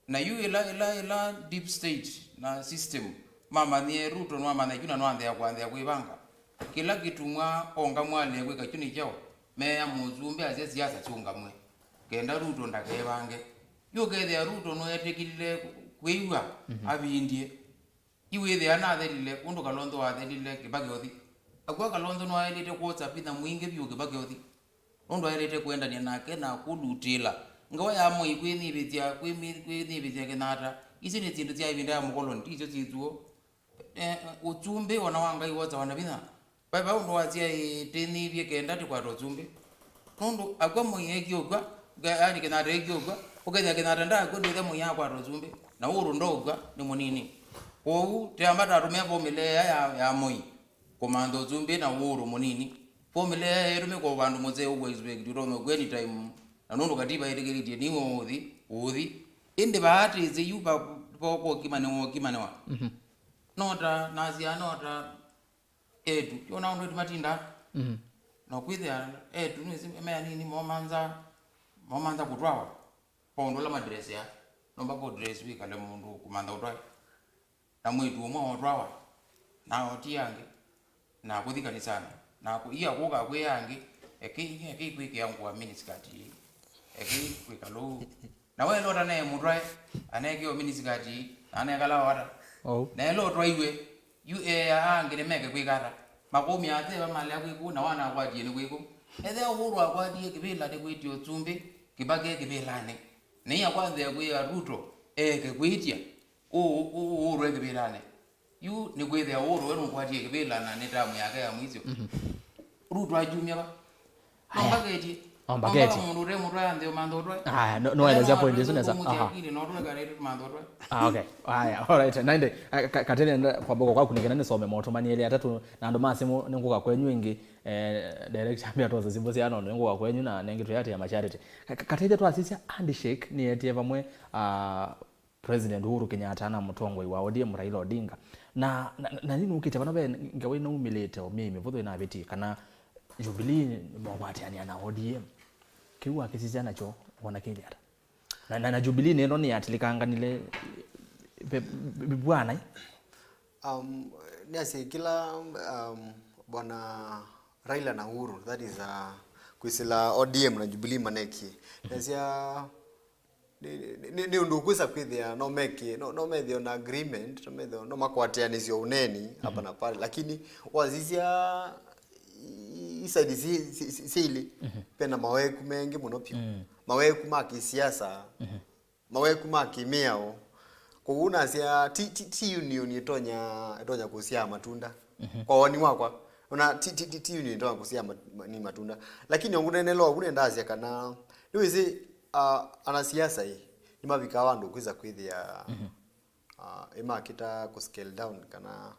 Na yu ĩla, ĩla, ĩla deep state na system mamanyie Ruto nĩwamanya kyu na nwanzĩa kwanzĩa kwĩvanga. Kĩla kĩtumwa onga mwalĩe kwĩka kyu nĩ kyaũ? Meea mũsumbĩ asya siasa syũngamwe, kenda Ruto ndakevange. Yu ũkethĩa Ruto nũetĩkĩlile kwĩw'a avindie. Yu wĩthĩa nathelile ũndũ Kalonzo wathelile Kibaki ũthi. Akw'a Kalonzo nĩwaĩlĩte kwosa vinya mwingĩ vyũ Kibaki ũthi. Nũndũ aĩlĩte kũendany'a nake na kũlutĩla. Ngewa ya Moi kwĩnyivĩsya, kwĩmi-, kwĩnyivĩsya Kenyatta. Isu nĩ syĩndũ sya ĩvinda ya mũkoloni, ti syo syĩtw'o. Eh, ũsumbĩ o na wa Ngai wosawa na vinya. Vai, vai ũndũ wasya, "Ĩĩ, tĩnyivye kenda tũkwata ũsumbĩ." Nũndũ akw'a Moi ekie ũkw'a, yani Kenyatta ekie ũkw'a, ũkethĩa Kenyatta ndaakw'a ndwĩthĩa Moi akwata ũsumbĩ, na Uhuru ndookw'a, nĩ mũnini. Kwoou, tĩamba tatũmĩa fomula ĩya ya, ya Moi kũmantha ũsumbĩ na Uhuru mũnini. Fomula ĩya ĩtũmĩka o vandũ mũseo ũkw'a expect ũtonya ũkw'a anytime, na nũndũ katiba ĩtĩkĩlĩtye nĩwe ũthi, ũthi. Ĩndĩ vaa tĩsĩ yu va, va kũkimanĩwa, ũkimanĩwa. Nota, nasya nota, etu, yona ũndũ etu matindaa. Na kwĩthĩa etu nĩsĩ me anini momanza, momanza kũtwawa. Kwa ũndũ ũla madressea, nomba kũ dress wĩkale mũndũ kũmantha ũtwae. Na mwĩtu ũmwe otwawa, na otie angĩ, na kũthi kanisanĩ, na kũ-, ia kũka kwĩ angĩ, eki, eki kwĩkĩa ngũa miniskirt ii, eki kwĩkala ũu. Na we lota ne mũtwae, anekĩo miniskirt ii, na anekala wata. Oh. Na ela ũtwaiwe, yu ea angĩ nĩmeke kwĩka ata? Makũmya ateva malea kwĩkũ, na wanakwatie nĩ kwĩkũ? Ethĩa Uhuru akwatie kĩvĩla nĩ kwĩtya ũsumbĩ, Kibaki e kĩvĩlanĩ. Na ia kwanzĩa kwĩa Ruto eke kwĩtya, ũ, ũ, Uhuru e kĩvĩlanĩ. Yu nĩ kwĩthĩa Uhuru we nũkwatie kĩvĩla na nĩ tamu yake ya mwisho. Ruto akyumya va? No Aya. Mbaketi. No mbaketi. Mũndũ ũte mũtwe anthĩ ũmantha ũtwe. Aya, no, no elezea point isu nesa. Aha. Akili no tũle kare tũmantha ũtwe. Ah, okay. Aya, all right. Naende, eh, ka-, katene nda-, kwamboka kwaku nĩ kana nĩsome maũtũmani elĩ atatũ, na andũ ma simũ nĩngũka kwenyu ĩngĩ, eh, direct ambia tose simũ sia nono nĩngũka kwenyu na nengĩ tũyatĩa mashariti. Ka-, ka-, katete twasisya handshake nĩetie vamwe, ah, President Uhuru Kenyatta na mũtongoi wa O D M Raila Odinga. Na, na, na nĩ nũkĩte vana ve ngewa inaumĩlĩte o myei mĩvũthũ inavĩtie kana Jubilee mokwatĩanĩa na O D M. Kĩu wakĩsisya nakyo wona kĩlĩ ata? Na, na, na Jubilee nĩno nĩyatilikanganile ve-, ve-, vwana. Um, nĩasya kĩla, um, bwana Raila na Uhuru, that is, uh, kwĩsĩla O D M na Jubilee manekie. Nĩasya nĩ, nĩ, nĩ, nĩ ũndũ ũkwĩsa kwĩthĩa no meke, no, no methĩo na agreement, no methĩo, no makwatĩanĩsyo ũneni hapa na pale, lakini wasisya i, i side si, si, si, si ili, pena maweku mengi mũno piũ. Maweku ma kisiasa, maweku ma kĩmĩao. Kwoou nasya ti, ti, ti union ĩtonya, ĩtonya kũsyaa matunda. Kwa woni wakwa, ona ti, ti, ti, ti union ĩtonya kũsyaa mat-, ma-, ni matunda. Lakini ongu nenelo ogu nendasya kana nĩwĩsĩ, ah, anasiasa ĩ, nĩmavikaa vandũ kwĩsa kwĩthĩa, ah, ĩmakĩta kũ scale down kana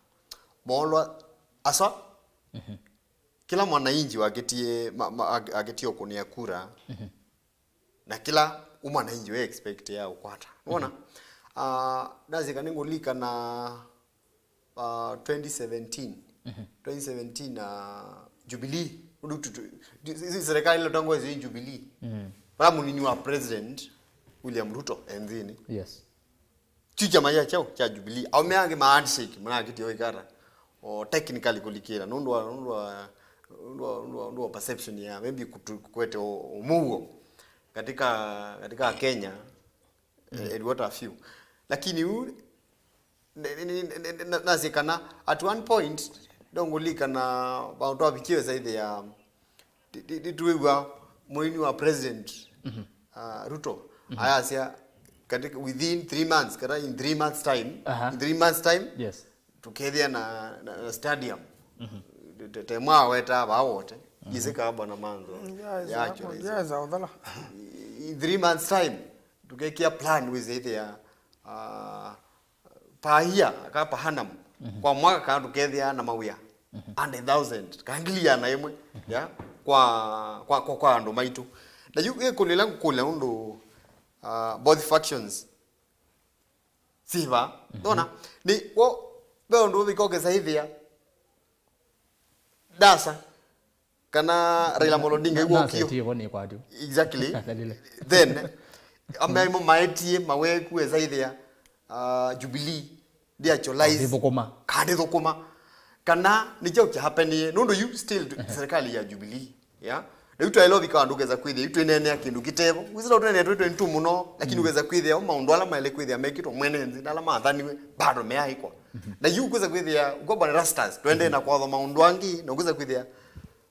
moolwa aswa. Kĩla mwananchi wakĩtie, ma, ma, ak-, akĩtie ũkũnĩa kura, na kĩla ũ mwananchi we expect ya ũkwata. Nĩwona? Ah, ndasika nĩngũlikana, ah, twenty seventeen. Twenty seventeen, ah, Jubilee. Ũndũ tu, tu, tu, si, si serikali ĩla ĩtongoesyo nĩ Jubilee. Vala mũnini wa President William Ruto e nthĩnĩ. Yes. Kyu kyama kya kyaũ kya Jubilee. Aũme angĩ ma handshake, mũnakĩtie ũikata. O technically kũlikĩla. Nũndũ wa, nũndũ wa, nũndũ wa, nũndũ wa, nũndũ wa perception ya maybe kutu-, kwete ũ-, ũmũuo katika, katika Kenya, eh, and what have you. Lakini u, ne-, ne-, ne-, ne-, ne-, na-, nasye kana at one point, ndongũlikana, ba-, twavikiwe saithi ya, Ndi-, ndi-, nditwĩw'a mũini wa President, uh, Ruto ayasya katika, within three months, kana in three months time, Aha. In three months time, Yes. Tukethĩa na, na, na stadium. Te, te mwaweta vaa wote. Ĩsĩ kaa bwana mantho. Mm, yeah, it's Yeah, a- actually, yeah, it's a- in three months time, tũkekĩa plan wĩsĩthĩa, uh, per year, ka per annum, kwa mwaka kana tũkethĩa na mawĩa hundred thousand, ka ngili ĩana ĩmwe, yeah, kwa, kwa, kwa, kwa andũ maitũ. Na yu ĩkũlyo ĩla ngũkũlya ũndũ, uh, both factions siva, ndona, nĩ wo, ve ũndũ ũvika ũkĩsaithĩa ndasa kana Raila Amolo Odinga ĩw'o ũkio. Exactly. Then ambaimo maetie maweku esaithĩa, uh, Jubilee ndiacholaize ndĩthũkũma. Kana nĩ kyaũ kĩhapenie nũndũ yu still serikali ya Jubilee. Yeah. Rĩu twaĩle ũvika vandũ ũkesa kwĩthĩa yu twĩneenea kĩndũ kĩtevo. Wĩsĩ no tũneenea twĩ twenty-two mũno, lakini ũkesa kwĩthĩa o maũndũ ala maĩle kwĩthĩa mekĩtwe mwene nthĩ na ala mathaniwe bado meaĩkwa. Na yu ũkesa kwĩthĩa kwa bwana Rastas, tũendee na kwatha maũndũ angĩ, na ũkesa kwĩthĩa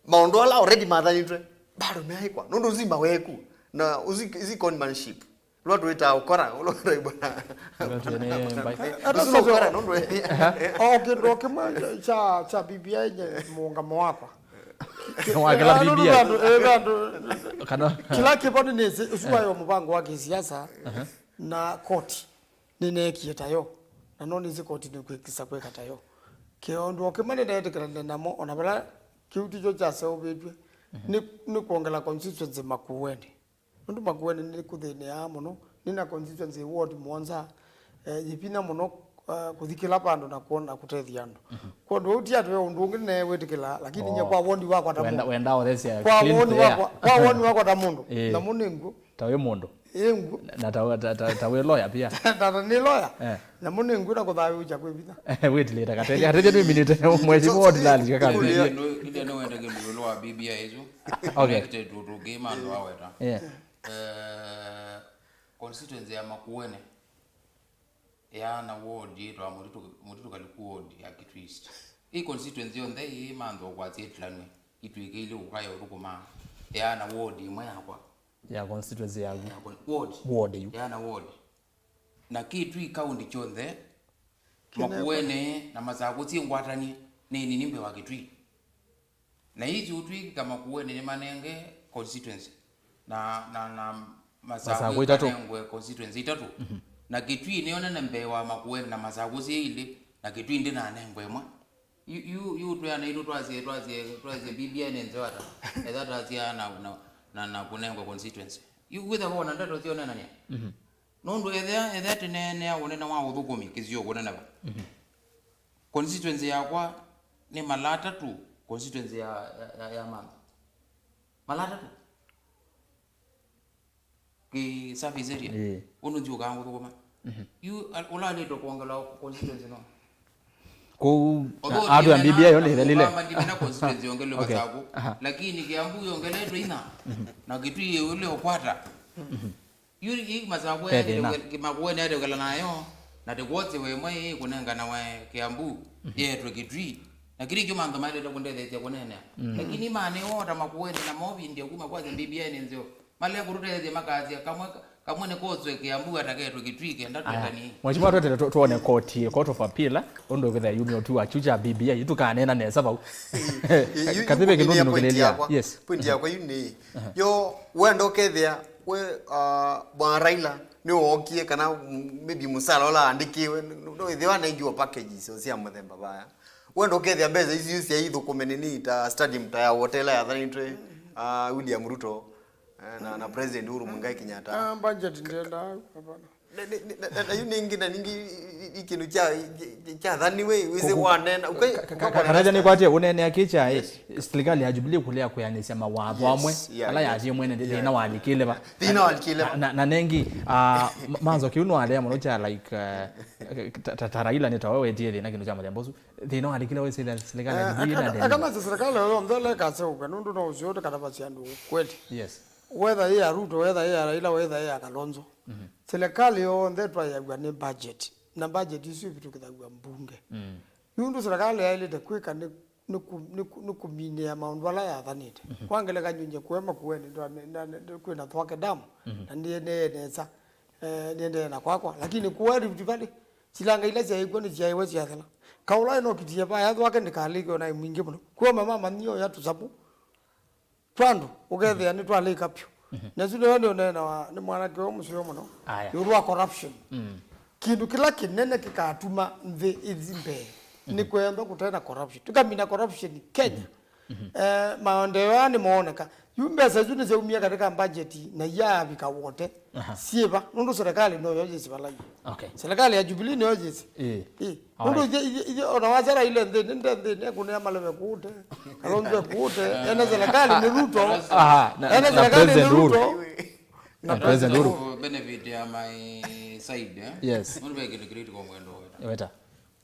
maũndũ ala already mathanĩtwe bado meaĩkwa. Nũndũ ũsu maweku, na ũsu, isi conmanship. Ũla twĩtaa ũkora, ũla ũraibwa na. Ũla twĩ nĩ mbai. Ũsu nĩ ũkora, nũndũ we- Aha. O kĩndũ o kĩmwe kya, kya B B I nye mũũngamo wakwa. Wa kĩla Andũ, B B I. Andũ, eh, andũ, Kana kĩla kĩvo nĩnĩsĩ, ũsu waĩ o mũvango wa kĩsiasa, na koti nĩneekie tayo, na no nĩsĩ koti nĩkwĩkĩsa kwĩka tayo. Kĩũndũ o kĩmwe nĩneetĩkĩlane namo, ona vala kĩu tikyo kyaseũvĩtw'e, nĩ, nĩ kwongela constituency Makueni. Nũndũ Makueni nĩkũthĩnĩaa mũno, nĩ na constituency ward mũonza, eh, yĩ vinya mũno, eh, kũthi kĩla vandũ na kwona kũtethya andũ. Kwondũ ũu ti atĩ ve ũndũ ũngĩ nĩneewĩtĩkĩla, lakini nye kwa woni wakwa ta Wenda, mũndũ. Wenda ũthesya Kwa clean woni air. Wakwa, kwa woni wakwa ta mũndũ. Ĩĩ. Namo nĩ ngw'o. Ta wĩ mũndũ. Ĩ ngw'o. Na ta, ta, ta, ta wĩ lawyer pia. Tata nĩ lawyer. Eh. Namo nĩ ngw'o na kũthayũũkya kwĩ vinya. Wĩtilĩte katethya. Katethya nĩminĩte mheshimiwa ordinary kaka. Ndio ndio ndio ndio ndio ndio ndio Okay. Tũtũkĩma andũ aweta. Yeah. Eh, constituency ya Makueni yaana ward yĩtwa Mũtitũ, Mũtitũ Kaliku ward ya Kitui East. Ĩ constituency yonthe ĩ mantho kwa sitlanwe itwĩkĩile ũkaya ũthũkũma yaana ward ĩmwe yakwa. Ya constituency yaku. Ya con- ward. Ward yu. Yaana ward. Na Kitui county kyonthe, Makueni na Masakũ syĩ ngwatanie nĩ nini mbee wa Kitui. Na isi ũtw'ĩka Makueni nĩmanenge constituency na, na, na Masakũ Masakũ itatũ. Ikanengwe constituency itatũ. Na Kitui nĩyo nene mbee wa Makueni na Masakũ syĩ ilĩ, na Kitui ndĩnanengwa ĩmwe. Yu, yu, yu twĩana itũ twasye, twasye, twasye B B I nĩ nzeo ata? Etha twasya na, na, na, na kũnengwa constituency. Yu wĩtha wona ndeto syonanania. Nũndũ ethĩa, ethĩa tũneenea ũnene wa ũthũkũmi kĩsio kũneneva. Constituency yakwa nĩ Malata tu, constituency ya, ya, ya, ya Mantha. Malata tu. Kĩ service area. Ĩĩ. Ũndũ nzi ũkaa ngũthũkũma. Yu, a- ũla alĩtwe kuongelwa constituency no. Kũu Although andũ a ndimena- B B I yo nĩ ithelile. Ndimena constituency yongelwe Okay. Masakũ. Aha. Lakini Kiambu yongeletwe ina. Na Kitui ule ukwata. Yu ĩ Masakũ Ve thĩna. Makueni ateũkela nayo, na tĩkwothe we mwe ĩ kũnengana we Kiambu, yetwe Kitui. Na kĩlĩ kyo mantho maendete kũndethesya kũneenea. Lakini mane wota Makueni na movindya kuma kwa B B I nĩ nzeo. Male kũtũtethya makasya kamwe, kamwe nĩ koswe Kiambu ataketwe Kitui kenda Aya. Twetanie. Mheshimiwa, twetele tu- tuone koti, Court of Appeal, ũndũ ũkĩthĩa yumya ũtwi wa kyu kya B B I, tũkanena nesa vau. Yu- yu- Kathibe yu- kĩndũ yu- point nũkĩlĩlya. Yakwa. Yes. Point yakwa yu nĩ, yo wenda ũkethĩa we, uh, bwana Raila nĩwookie kana m- maybe mũsala ũla andĩkĩwe, no ĩthĩwa anengiwe packages o sya mũthemba vaya. Wenda ũkethĩa mbesa isu syaithũkũme nini ta stadium ta ya wotela yathanĩtwe, uh, William Ruto, eh, na, na President Uhuru Muigai Kenyatta. Ah, budget ndienda, hapana. Na- na- na- na- na yu nĩngĩ na nĩngĩ i- i- i- kĩndũ kya- kya- kyathaniwe wĩsĩ wanena. Karaja nĩkwatie ũneenea kĩkya, eh, serikali ya Jubilee kũlea kwĩanĩsya mawatho amwe ala yatie mwene thĩna walikile va. Thĩna walikile va. Na- na- na nengi, ah, ma- manzo kĩu nĩwalea mũno kya, like, eh, ta- ta- ta Raila nĩ tawe wetie thĩna kĩndũ kya mũthemba ũsu. Thĩna walikile wĩsĩ serikali ya Jubilee na ndeni. Akanasya serikali yonthe lekaseũka nũndũ no ũsyote kana vasi andũ kweli. Yes. Whether ĩ ya Ruto, whether ĩ ya Raila, whether ĩ ya Kalonzo. Serikali yonthe twaĩaw'a nĩ budget, na budget isu ivĩtũkĩthaw'a mbunge. Yu ũndũ serikali yaĩlĩte kwĩka nĩ, nĩ kũ- nĩ kũ- nĩ kũminĩa maũndũ ala yathanĩte. Kwa ngelekany'o, nye kũema Makueni, kwĩna Thwake Dam, na nĩenee nesa, eh, nĩendee na kwakwa. Lakini kũũ Rift Valley, silanga ila syaĩkw'o nĩsyaĩwe syathela. Kaũla ĩno kitie vaya Thwake ndĩkalĩke ona mwingĩ mũno. Kwoma mama nĩyo ya tũsamũ. Twandũ, ũkethĩa nĩtwalĩka vyũ. Na ĩsu nĩyo nĩũneenawa nĩ mwanake ũyũ mũseo mũno, aya, ĩũlũ wa corruption. Kĩndũ kĩla kĩnene kĩkatuma nthĩ ĩthi mbee nĩ kwenda kũte na corruption. Tũkamina corruption Kenya. Eh, maendeeo aya nĩmooneka. Yu mbesa isu nĩsyaumie katika budget na iyaavika wote. Aha. Syĩva? Nũndũ serikali noyo yĩsĩ vala yu. Okay. Serikali ya Jubilee nĩyo yĩsĩ. Ĩĩ. Ĩĩ. Nũndũ ithe, ithe, ithe, ona wasya Raila nthĩnĩ, nde nthĩnĩ, ekũnĩa maleve kũte. Kalonzo ekũte. Ene serikali nĩ Ruto. Aha, na, ene na serikali nĩ President Uhuru. Ruto. Na President Uhuru. Benefit ya my side, eh? Yes. Nũndũ ve kĩndũ kĩrĩtĩ kwa mwendo weta. Weta.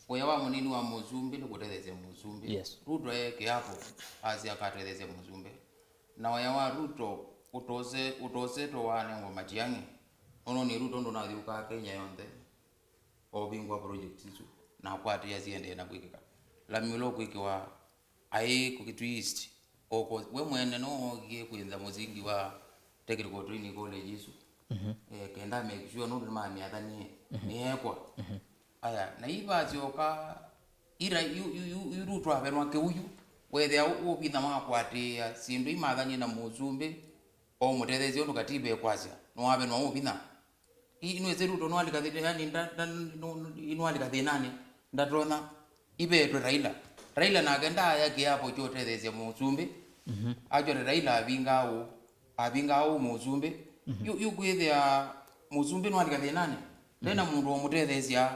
Ũya wa mũnini wa mũsumbĩ nĩ kũtetheesya mũsumbĩ. Yes. Ruto e kĩapo, asya akatetheesya mũsumbĩ. Na ũya wa Ruto ũtose, ũtosetwe wanengwa Matiang'i. Ũno nĩ Ruto ndũnathiũkaa Kenya yonthe. Ovingwa project isu. Na kwatĩa siendee na kwĩkĩka. Lami ũla ũkwĩkĩwa aĩ Kitui East. Oko, we mwene no wokie kwĩnza mũsingi wa Technical Training College isu. Eh, kenda make sure nũndũ nĩmamĩathanie. Nĩyekwa. Aya, na ivasyoka ira yu, yu, yu, yu Ruto avenwa kĩu yu, wethĩa ũ-, ũvinya wa kũatĩĩa syĩndũ imathanie na mũsumbĩ, o mũtetheesya ũndũ katiba ĩkwasya, nĩwavenwa ũvinya. I-, nĩwĩsĩ Ruto nĩwalika thĩ-, yani, nda-, nda-, nũ-, nũ-, nĩwalika thĩnanĩ, ndatonya. Ivetwe Raila. Raila nake ndaaya kĩapo kya ũtetheesya mũsumbĩ. Akyote Raila avingaa ũ, avingaa ũ mũsumbĩ. Yu, yu kwĩthĩa mũsumbĩ nĩwalika thĩnanĩ. Ndena mũndũ ũmũtetheesya.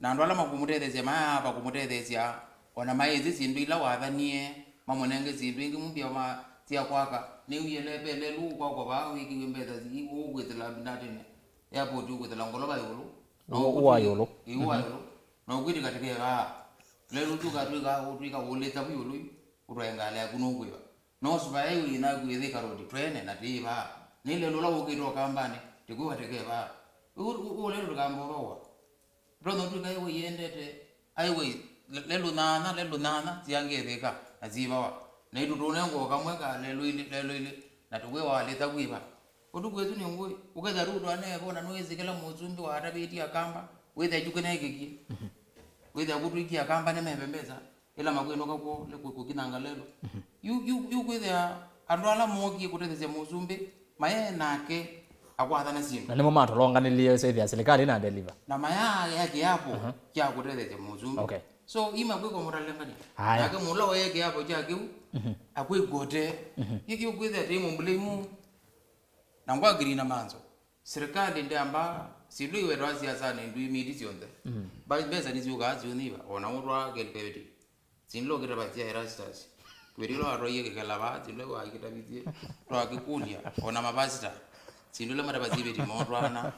Na andũ ala makũmũtetheesya mayaava kũmũtetheesya. Ona maĩsĩ syĩndũ ila wathanie, mamũnenge syĩndũ ingĩ mumbia ma sya kwaka. Nĩwie lepele lũ kwakwa vaa wĩkiwe mbesa si ũkwĩsĩla ndatene. Airport ũkwĩsĩla ngolova ĩũlũ. Na ũkũtwĩ-, ĩũlũ. Ĩũlũ. Na ũkwĩtĩka tĩkevaa. Lelũ tũkatwĩka, ũtwĩka ũlĩta vu ĩũlũ yu, ũtwae ngalĩ yaku nũkwĩva. No superhighway naku ĩthĩ karoti twene na tĩĩvaa. Nĩ lelũ ũla ũkĩte ũkambanĩ, tĩkwĩwa tĩkevaa. Ũ-, ũ-, ũ lelũ tũkambovawa. Ndona ũtwĩka highway yendete, highway, le-, lelũ nyanya, lelũ nyanya, syangethĩka, na syĩvawa. Na itũtũnengwa kamwe ka lelũ ilĩ, lelũ ilĩ, na tũkwĩwa walĩta kwĩva. Ũtukũ ĩsu nĩ ngũĩ, ũkethĩa Ruto anevo na nũĩsĩ kĩla mũsumbĩ watavĩtie Akamba, wĩthĩa yu kĩneekĩkie. Wĩthĩa kũtwĩkie Akamba nĩmeve mbesa, ĩla makwĩnũka kwoo, nĩ kũ-, kũkinanga lelũ. Yu, yu, yu kwĩthĩa andũ ala mookie kũtetheesya mũsumbĩ, maye nake akwathana syĩndũ. Na nĩmo matũlonganĩlĩe ĩsethĩa silikalĩ na deliver. Na mayaaya kĩapo kya kũtetheesya mũsumbĩ. Okay. So, ima kwĩka mũtalengania. Aya. Nake mũla waye kĩapo kya kĩu, akwĩkote. Yu, yu kwĩthĩa tĩ mũmbulei mũ. Na ngwakiri na manzo. Serikali ndyamba, syĩndũ iwetwa siasanĩ ndwĩmĩti syonthe. Mba-, mbesa nĩsyũkaa syũnyiva, o na ũtwaa Kel Kĩveti. Syĩndũ ũkĩtavasya Erastus. Kĩveti ũla watwaie kĩkela vaa, syĩndũ wakĩtavithye, twakĩkũlya, o na mavasita. Syĩndũ ila matavasya iveti motwaana.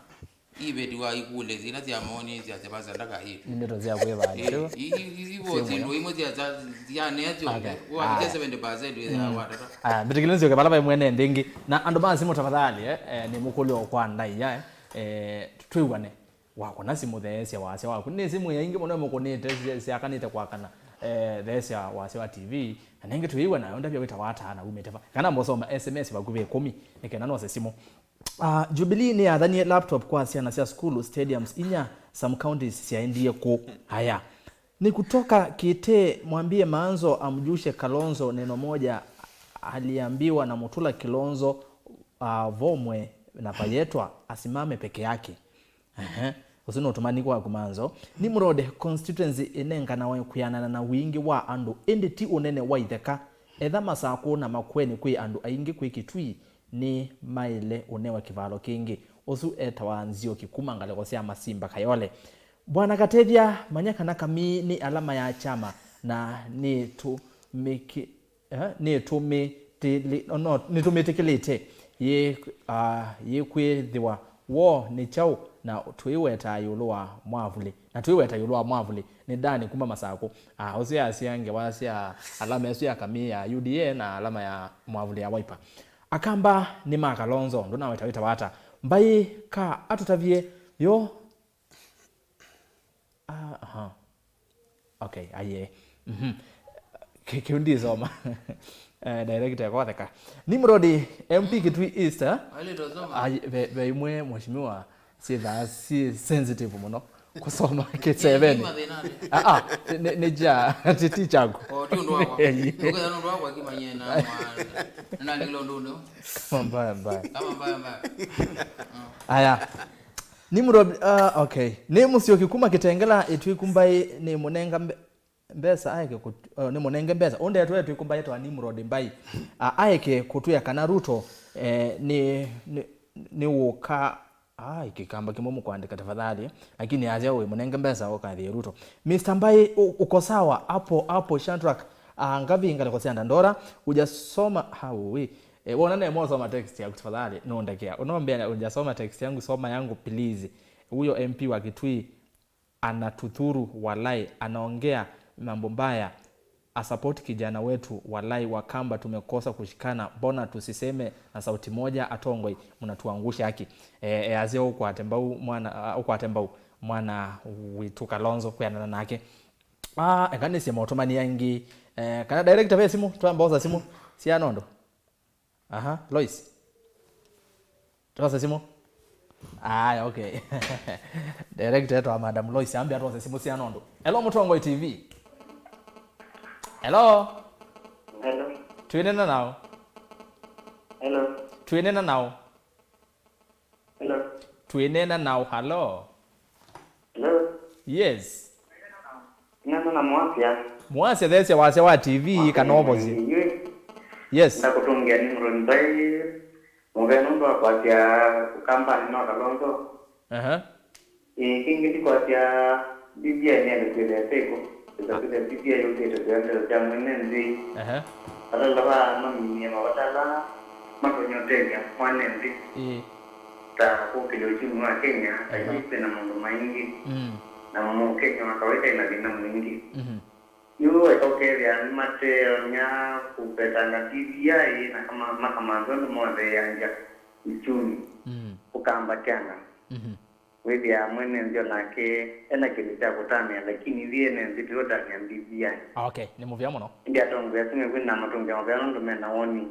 Iveti wa ikũlya sila sya maoni sya Sebastian ndakaitwe. Nĩ ndeto sya kwĩvaa. Eh, i-, i-, i-, ivo syĩndũ imwe sya, sya, sya nea syonthe. Okay. Wa, ah, seventy percent ya watata. Aya, mbĩtĩkĩlĩsyo kĩvala vai mwene ndĩngĩ. Na andũ ma simũ tafadhali, eh, eh, nĩ mũkũlyo kwa ndaia, eh, eh, twĩw'ane. Wakũna simũ theesya wasya waku. Nĩ simũ ya ingĩ mũno mũkũnĩte, sya-, syakanĩte kwakana, eh, theesya wasya wa T V. Na nengĩ twĩw'a nayo ndavya wĩta wata na umĩte va. Kana mbosoma S M S vakuvĩ ĩkũmi, nĩ kenda nose simũ. Ah, Jubilee nĩyathanie laptop kwa syana sya sukulu, stadiums inya, some counties syaendie kũ. Aya. Ni kutoka Kitee, mwambie Maanzo amjushe Kalonzo neno moja aliambiwa na Mutula Kilonzo, ah, vomwe na Payetwa asimame peke yake. Ehe. Ũsu nĩ ũtũmani kwaku Maanzo. Nimrod constituency ĩnenganawe kwĩanana na wingĩ wa andũ, ĩndĩ ti ũnene wa itheka. Etha Masakũ na Makueni kwĩ andũ aingĩ kwĩ Kitui, nĩ maĩle ũnewa kĩvalo kĩngĩ. Ũsu etawa Nzioki kuma ngalĩko sya Masimba Kayole. Bwana Katethya, manya kana kamii nĩ alama ya kyama na nĩtũmĩkĩ-, eh, nĩtũmĩtĩlĩ-, no, nĩtũmĩtĩkĩlĩte yĩ-, ah, yĩkwĩthĩwa woo nĩ kyaũ na twĩweta ĩũlũ wa mwavulĩ. Na twĩweta ĩũlũ wa mwavulĩ nĩ Dani kuma Masakũ. Ah, ũsu yasya ngewa sya alama ĩsu ya kamii ya U D A na alama ya mwavulĩ ya Wiper. Akamba nĩ ma Kalonzo, ndũnaweta wĩtawa ata? Mbaĩ ka atũtavye yo. Ah, aha. Okay, aye. Mhm. Kĩ-, kĩu ndisoma. Eh, director ekotheka. Nimrod, M P Kitui East, eh? Alito soma. Ai, ve, ve imwe mheshimiwa syĩthaa syĩ sensitive mũno. Kũsoma kĩseveni. Nĩ mathĩna atĩ. Ah, ah, nĩ, nĩ, nĩ ja, ti, ti chako. O, ti ũndũ wakwa. Ĩĩ. Ũkethĩa nĩ ũndũ wakwa kimanyie na mwa-, nĩnalingile ũndũ ũndũ. Kama mbaya mbaya. Kama mbaya mbaya. Mm. Aya. Nimrod, ah, okay. Nĩ Mũsyoki kuma Kitengela, ĩtwĩku mbaĩ nĩ mũnenga mbe-, mbesa aeke kũtu-, oh, nĩ mũnenge mbesa. Ũndetwe ĩtwĩku mbaĩ twa Nimrod mbaĩ. Ah, aeke kũtwĩa kana Ruto, eh, nĩ, nĩ, nĩ wũka. Ai, kĩkamba kĩmwe mũkwandĩka tafadhali, lakini asya wĩ mũnenge mbesa ũkathie Ruto. Mister Mbai, u-, uko sawa hapo hapo, Shadrack, ah, ngavi ngalĩko sya Dandora, ujasoma, hauwi. Eh, wona nemo soma text yaku tafadhali, nũndekea. Unaombea ujasoma text yangu, soma yangu please. Huyo M P wa Kitui anatuthuru walai, anaongea mambo mbaya. Asupport kijana wetu, walai Wakamba tumekosa kushikana, mbona tusiseme na sauti moja? Atongoi, mnatuangusha haki. E, e, asya ũkwate mbau mwana, a, ũkwate mbau mwana witũ Kalonzo kwĩanana nake. Ah, eka nĩsye maũtũmani angĩ. E, kana director ve simũ, twambosa simũ sya nondo. Aha, Lois. Twose simũ? Aya, okay. Director etwa Madam Lois, ambe atwose simũ sya nondo. Hello, Mũtongoi T V. Hello. Hello. Twĩnena nao. Hello. Twĩnena nao. Hello. Twĩnena nao. Hello. Hello. Yes. Nena na Mwasya. Mwasya, thesya wasya wa T V kana ũvosye. Yes. Ndakũtũngĩa nĩ Mũroni Mbai. Mũvea nũndũ wa kwasya Ũkambanĩ no Kalonzo. Aha. Ĩĩ, kĩngĩ ndikwasya B B I nĩende kwĩthĩa seko. Ĩsa kwĩthĩa B B I yũkĩte kũya ndeto sya mwene nthĩ. Aha. Vala va maminie mavata ala matonya ũtethya mwene nthĩ. Ĩĩ. Ta kũkĩlya uchumi wa Kenya, ta Aha. yu kwĩna maũndũ maingĩ. Mm. Na Mũkenya wa kawaida ena thĩna mwingĩ. Mhm. Yu eka ũkethĩa nĩmateonya kũvetanga B B I na kama-, makamanthwa nĩ motheeangya uchumi Mm. ũkambatyanga. Mhm. Wĩthĩaa mwene nthĩ onake ena kĩndũ kya kũtanĩa, lakini ithyĩ ene nthĩ tũtanĩa B B I. Okay, nĩ mũvea mũno. Ĩndĩ atongoi asu mekwĩna matũngĩa mavea nũndũ mena woni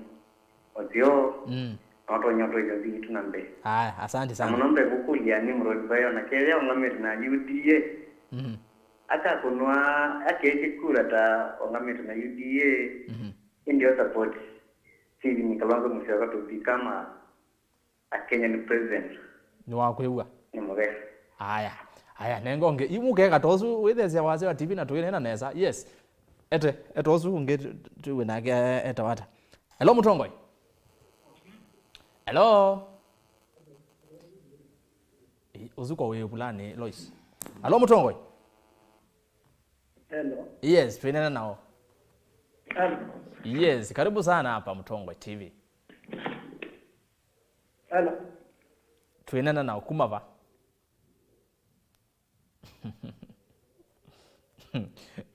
ũseo, Mm. na ũtonya ũtwaĩthya nthĩ yitũ na mbee. Aya, asante Na sana. mũno mbee ngũkũlya nĩ Mũroni Mbai ona kethĩa ũngamĩte na U D A. Mhm. Akakũnwa, akekye kura ta ũngamĩte na U D A. Mhm. Ĩndĩ o support Stephen Kalonzo Musyoka to become a, a Kenyan president. Nĩwakwĩw'a? Nĩ mũvea. Aya. Aya, nenga ũngĩ. Yu mũkeka ta ũsu, wĩthesya wasya wa T V na tũinena nesa. Yes. Ete, ete ũsu ũngĩ tu-, tuwe nake, eh, ete wata. Hello, Mũtongoi. Hello. Ĩ, ũsu kwa wĩ vulani, Lois. Hello, Mũtongoi. Hello. Yes, twĩnena nao. Hello. Yes, karibu sana hapa Mũtongoi T V. Hello. Twĩnena nao kuma va?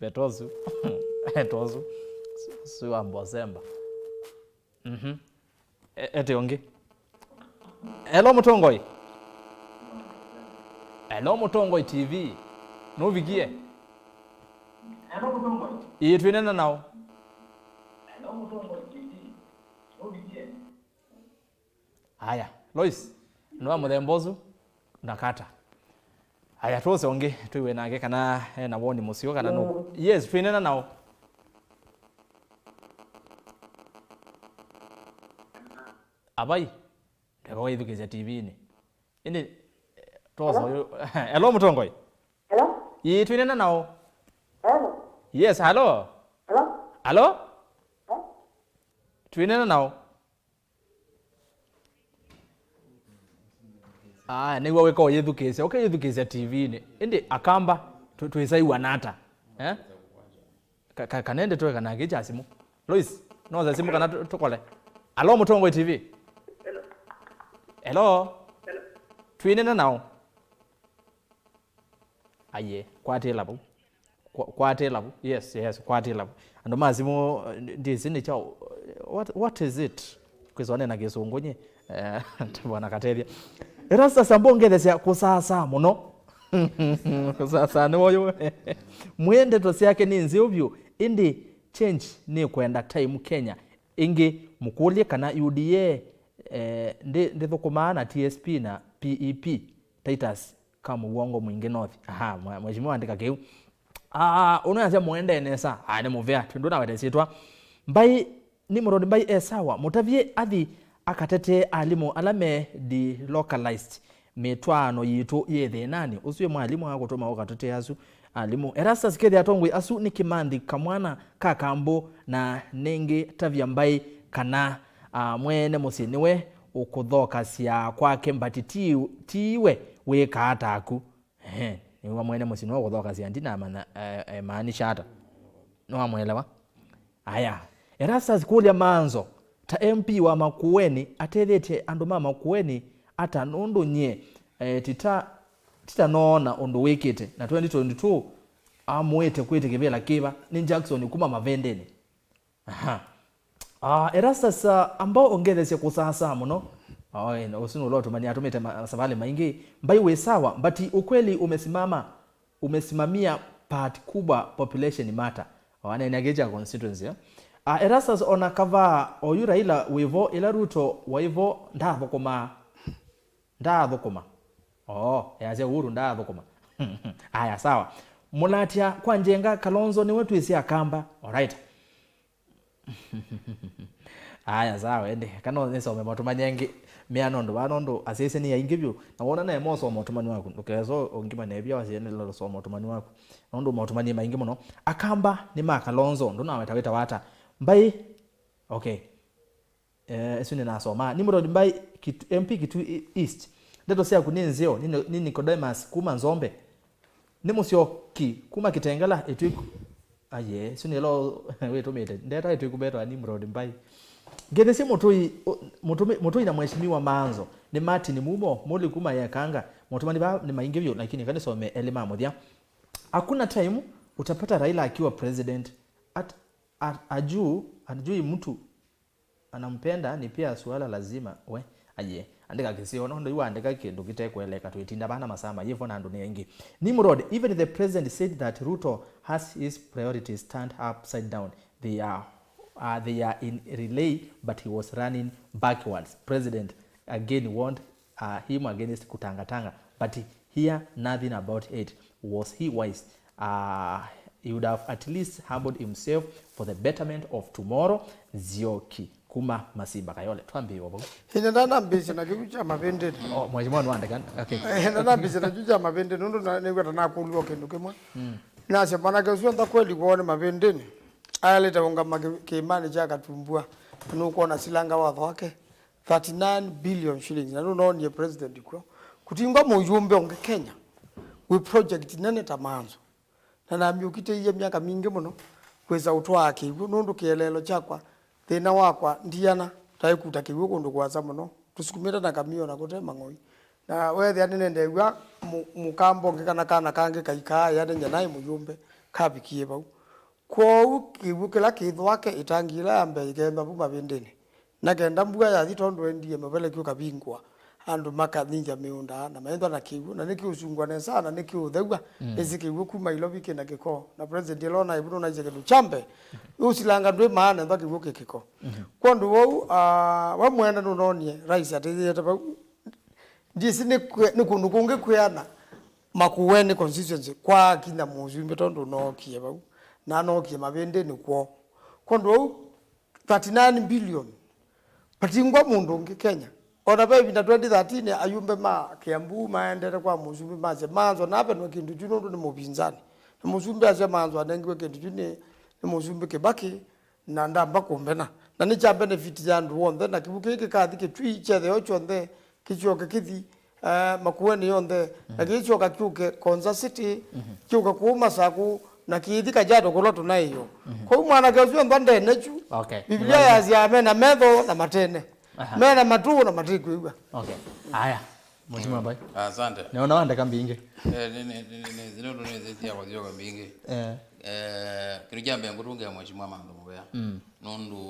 Vetosu. Vetosu. Su-, su wa Mbosemba. Mhm. E-, ete ũngĩ. Hello, Mũtongoi. Hello, Mũtongoi T V. Nũvikie? Ĩĩ, twĩnena nao. Aya, Lois, nĩ wa mũthemba ũsu, ndakata. Aya, tũse ũngĩ, twĩw'e nake kana ena woni mũseo kana nũ-, Hello. Yes, twĩnena nao. Avai, ndweka waithukĩĩsya T V-inĩ. Ĩndĩ, eh, tosa Hello? ũyũ. Hello, Mũtongoi. Hello? Ĩĩ, twĩnena nao. Hello? Yes, hello. Hello? Hello? Hello? Twĩnena nao. Aya, nĩw'a wĩka ũyĩthukĩĩsya, ũkeyĩthukĩĩsya T V-inĩ. Ĩndĩ Akamba, tũ-, twĩsaiwa nata? Eh? Ka-, ka-, kanende tweka nake kya simũ. Lois, noza simũ kana tũ-, tũkole. Alo, Mũtongoi T V. Hello. Hello. Hello. Twĩnena nao. Aye, kwatĩla vau. Kwa-, kwatĩla vau. Yes, yes, kwatĩla vau. Andũ ma simũ, eh, ndĩsĩ nĩ kyaũ. What, what is it? Kwĩswa nena kĩsũngũ nye. Eh, bwana Katethia. Erastus Ambo ngethesya kũsasa mũno. Kũsasa nĩ woyo. Mwĩ ndeto syake nĩ nzeo vyũ, ĩndĩ change nĩ kwenda time Kenya. Ĩngĩ, mũkũlye kana U D A, eh, ndĩ-, ndĩthũkũmaa na T S P na P E P. Titus ka mũw'ongo mwingĩ North. Aha, mwe-, mheshimiwa andĩka kĩu. Ah, ũnũ yasya mũendee nesa. Ah, nĩ mũvea, twĩ ndũnaweta ĩsyĩtwa. Mbai, Nimrod Mbai e sawa. Mũtavye athi akatetee alimũ ala me delocalized. Mĩtwaano yitũ yĩ thĩnanĩ. Ũsu wĩ mwalimũ akũtũma ũkatetee asu alimũ. Erastus Kethi atongoi asu nĩ kĩmanthi kamwana ka kambũ na nĩngĩ tavya Mbai kana, ah, mwene mũsyĩ nĩwe ũkũthokasya kwake, but ti, ti we wĩkaa taku. Ehe, nĩw'a mwene mũsyĩ nĩwe ũkũthokasya, ndinamanya, eh, eh, maanisha ata. Nĩwamwelewa? Aya. Erastus kũlya Manzo, ta M P wa Makueni, atethĩtye andũ ma Makueni ata nũndũ nyie, eh, tita, tita noona ũndũ wĩkĩte, na twenty twenty-two amũĩte kwĩtĩ kĩvĩla kĩva nĩ Jackson kuma Mavendeni. Aha. Ah, Erastus, ah, amba ũngethesye kũsaasaa mũno. Oi, na ũsu nũla ũtũmani atũmĩte ma-, masavalĩ maingĩ. Mbai wĩ sawa, but ukweli umesimama, umesimamia part kubwa population matter. Wanene akĩkya constituency, eh? Ah, Erastus ona kavaa oyu Raila wĩvo ila Ruto waivo ndathũkũmaa. Ndaathũkũma. Oo, easya Uhuru ndaathũkũma. Aya, sawa. Mũlatya kwa Njenga, Kalonzo nĩwe twĩsĩ Akamba. Alright. Aya, sawa, ende. Kana nĩsome motũmani angĩ mea nũndũ wa nũndũ asyaisye nĩ aingĩ vyũ. Na wona naye mosoma ũtũmani waku. Ndũkesa ũngima nevya wasye nĩ lolo soma ũtũmani waku. Nũndũ motũmani maingĩ mũno. Akamba nĩ ma Kalonzo, ndũnaweta wĩta wata. Mbai. Okay. Eh, ĩsu nĩnasomaa. Nimrod Mbai, Kit-, M P Kitui East. Ndeto syaku nĩ nzeo, nĩ, nĩ Nicodemus kuma Nzombe. Nĩ Mũsyoki kuma Kitengela, Ĩtwiku. Aye, ĩsu nĩlo wĩtũmĩte. Ndeta Ĩtwiku mbetwa Nimrod Mbai. Ngethesye Mũtũi, ũ-, Mũtũmi-, Mũtũi na Mheshimiwa Manzo. Nĩ Martin Mumo, Mũli kuma Yekanga. Motũmani vaa nĩ maingĩ vyũ, lakini kanisome elĩ ma mũthya. Hakuna time utapata Raila akiwa president. At, at, ajuu, ajui mtu anampenda ni pia suala lazima we aye andĩka kĩseo, no ndoi waandĩka kĩndũ kĩtekweleka, twĩtinda vana masaa mayĩvo na andũ nĩ aingĩ. Nimrod, even the president said that Ruto has his priorities turned upside down. They are, uh, they are in relay, but he was running backwards. President again warned, uh, him against kutangatanga, but hear nothing about it. Was he wise? Uh, he would have at least humbled himself for the betterment of tomorrow. Nzioki kuma Masimba Kayole. Twambĩĩe vau. Ĩna ndanambĩĩsya na kĩu kya Mavĩndĩnĩ. Oh, mheshimiwa nĩwandĩka. Okay. Ĩna nambĩĩsya na kĩu kya Mavĩndĩnĩ, nũndũ na-, nĩw'e ta nakũlw'a kĩndũ kĩmwe. Mm. Nasya mwanake ũsu onthe kweli kwoo nĩ Mavĩndĩnĩ. Aĩlĩte ũngama kĩ-, kĩĩmanĩ kya Katumbua. Nũkwona silanga watho wake. Thirty-nine billion shillings. Na nũnoonie president kw'o. Kũtingwa mũyũmbe ũngĩ Kenya wĩ project nene ta Manzo. Na namyũkitĩie myaka mingĩ mũno kwĩsa ũtwaa kĩw'ũ, nũndũ kĩeleelo kyakwa, thĩna wakwa, ndiana ta ĩkuta kĩw'ũ kũndũ kũasa mũno, tũsukumĩte na kamio na kũte mang'oi. Na weethĩa nĩnendeew'a mũ-, mũkamba ũngĩ kana kana kangĩ kaikaa ĩanĩny'a naĩ mũyũmbe, kavikie vau. Kwoou kĩw'ũ kĩla kĩthwake ĩtangi ĩla ya mbee ĩkeema vu Mavĩndĩnĩ. Na kenda mbua yathi, tondũ endie maveleki ũkavingũa, andũ makanyithya mĩũnda na maĩthwa na kĩw'ũ, na nĩkĩũsungwa nesa, na nĩkĩũthew'a. Mm. Nĩsĩ kĩw'ũ kuma Ilovi kĩna kĩko, na president ĩla ũnaĩ vu nũnaisye kĩndũ kya mbee, ũsilanga ndwĩ maana ethwa kĩw'ũ kĩ kĩko. Mhm. Kwondũ wou, ah, we mwene nũnoonie rais atĩthĩĩte vau. Ndĩsĩ nĩ kwĩ-, nĩ kũndũ kũngĩ kwĩana Makueni constituency kwakinya mũsumbĩ, tondũ nookie vau, na nookie Mavĩndĩnĩ kwoo. Kwondũ wou, thirty-nine billion. Vatingwa mũndũ ũngĩ Kenya. O na ve ĩvinda twenty thirteen, ayumbe ma Kiambu maendete kwa mũsumbĩ masya, Manzo navenwe kĩndũ kyu nũndũ nĩ mũvinzani. Na mũsumbĩ asya, Manzo anengiwe kĩndũ kyu nĩ, nĩ mũsumbĩ Kibaki, na ndamba kũmbena. Na nĩ kya benefit ya andũ onthe, na kĩw'ũ kĩĩ kĩkathi Kitui kyetheo kyonthe, kĩsyoke kĩthi, eh, Makueni yonthe, na kĩsyoka kyũke Konza City, kyũka kũu Masaku, na kĩthi Kajiado kũla tũnaĩo. Kwoou mwanake ũsu onthe ndene kyu. Okay. Biblia yasyaa mena metho na matene. Aha. Mena matũ na matikwĩw'a. Okay. Aya. Mũtimwa Mbai. Asante. Nĩona wandĩka mbingĩ. Eh, nĩ, nĩ, nĩ, nĩ, nĩ, nĩ ũndũ nĩsĩsya kwasyoka mbingĩ. Eh. Eh, kĩndũ kya mbee ngũtũngĩa Mheshimiwa Manzo mũvea. Mm. Nũndũ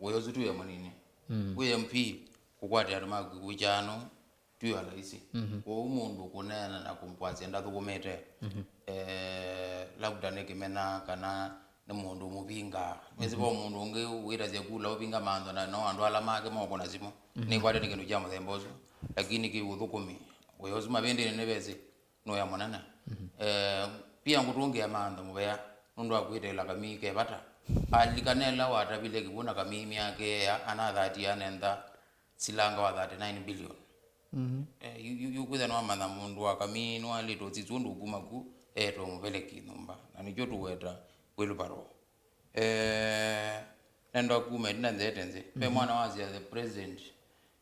wĩa ũsu tu wĩ mũnini. Mm. Wĩ M P, kũkwatĩa andũ maku kũkyano, tu wĩa laisi. Mhm. Kwoou mũndũ kũneena na kũm-, kwasya ndathũkũmĩte, mhm, eh, labda nĩ kĩmena kana nĩ mũndũ ũmũvingaa. Nĩsĩ, mhm, vo mũndũ ũngĩ wĩtasya kula ũvinga Manzo na no andũ ala make mokũna simũ. Mhm. Nĩkwatĩ nĩ kĩndũ kya mũthemba ũsu. Lakini kĩ ũthũkũmi, Wĩa ũsu mavĩndĩnĩ nĩ vesĩ, nũya mũnene. Eh, pia ngũtũngĩa mantha mũvea, nũndũ wa kwĩtĩĩla kamii ke vata. Alikanela watavile kĩw'ũ na kamii myake ea, anathatia anentha silanga wa thirty-nine billion. Eh, yu, yu, yu kwĩtha nĩwamanya mũndũ wa kamii nĩwalĩte ũsisi ũndũ ũkuma ku, etwe mũveleki nyũmba. Na nĩkyo tũweta wheelbarrow. Eh, nenda kuma ĩtina nzete nthĩ. Ve mwana wasya the president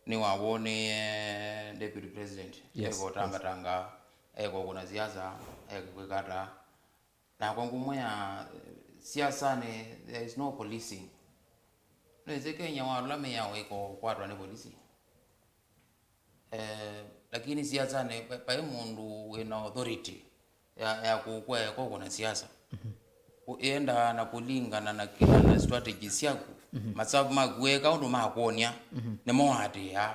nĩwawonĩe deputy president, yes, eko tambatanga, eko kuna siasa, eko kwĩkata. Nakwa ngũmwĩa, eh, siasanĩ, there is no policing. Nĩsĩ Kenya walũla mĩao ĩkokwatwa nĩ polisi. Eh, lakini siasanĩ, va-, vai mũndũ wĩna authority ya, ya kũkwea ĩkoko na siasa. Ũ-, ĩendaa na kũlingana na kĩla na strategy syaku. Masavu maku eka ũndũ makwony'a, nĩmo waatĩĩaa.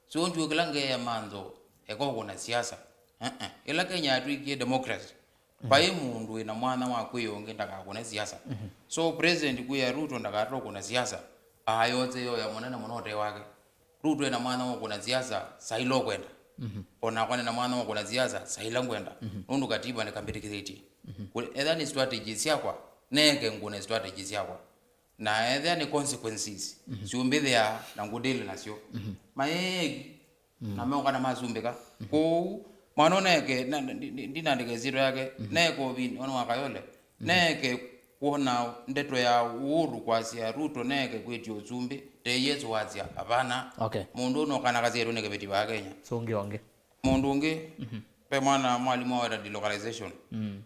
So, njuo kĩla ngeea mantho ĩkoko na siasa. Eh-eh. Ĩla Kenya yatw'ĩkie democracy, vai mũndũ wĩna mwanya wa kwĩa ũngĩ ndakakũne siasa. So, president kwĩa Ruto ndakatũkũne siasa, ayothe yoya mũnene mũno ũte wake. Ruto ena mwanya wa kũna siasa, saila ũkwenda. Onakwa nena mwanya wa kũna siasa, saila ngwenda. Nũndũ katiba nĩkambĩtĩkĩthĩtye. Kũ-, etha nĩ strategy syakwa, neke ngũne strategy syakwa. Na etha nĩ consequences, syũmbĩthĩa na ngũdĩle nasyo. Mayeeki, na meũka na masumbĩka. Kwoou, mwana ũneke, na, ndi-, ndi-, ndinandĩka ĩsyĩtwa yake, neke ũvini, ona wa Kayole, neke kwona ndeto ya Uhuru kwasya Ruto neke kwĩtya ũsumbĩ, te Yesu wasya, avana. Okay. Mũndũ ũnokana kasyetwe nĩ kĩveti va Kenya. So ũngĩ, ũngĩ. Mũndũ ũngĩ, ve mwana mwalimũ aweta delocalization.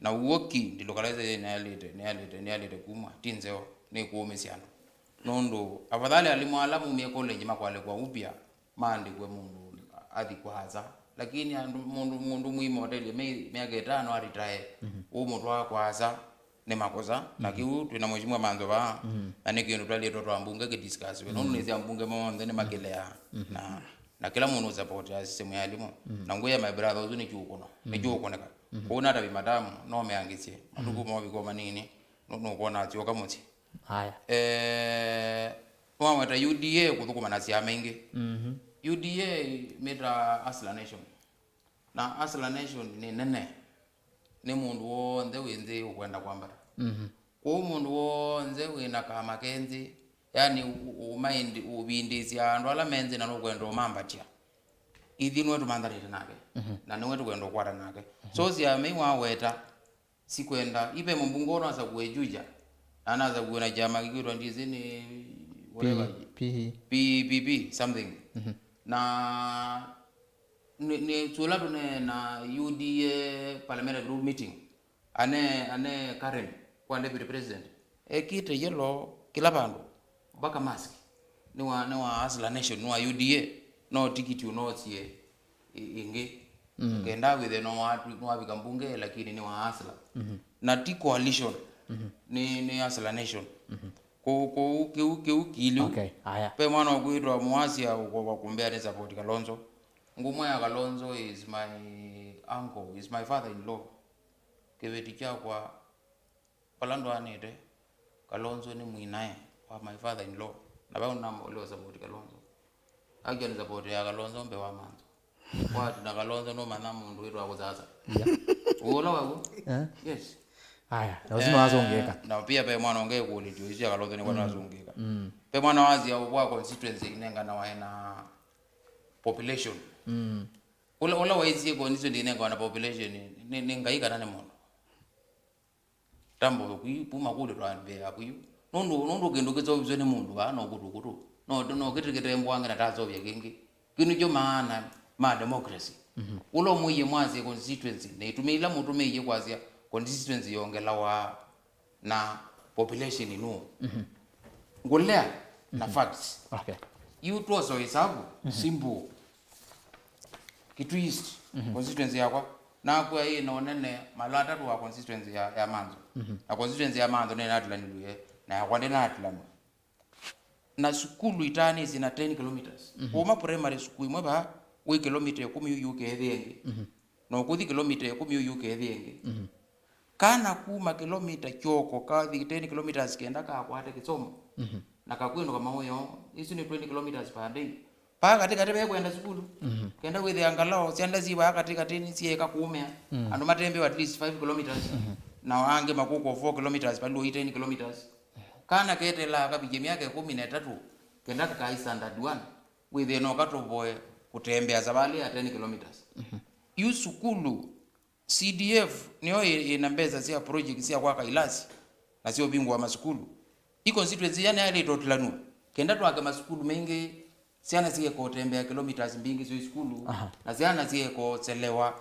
Na uoki delocalization nĩyalĩte, nĩyalĩte, nĩyalĩte kumwa, ti nzeo, nĩ kũũmĩsya andũ. Nũndũ, afadhali alimũ ala maumie college makwalĩkwa upya, maandĩkwe mũndũ athi kũasa. Lakini andũ, mũndũ, mũndũ mũima ũtelie mĩ-, myaka ĩtano aritae, ũmũtwaa kũasa nĩ makosa. Na kĩu twĩna Mheshimiwa Manzo vaa, na nĩ kĩndũ twalĩtwe twa mbunge kĩdiscussiwe. Nũndũ nĩsya mbunge monthe nĩmakĩleaa. Na, na kĩla mũndũ ũsupportia system ya alimũ. Na ngwĩa my brother ũsu nĩ kyũkũno, nĩ kyũkũnĩka. Kũu natavi matamu, no meangĩsye. Matukũ movika manini, nũ-, nũkwona asyoka mũsyĩ. Haya. Eh, waweta U D A kũthũkũma na syama ingĩ. U D A mĩta Hustler Nation. Na Hustler Nation nĩ nene. Nĩ mũndũ w'onthe wĩ nthĩ ũkwenda kwambata. Kwoou mũndũ w'onthe wĩna kama ke nthĩ, yani ũ-, ũ-, ũmaindi-, ũvindĩsya andũ ala me nthĩ na nũkwenda ũmambatya. Ithyĩ nĩwe tũmanthanĩte nake. Na nĩwe tũkwenda ũkwata nake. So syama iwaweta, sikwenda, ive mũmbunge ũno asakue Juja, na anasakue na kyama kĩkwĩtwa ndĩsĩ nĩ whatever. P E P. P E P P, something. Na nĩ, nĩ sũla tũneena U D A parliamentary group meeting, ane, ane Karen kwa deputy president, ekĩte yellow kĩla vandũ, mpaka mask. Nĩ wa, nĩ wa Hustler Nation, nĩ wa U D A, no tikiti ũnosie ĩ-, ĩngĩ. Kenda wĩthe no watu-, no wavika mbunge, lakini nĩ wa Hustler. Na ti coalition. Nĩ, nĩ Hustler Nation. Kũ-, kũu, kĩu, kĩu kĩlĩu. Okay, aya. Ve mwana ũkwĩtwa Mũasya ũkwa kũmbea nĩ support Kalonzo. Ngũmwĩa Kalonzo is my uncle, is my father in law. Kĩveti kyakwa Vala ndwaanĩte, Kalonzo nĩ mwinae wa my father in law. Na vau namũlea support Kalonzo. Actually, support ya Kalonzo mbee wa Manzo. Kwati na Kalonzo nũmanya mũndũ wĩtwa kũsasa. Yeah. Ũla waguo? Eh? Yes. Aya, na ũsu nĩwasũngĩka. Eh, na pia ve mwana ũngĩ kũlĩtio isu ya Kalonzo nĩ kwa nasũngĩka. Ve mwana wasya kwa constituency inenganawa na population. Ũla, ũla waisie constituency inenganawa na population nĩ, nĩ Ngai kana nĩ mũndũ? Tambo kwi puma kũlĩ twambĩa kwi. Nũndũ, nũndũ kĩndũ kĩseũviswe nĩ mũndũ vaa no kũtũ kũtũ. No, no kĩtĩ kĩtembwange na taseũvya kĩngĩ. Kĩu nĩkyo maana ma democracy. Ũla ũmwĩie mwasye constituency, na itumi ila mũtũmĩie kwasya constituency yongelawa na population nũ. Ngũlea na facts. Okay. Yu twosa ĩsavu, simple. Kitui East, constituency yakwa, nakwĩa ĩ na ũnene mala atatũ wa constituency ya, ya Manzo. Na constituency ya Manzo nĩnatilanilw'e, na yakwa ndĩnatilanwa. Na sukulu itaanĩsye na ten kilometres. Kuma primary school ĩmwe vaa, wĩ kilomita ĩkũmi ũyũke ĩthĩ ĩngĩ. Na ũkũthi kilomita ĩkũmi ũyũke ĩthĩ ĩngĩ. Kana kuma kilomita kyoko kathi ten kilometres kenda kakwate kĩsomo. Na kakwĩndũka maũyoo, isu nĩ twenty kilometres per day. Paa katĩkatĩ ve kwenda sukulu. Mhm. Kenda wĩthĩa ngalao, syanda syĩ vaa katĩkatĩ nĩ syĩka kũũmĩa. Mm. Andũ matembea at least five kilometers. Mhm. Na angĩ makũkwa four kilometers, palũi ten kilometers. Kana ketelaa kavikye myaka ĩkũmi na ĩtatũ, kenda kakai standard one, wĩthĩe no katũvoe kũtembea savalĩ ya ten kilometers. Mhm. Yu sukulu, C D F nĩyo ĩ, ĩ na mbesa sya project sya kwaka ilasi na sya ũvingũa masukulu. Ĩ constituency ya nĩyaĩlĩte ũtilanw'a kenda twake masukulu maingĩ, syana syĩeka ũtembea kilometers mbingĩ syĩ sukulu, aha, na syana syĩeka ũselewa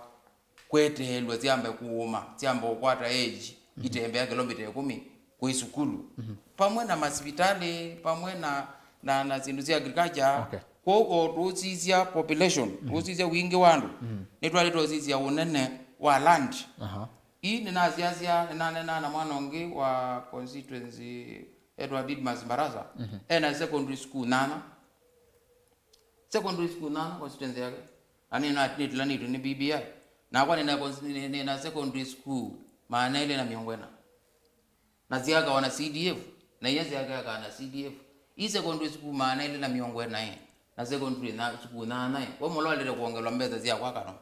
kweteelw'a syambe kũũma, syambe ũkwata age, mhm, itembea kilomita ĩkũmi kwĩ sukulu. Mhm. Pamwe na masivitalĩ, pamwe na, na, na syĩndũ sya agriculture. Okay. Kwoou o tũũsisya population, mhm, tũũsisya wingĩ wa andũ, mhm, nĩtwaĩlĩte ũsisya ũnene wa land. Aha. Ii nĩnasiasya, nĩnaneenaa na mwana ũngĩ wa constituency, Edward Didmus Barasa, mhm, ena secondary school nana. Secondary school nana constituency yake. Na nĩna-, nĩtĩlanĩtwe nĩ B B I. Nakwa nĩna cons-, nĩ-, nĩna secondary school maana elĩ na mĩongo ĩna. Na syakawa na C D F, na iya syakawa na C D F. Ii secondary school maana elĩ na mĩongo ĩna ĩ, na secondary na school nana ĩ. Kwa mũla walĩte kwongelwa mbesa sya kwaka no.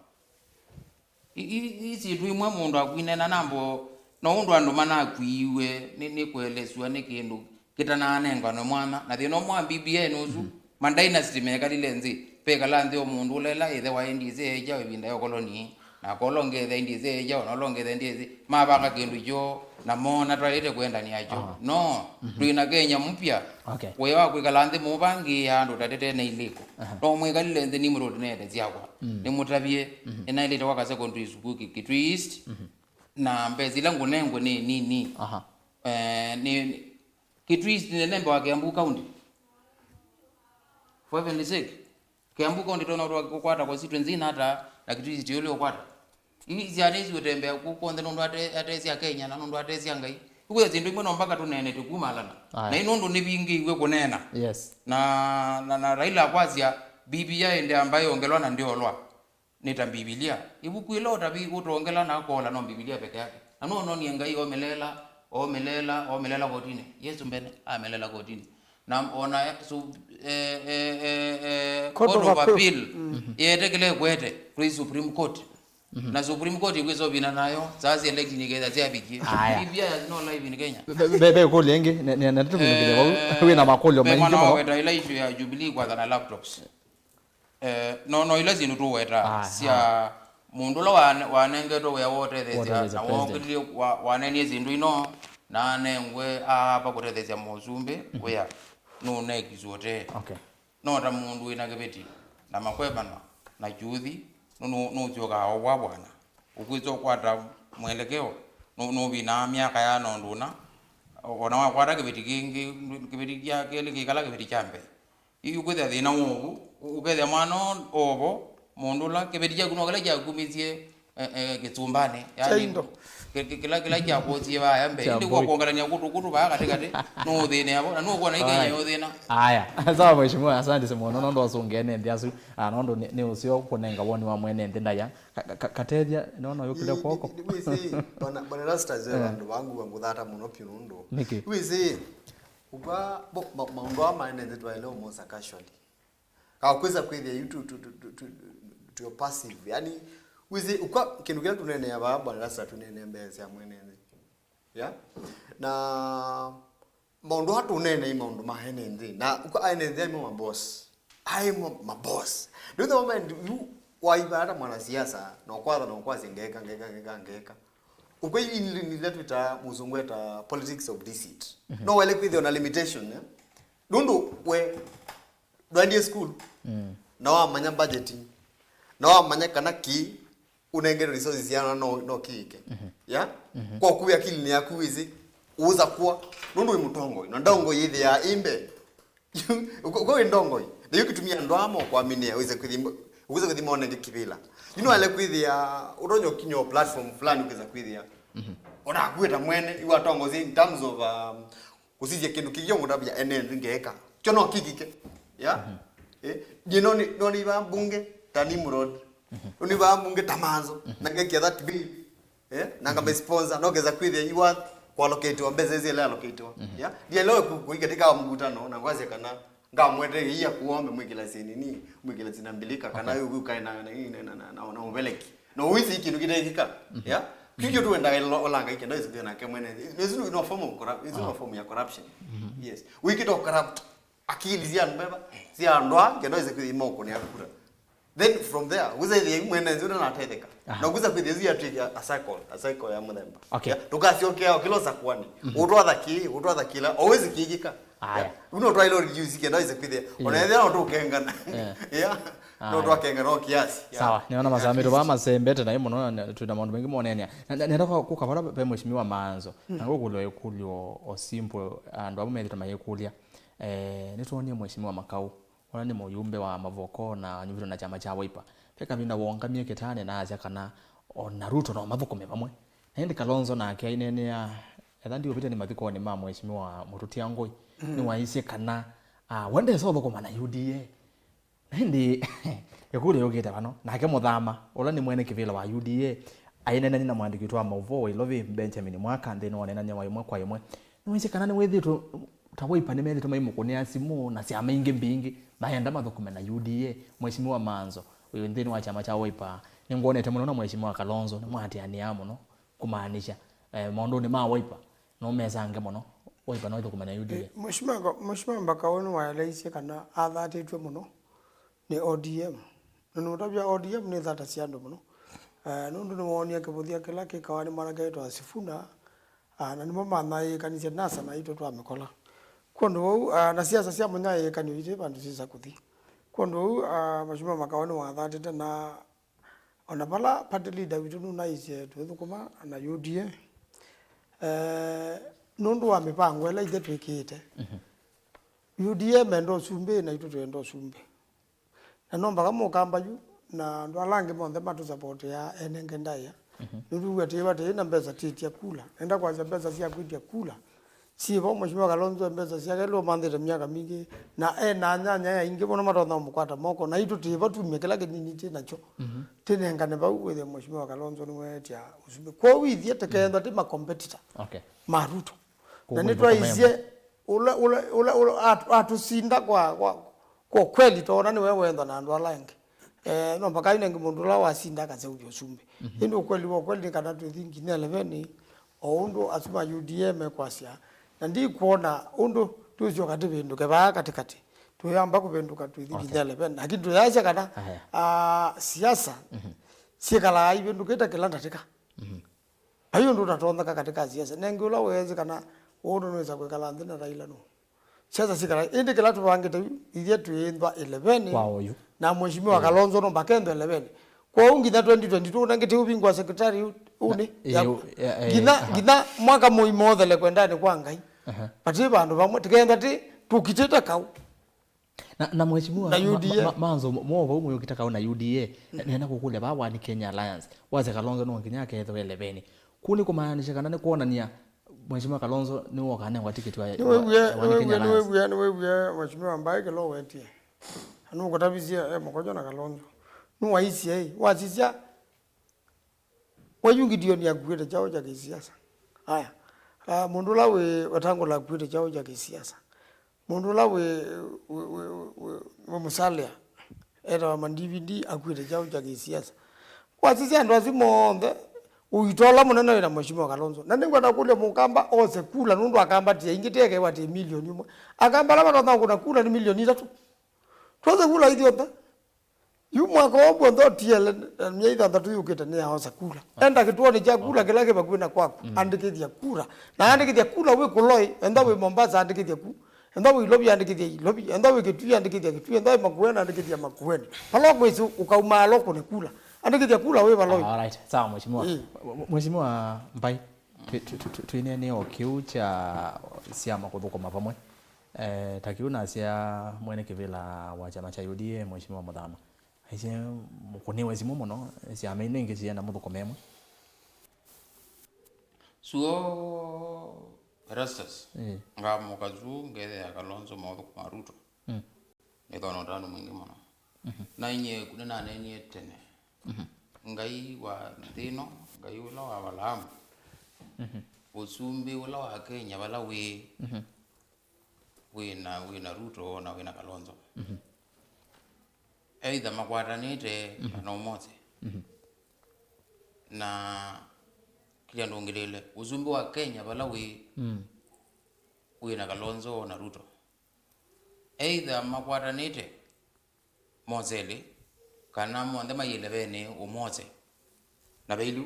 I, i, i syĩndũ imwe mũndũ akwinena nambo, no ũndũ andũ manakwiiwe nĩ, nĩ kũelesw'a nĩ kĩndũ kĩtananenganwe mwanya. Na thĩna ũmwe wa B B I nĩ ũsu, mhm, ma dynasty mekalile nthĩ, pekala nthĩ o mũndũ ũla ĩla ĩthe waendie ĩsĩ eekyawa ĩvinda ya ũkoloni, na akola ũngĩ ĩthe endie ĩsĩ eekyawa, na ũla ũngĩ ĩthe endie ĩsĩ, mavanga kĩndũ kyoo, na moona twaĩlĩte kũendanĩa kyo. Aha. No, mhm, twĩ na Kenya mpya. Okay. Wĩa wa kwĩkala nthĩ mũvangĩĩa andũ ũtatĩte na ilĩko. Aha. No mwĩkalile nthĩ nimũtũtũnete syakwa. Mm. Nĩmũtavye, mhm, nĩnaĩlĩte kwaka secondary school Ki-, Kitui East, mhm, na mbesa ila ngũnengwe nĩ nini. Aha. Eh, nĩ, nĩ, Kitui East nĩ nembe wa Kiambu County. For heaven's sake. Kiambu County tona ũtwa kũkwata constituency ina ata, na Kitui East yũlĩ ũkwata. Ii syana isu ũtembea kũ kw'onthe nũndũ ate, ate sya Kenya na nũndũ ate sya Ngai. Ĩkwĩthĩa syĩndũ imwe no mpaka tũneene tũkumalana. Aya. Na ĩ nũndũ nĩvingĩiw'e kũneena. Yes. Na, na, na Raila akwasya, B B I ndĩamba yongelwa na ndĩolwa. Nĩ ta Mbivilia. Ĩvuku ĩla ũtavi ũtongela na akoola no Mbivilia peke yake. Na nũnonie Ngai omelela, omelela, omelela kotinĩ. Yesũ mbene amelela kotinĩ. Na ona su, eh, eh, eh, eh, Court Court of of Appeal. Appeal. Mm. Yetekele kwete twi Supreme Court. Mhm. Na Supreme Court ĩkwĩsa ũvina nayo, saa sya election iketha syavikie. Aya. B B I has no life in Kenya. Ve, ve, ve kũlya ĩngĩ, ne, ne, ne tũvinũkĩle vau. Eh, wĩ na makũlyo ve maingĩ mwana mũno. Waweta ila issue ya Jubilee kwathana laptops. Eh, no, no, ila syĩndũ tũweta. Aha. Sya mũndũ ũla wane-, wanengetwe wĩa wa ũtetheesya, ũtetheesya na president. Wookĩlile wa-, wanenie syĩndũ ino, na anengwe aapa kũtetheesya mũsumbĩ, mhm, wĩa nũnekisye ũtee. Okay. No ta mũndũ wĩ na kĩveti, na makwevanwa, na kyuthi, nũ-, nũ-, nũsyokaa o vwa bwana. Ũkwĩsa ũkwata mwelekeo, nũ-, nũvinaa myaka ya nondũ ũna, o-, ona wakwata kĩveti kĩngĩ, kĩveti kya kelĩ kĩkala kĩveti kya mbee. Yu ũkwĩthĩa thĩna w'ovu, ũkethĩa mwana o-, ovo, mũndũ ũla, kĩveti kyaku no kĩla kyakumisye, eh, eh, kĩsumbanĩ. Yaani, kya indo. Kĩ-, kĩ-, kĩla, kĩla kyakusie vaya mbee. Kya ĩndĩ kwa mbũi. Kwongelania kũtũ, kũtũ vaya katĩkatĩ, nũũthĩnĩa vo, na nũkwona ĩ Kenya. Aya. Yũthĩna. Aya. Sawa, mheshimiwa, asante mũno, nũndũ ũsũngĩe nĩ nthĩ asu, ah, nũndũ nĩ, nĩ ũseo kũnenga woni wa mwene nthĩ ndaya. Ka-, ka-, ka-, katethya, nona yũkĩle kwoko. Nĩ, nĩ, nĩ, wĩsĩ, bwana, bwana Rastas, we, eh, vandũ vangu wa ngũthata mũno piũ nũndũ. Nĩkĩ? Wĩsĩ, Ũka, bo-, ma-, maũndũ aa maendete twaĩle ũmosa casually. Ka kwĩsa kwĩthĩa yu tu, tu, tu, tu, tu, tu passive. Yani, wĩsĩ, ũka, kĩndũ kĩla tũneenea vaa, bwana Rasta, tũneenea mbee sya mwene nthĩ. Ya? Na maũndũ aa tũneenei maũndũ ma ene nthĩ. Na ũka ene nthĩ aimo maboss. Aimo maboss. Ndio the moment yu waivata mwanasiasa, na ũkwatha na ũkwasya ngeka, ngeka, ngeka, ngeka. Ũkw'o ii nĩ, nĩ ila twĩtaa, mũsũngũ etaa politics of deceit. Mhm. No waĩle kwĩthĩwa na limitation, eh? Nũndũ we ndwaendie school, mm, na wamanya budgeting, na wamanya kana kĩ ũnengetwe resources siana no, no kĩĩke. Mhm. Ya? Mhm. Kwa kuya akilini yaku wĩsĩ, ũũsa kwa, nũndũ wĩ mũtongoi, na ndongoi yĩthĩaa ĩ mbee. Uko, uko wĩ ndongoi. Na yu kĩtumia andũ aa mokwamĩnĩa, wĩse kũthi, wĩse kũthi monenge kĩvĩla. Yu nĩwaĩle kwĩthĩa, ũtonya ũkinya o platform fulani ũkĩsa kwĩthĩa. Mhm. Onaku wĩ ta mwene, yu watongoesye in terms of, um, kũsisya kĩndũ kĩngĩ ũngũtavya ene nthĩ ngeka. Kyo no kĩkĩke. Ya? Mhm. Eh, ndiye no nĩ, no nĩ vaa mbunge, ta Nimrod. Mhm. No nĩ vaa mbunge ta Manzo. Mhm. Na ngekia that bill. Eh, na ngamba sponsor, no keza kwĩthĩa iwa kwaloketiwa mbesa izi ile aloketiwa. Mhm. Ya? Ndielewe ku-, kuingia katika mkutano na ngwazia kana Ngamwete ia kuombe mwikila sinini, mwikila sina mbilika, kana okay, yu kae na, na, na, na, na, na, na uveleki. No wisi kindu kitekika. Mhm. Ya? Kikyo tu wenda ilo olanga ikenda isi thina ke mwene. This is no form of corrupt, this is no form ya corruption. Mhm. Yes. Wikito corrupt akili sia mbeba, sia ndoa, kenda isi kwima ukuni akura. Then from there, wĩsethie mwene nzĩ ũtanatetheka. Aha. Na kwĩsa kwĩthĩa yu yatwĩka a cycle, a cycle ya mũthemba. Okay. Ya, tũkasyokea o kĩla ũsakuani. Mhm. Ũtwathaki, ũtwathakĩla, always kĩkĩka. Aya. Ya, uno twailo reduce kenda ĩse kwĩthĩa. Yeah. Ona ethĩa no tũkengana. Yeah. Yeah. No aya, twakengana o kiasi. Yeah. Sawa, nĩona masaa maitũ vaa masembete naĩ mũno, na twĩna maũndũ maingĩ monenia. Na, na, nenda kwa kũka vala ve mheshimiwa Maanzo. Mm. Na ngũkũlya ĩkũlyo o simple, andũ amwe methĩtwe mayĩkũlya. Eh, nĩtwonie mheshimiwa Makau. Ũla nĩ mũyumbe wa Mavoko na anyuvĩtwe na kyama kya Wiper. Ve kavinda woongamie kĩtaanĩ na asya kana o na Ruto no mathũkũme vamwe. Na ĩndĩ Kalonzo nake aineenea, etha ndiũvĩtya nĩ mathikonĩ ma Mheshimiwa Mũtũtia Ngũi, mm, nĩwaisye kana, ah, we ndesa ũthũkũma na U D A. Na ĩndĩ ĩkũlyo yũkĩte vano, nake Mũthama, ũla nĩ mwene kĩvĩla wa U D A, aineenany'a na mũandĩki witũ wa maũvoo wa Ilovi, Benjamin Mwaka, nthĩnĩ wa ũneenany'a wa ĩmwe kwa ĩmwe, nĩwaisye kana nĩwĩthĩĩtwe ta Wiper nĩmethĩtwe maimũkũnĩa simũ na syama ingĩ mbingĩ mayenda mathũkũme na U D A. Mheshimiwa Maanzo, ũyũ nthĩnĩ wa kyama kya Wiper, nĩngwonete mũno na Mheshimiwa Kalonzo nĩmwaatĩanĩaa mũno, kũmaanisha, eh, maũndũnĩ ma Wiper, no mesange mũno, Wiper no ĩthũkũme na U D A. Eh, Mheshimiwa Ka-, Mheshimiwa Mbakau nĩwaeleisye kana athatĩtw'e mũno nĩ O D M. Na nũtavya O D M nĩthatasya andũ mũno. Eh, nũndũ nĩwoonie kĩvũthya kĩla kĩkawa nĩ mwanake wĩtawa Sifuna, ah, na nĩmo manyaĩĩkanisye NASA naitũ twamĩkola. Kwondũ vau, ah, na siasa sya mũnyaĩĩkanio iti vandũ syĩsa kũthi. Kwondũ vau, ah, Mheshimiwa Makau nĩwathatĩte na ona vala party leader witũ nũnaisye twĩthũkũma na U D A, eh, nũndũ wa mĩvango ĩla ithe twĩkĩĩte. Mhm. U D A menda ũsumbĩ, naitũ twenda ũsumbĩ. Na no mpaka mũkamba yu, na andũ ala angĩ monthe matũsapotea enenge ndaĩa. Mhm. Nĩtwĩw'a tĩĩva tĩĩ na mbesa tĩtya kula. Nenda kwasya mbesa sya kwĩtya kula syĩvo, Mheshimiwa Kalonzo mbesa syake lũmanthĩte myaka mingĩ, na e na anyanya aingĩ mũno matonya kũmũkwata moko, na itũ tĩĩva tumie kĩla kĩnini twĩ nakyo. Mhm. Tĩnengane vau wĩthĩe Mheshimiwa Kalonzo nĩweetya ũsumbĩ. Kwoou ithyĩ tĩkeethwa tĩ makompetita, okay, ma Ruto. Na nĩtwaisye ũla, ũla, ũla, ũla at-, atũsinda kwa, kwa, kwa ũkweli, toona nĩwe wenda na andũ ala angĩ. Eh, no mpaka yu nengĩ mũndũ ũla wasinda akaseũvya ũsumbĩ. Mhm. Ĩndĩ ũkweli wa ũkweli nĩ kana twĩthi nginya eleveni, o ũndũ asu ma U D A mekwasya. Na ndikwona ũndũ tũsyoka tũvĩndũke vaa katĩkatĩ. Tũyamba kũvĩndũka twĩthi, okay, nginya eleveni. Lakini tũyasya kana, aya, ah, siasa, mhm, syĩkalaa ivĩndũkĩte kĩla ndatĩka. Mhm. Vai ũndũ ũtatonyeka katĩ ka siasa. Nengĩ ũla weesĩ kana ũndũ nĩwĩsa kwĩkala nthĩ na Raila nũ. Siasa sikala, ĩndĩ kĩla tũvangĩte yu, ithyĩ twĩĩnthwa eleveni. Kwa oyu. Na Mheshimiwa, mm, Kalonzo no mbakendwa eleveni. Kwoou nginya twenty twenty-two nengĩ tĩũvingwa secretary ũ-, ũnĩ. Na, ya, ĩĩ, ũ-, ya, ĩĩ, nginya, aha, nginya mwaka mũima ũthele kwendanĩ kwa Ngai. Aha. Vati vandũ vamwe, tĩkenda tĩ, tũkitĩte kau. Na, na mheshimiwa, na ma-, U D A. Ma-, ma-, Manzo, mo-, mo vau mũyũkĩte kau na U D A. Mm. Nĩenda kũkũlya vaa One Kenya Alliance. Wasya Kalonzo no nginya akethwe eleveni. Kũu nĩ kũmaanisha kana nĩ kwonania mheshimiwa Kalonzo nĩ woka anengwa tikiti wa, nĩwĩw'e, wa One Kenya Alliance. Nĩwĩw'e, nĩwĩw'e mheshimiwa Mbai kĩla ũwetie. Anũkũtavisye e mũkojo na Kalonzo. Nĩwaisye, wasisya, Mweyu Gideon akuĩte kyaũ kya kĩsiasa? Aya. Ah, mũndũ ũla wĩ Wetangula akuĩte kyaũ kya kĩsiasa? Mũndũ ũla wĩ, wĩ, wĩ, wĩ, wĩ Musalia, etawa ma D V D, akuĩte kyaũ kya kĩsiasa? Wasisya andũ asu monthe, ũito ũla mũnene wĩ na Mheshimiwa Kalonzo. Na nĩngwenda kũlya mũkamba ose kula nũndũ akambatia ingĩ tĩekewa tĩ milioni ĩmwe. Akamba ala matonya kũna kula nĩ milioni itatũ. Twose kula ithyonthe. Yu mwaka ũũ w'onthe ũtiele, eh, myei thanthatũ yũkĩte nĩyaosa kula. Ah. Enda kĩtuonĩ kya kula, okay, kĩla kĩ vakuvĩ na kwaku, mm, andĩkĩthya kula. Na andĩkĩthya kula wĩ Kũloi, enda wĩ Mombasa, andĩkĩthya ku. Enda wĩ Ilovi, andĩkĩthya Ilovi. Enda wĩ Kitui, andĩkĩthya Kitui. Enda wĩ Makueni, andĩkĩthya Makueni. Vala ũkwĩsĩ ũkauma alo kũne kula. Andĩkĩthya kula wĩ vala wĩ. All right. Sawa, mheshimiwa. Ĩĩ. Mheshimiwa Mbai, twi-, twi-, twi-, twi-, twĩneenea o kĩu kya syama kũthũkũma vamwe. Eh, ta kĩu nasya mwene kĩvĩla wa kyama kya U D A, Mheshimiwa Muthama. Aisye mũkũnĩwe simũ mũno, syama ino ingĩ sienda mũthũkũme ĩmwe. Suo Erastus, ĩĩ, ngamũka zu ngethĩa Kalonzo maũthũkũma Ruto. Mm. Nĩthona ũtanu mwingĩ mũno. Mhm. Na inyie ku nĩnaneenie tene. Mhm. Ngai wa nthĩ ĩno, Ngai ũla wa Avalaamu, mhm, ũsumbĩ ũla wa Kenya vala wĩ, mhm, wĩna, wĩna Ruto na wĩna Kalonzo. Mhm. Either makwatanĩte, mhm, kana ũmose. Mhm. Na kĩla ndũngĩlĩle, ũsumbĩ wa Kenya vala wĩ, mm, wĩna Kalonzo na Ruto. Either makwatanĩte, mose elĩ, kana monthe maiĩle venĩ ũmose. Na vailu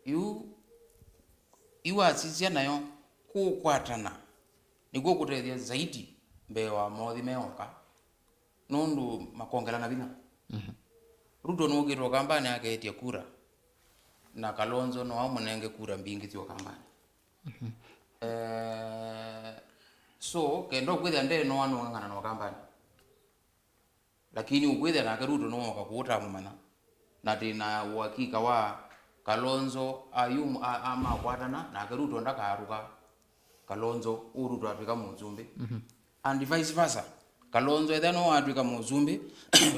yu, yu wasisya nayo kũkwatana nĩkw'o kũtethya zaidi mbee wa mothi me oka, nũndũ makongelana vinya. Mhm. Ruto nũkĩte ũkambanĩ akeetya kura, na Kalonzo no amũnenge kura mbingĩ sya ũkambanĩ. Mhm. Eh, so, kenda ũkwĩthĩa ndenoa nũng'ang'ana na ũkambanĩ. Lakini ũkwĩthĩa nake Ruto nĩwooka kũũ ũtamũmanya. Na twĩ na ũakika wa Kalonzo ayum-, a-, amakwatana, nake Ruto ndakaruka Kalonzo, ũũ Ruto atwĩka mũsumbĩ. Mhm. And vice versa. Kalonzo ethĩa no atwĩka mũsumbĩ,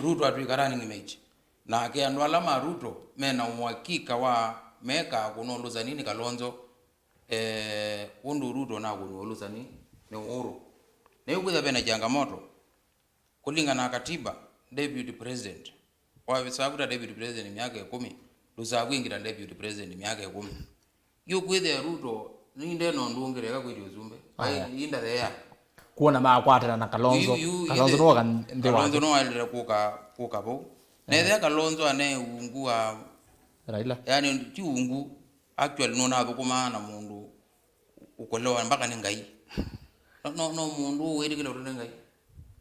Ruto atwĩka running mate. Nake andũ ala ma Ruto mena ũakika wa mekaa kũnwa ũlũsani nĩ Kalonzo, eh, ũndũ Ruto nakũnwa ũlũsani nĩ Uhuru. Nĩwĩkwĩthĩa vena changamoto. Kũlingana na katiba, deputy president, wavisavu ta deputy president myaka ĩkũmi, ndũsavu ĩngĩ ta deputy president myaka ĩkũmi. Yu kwĩthĩa Ruto, nĩ ndena ũndũ ũngĩ, reka kwĩtya ũsumbĩ. Aya. Ai, inda thea. Kuona makwatana na Kalonzo. Yu, yu, Kalonzo ĩndĩ nĩwoka nthĩ wake. Kalonzo nĩwaĩlĩte kũka, kũka vau. Na ethĩa Kalonzo ane ungu wa Raila. Yani, ti ungu, actually, nũnathũkũmaa na mũndũ ũkũlewa mpaka nĩ Ngai. No, no, no mũndũ wĩtĩkĩla ũndũ nĩ Ngai.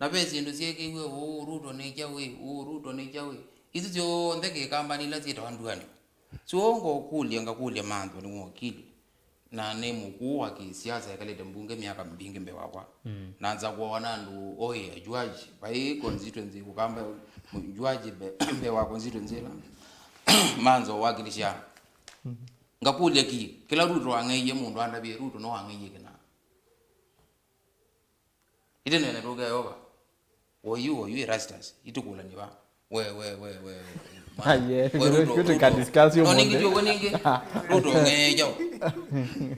Na ve syĩndũ syekĩiwe, "Ũũ Ruto nĩ kyaũ ĩ, ũũ Ruto nĩ kyaũ ĩ." Isu syonthe kĩkambani ila syĩtawa nduanĩo. So ngokũlya, ngakũlya manthwa nĩ wakili. Na nĩ mũkũũ wa kĩsiasa ekalĩte mbunge myaka mbingĩ mbee wakwa. Mm. Na nza kuona andũ oĩ ajuaji, vai constituency kũkamba mjuaji mbe, mbee wa constituency ĩla. Manzo wakilisha. Mhm. Ngakũlya ki, kĩla Ruto ang'eie mũndũ andavye Ruto no ang'eie kĩna. Ĩtĩ nene tũke Yehova. Oyu, oyu Erastus, itũkũlany'a va? We, we, we, we, we, mwana. Aye, we, Ruto, Ruto. Ruto. No, ningĩ ũmũnthĩ. Ningĩ Ruto ng'eja.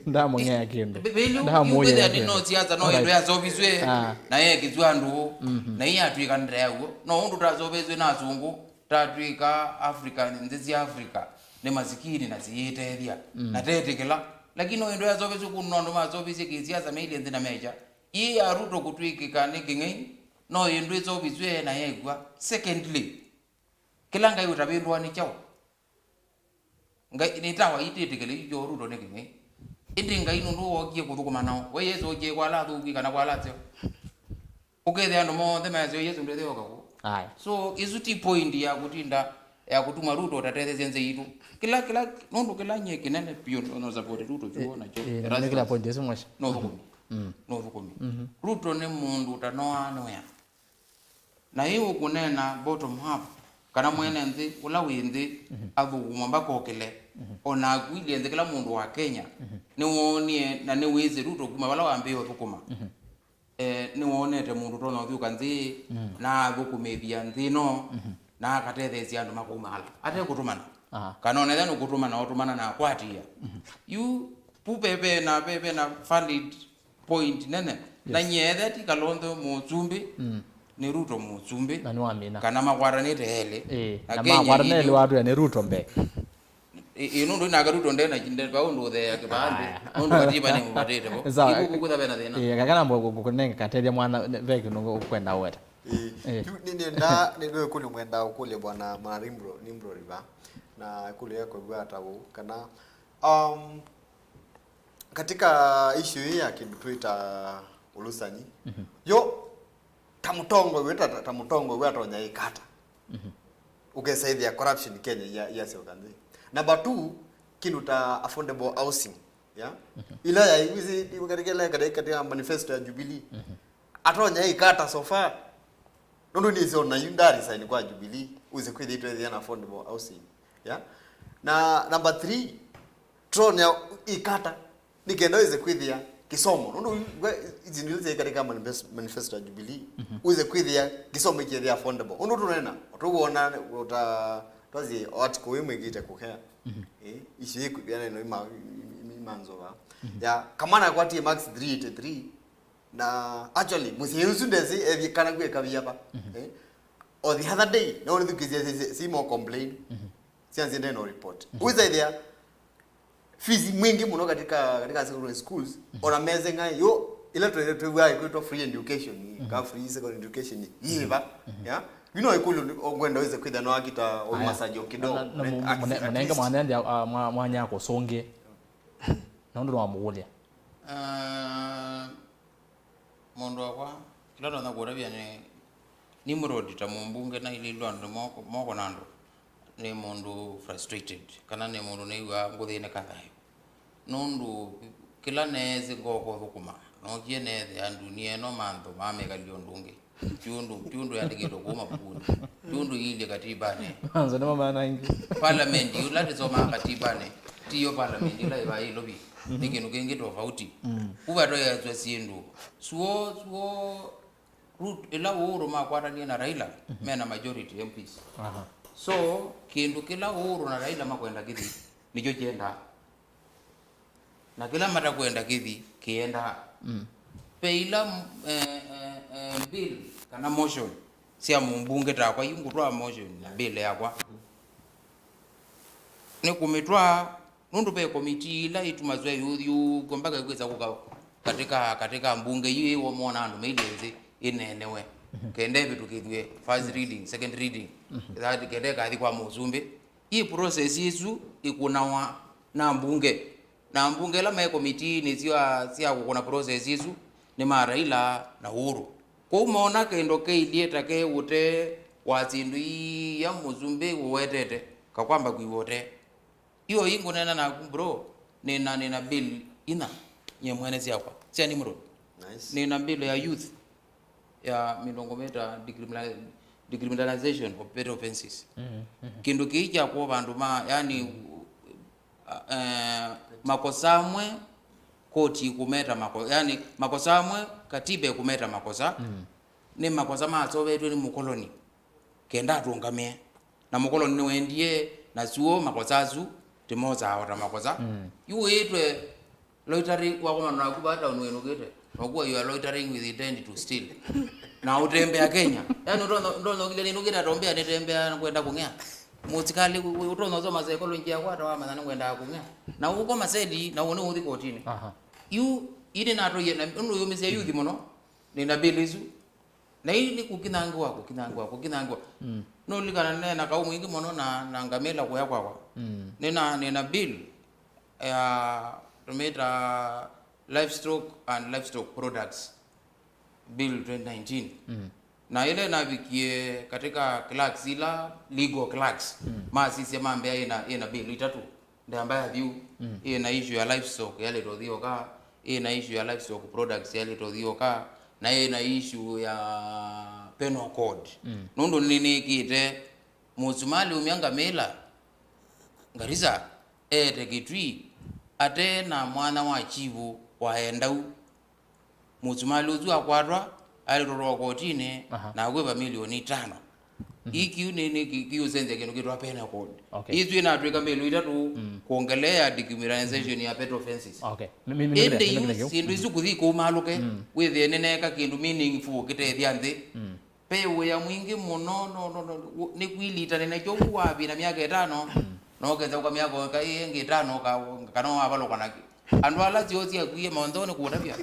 Ndamũng'ea kĩndũ. Be-, be-, ndamũya kĩndũ. Ati no siasa, no ĩndũ yasoviswe, ah, na yekĩswa andũ, mhm, na iyatwĩka ndea ũguo. No ũndũ tasoviswe na asũngũ, tatwĩka Africa, nthĩ sya Africa, nĩ masikini na siyĩtethya. Mm. Na tetĩkĩla. Lakini no ĩndũ yasoviswe kũndũ na andũ masovisye kĩsiasa meilye nthĩ na mecha. Ii ya Ruto kũtw'ĩkĩka nĩ kĩng'ei, no ĩndũ ĩseũvisw'e na yekw'a. Secondly, kĩla Ngai ũtavĩndũa nĩ kyaũ? Ngai, nĩ tawa itĩtĩkĩle yu kyo Ruto nĩ kĩng'ei. Ĩndĩ Ngai nũndũ wookie kũthũkũma nao, we Yesũ okie kwa ala athũki kana kwa ala aseo? Ũkethĩa andũ monthe measeo Yesũ ndwĩthĩoka kũ? Aya. So, ĩsu ti point ya kũtinda ya kũtuma Ruto ũtatetheesya nthĩ yitũ. Kĩla, kĩla, nũndũ kĩla nyie kĩnene piũ no, no support Ruto kyuo nakyo. Eh, eh, Erastus nĩkĩla point ĩsu mwashi. No thũkũmi. Mm. No thũkũmi. Mhm. Ruto nĩ mũndũ ũtanoaa nĩ wĩa. Na ĩ ũkũneena bottom up, kana mwene nthĩ, ũla wĩ nthĩ, mhm, athũkũma mpaka okĩle. Mhm. O naku ilye nthĩ kĩla mũndũ wa Kenya, mhm, nĩwoonie na nĩwĩsĩ Ruto kuma vala wambĩĩe ũthũkũma. Mhm. Eh, nĩwonete mũndũ ũtonya ũthyũka nthĩ, mm, na athũkũmĩthya nthĩ ĩno, mhm, na akatetheesya andũ makaumaala, ate kũtũmana. Aha. Kana ona ethĩa nũkũtũmana, ũtũmana na akwatĩĩa. Mhm. Yu, pu ve, ve na, ve, ve na valid point nene. Yes. Na nyie ethĩa ti Kalonzo mũsumbĩ, mm, nĩ Ruto mũsumbĩ. Na nĩwamina. Kana makwatanĩte elĩ. Ĩĩ, na na Kenya makwatanĩte ilyo. Watwĩa nĩ Ruto mbee. Ĩ, ĩ, nũndũ nake Ruto ndena, nde, va ũndũ ũtheea kĩvaandĩ. Aya. Nũndũ katiba nĩ mũvatĩte vo. Sawa. Ĩkũkũtha vena thĩna. Ĩ, kakana mbwe kũkũnenga katethya mwana, ve kĩndũ ũkwenda ũweta. Ĩ, ĩ. Yu nĩ, nĩenda, nĩ, nĩ kũlĩ mwenda ũkũlye bwana, mwana Nimbro, Nimbro River. Na kũlĩ ya kũvua ata ũu, kana, um, katika issue hii ya kĩndũ twĩta ũlũsani, mhm, yo, ta mũtongoi wĩ, ta, ta, ta mũtongoi wĩ atonya ĩka ata? Mhm. Ũkesaĩthĩa corruption Kenya ya, yasyoka nthĩ. Number two, kĩndũ ta affordable housing, yeah? Mhm. Ila ya, katika, katika, katika manifesto ya Jubilee. Mhm. Atonya ĩka ata so far? Nũndũ nĩsĩ ona yu ndaresign kwa Jubilee, wĩse kwĩthĩa itwethĩa na affordable housing. Yeah? Na number three, tũtonya ĩka ata nĩ kenda wĩse kwĩthĩa kĩsomo. Nũndũ we, izi ndio zĩ katika manifest-, manifesto ya Jubilee, mhm, wĩse kwĩthĩa kĩsomo ikethĩa affordable. Ũndũ tũnena, tũwona, ũta, twazi article ĩmwe ĩkĩte kũkea. Mhm. Eh, icio ikwĩthĩa neno ima, ima, ima nzova. Mhm. Ya, Kamana akwatie marks three eighty-three. Na actually, mũsyai ũsu ndesĩ ethie kana kwĩ kavia va. Eh? O the other day, no nĩthukĩsya si, si, si more complain. Syanzi ndeno report. Wĩsa ĩthĩa, fees mwingĩ mũno katika, katika secondary schools, ona mezeng'a yo, ila twe-, twĩw'aa ĩkwĩtwa free education, ka free secondary education, yĩva. Ya? You know, ĩkũlyo, ngwenda wĩse kwĩtha no akita, aya, masaji o kidogo. Na, na, na, mu-, at, mune-, at munenge least. Mwanende, ah, mwa-, mwanya kũsũngĩ. Nũndũ nĩwamũkũlya. Ah, mũndũ wakwa, kĩla ndonya kũtavya nĩ, Nimrod ta mũmbunge nailĩlwa andũ moko, moko na andũ, nĩ mũndũ frustrated, kana nĩ mũndũ nĩw'aa ngũthĩnĩka thayũ. Nũndũ kĩla neesĩ ngoko thũkũma, nookie neethĩa ndunia ĩno mantho mamĩkalile ũndũ ũngĩ. Ti ũndũ, ti ũndũ yandĩkĩtwe kũu mavukunĩ. Ti ũndũ iilye katibanĩ. Manzo nĩmo manangi. Parliament ĩla tĩsomaa katibanĩ, ti yo parliament ĩla ĩvaa Nairobi. Nĩ kĩndũ kĩngĩ tofauti. Kuva twaĩasw'a syĩndũ. Suo, suo, Ruto, ĩla Uhuru makwatanie na Raila, mena majority M Ps. Aha. So, kĩndũ kĩla Uhuru na Raila makwenda kĩthi, nĩkyo kyendaa. Na kĩla matakwenda kĩthi, kĩendaa. Ve ila, eh, eh, eh, bill kana motion sya mũmbunge takwa, yu ngũtwaa motion na bill yakwa. Nĩkũmĩtwaa, nũndũ ve komitii ila itumasw'a ĩũthyũũkwa mpaka ĩkwĩsa kũka katika, katika mbunge yu ĩwomona andũ mailye nthĩ ĩneenewe. Kenda ĩvĩtũkĩthw'e first reading, second reading, third, kenda ĩkathi kwa mũsumbĩ. Ĩ process ĩsu ĩkũnawa na mbunge. Na mbunge ĩla me komitiinĩ sya, sya kũkũna process ĩsu nĩ ma Raila na Uhuru. Kwoou moona kĩndũ kĩilyĩ ta ke ũtee wa syĩndũ ii ya mũsumbĩ ũwetete, kakwamba kwĩw'a ũtee. Io ii ngũneena naku, bro, nĩna, nĩna bill ina nyie mwene syakwa, sya Nimrod. Nice. Nĩna bill ya youth ya mĩndũ ngũmĩta decriminali-, decriminalization of petty offenses. Mhm, mhm. Kĩndũ kĩĩ kya kũva andũ ma, yani, eh, makosa amwe koti ĩkũmeta mako-, yani, makosa amwe katiba ĩkũmeta makosa, mm, nĩ makosa masovetwe nĩ mũkoloni kenda atũngamĩe. Na mũkoloni nĩwendie, na suo makosa asu tĩmosaa o ta makosa. Mm. Yu wĩĩtwe loitering, wakomana naku vaa taoni wĩnũkĩte, nokuwa you are loitering with intent to steal. Na ũtembea Kenya. Yani, ũtonya, ũtonya ũkilya nĩnũkĩte atombea nĩtembea na kwenda kũng'ea. Mũsikalĩ, ũ-, ũ-, ũtonya ũsoma psychology yakwa, ata wamanya nĩngwendaa kũng'ea. Na ũkoma seli, na ũnĩ ũthi kotini. Aha. Yu, ĩndĩ natũie, na ũndũ yũmĩsya yuthi mũno, nĩna bill isu. Na ii nĩ kũkinangĩwa, kũkinangĩwa, kũkinangĩwa. Mm. Nũlikana nĩna kaũ mwingĩ mũno na, na ngamĩla kũya kwakwa. Mm. Nĩna, nĩna bill ya tũmĩta livestock and livestock products bill twenty nineteen. Mm. Na ĩla navikie katika clerks ila legal clerks, mm, masisya mambea ĩna, ĩna bill itatũ. Ndamba ya vyu, mm, ĩna issue ya livestock yaletwa ũthyoka, ĩna issue ya livestock products yaletwa ũthyoka, na ĩna issue ya penal code. Mm. Nũndũ nĩnĩkĩte mũsumalĩ umya ngamĩla Garissa, ete Kitui, ate na mwana wa chivu wa Endau. Mũsumalĩ ũsu akwatwa, aĩle tũtwawa kotinĩ, aha, na akwĩva milioni itano. Mhm. Ii kĩu nĩ, nĩ kĩ-, kĩũsenzya kĩndũ kĩtwa penal code. Okay. Ii twĩ natwĩka mbĩlũ itatũ, mm, kuongelea decriminalization, mm, ya petty offenses. Okay. Ĩndĩ yu syĩndũ isu kũthi kũu malũke, mm, wĩthĩe nĩneeka kĩndũ meaningful kĩtethya nthĩ. Mm. Ve wĩa mwingĩ mũno, no, no, no, nĩ kwilitanĩ nakyo ũu wavina myaka ĩtano, mm, na ũketha ũka myaka ĩngĩ ĩtano, ka-, kana wavalũka nakyo. Andũ ala syosi akwie maonthoo nĩ kũtavya.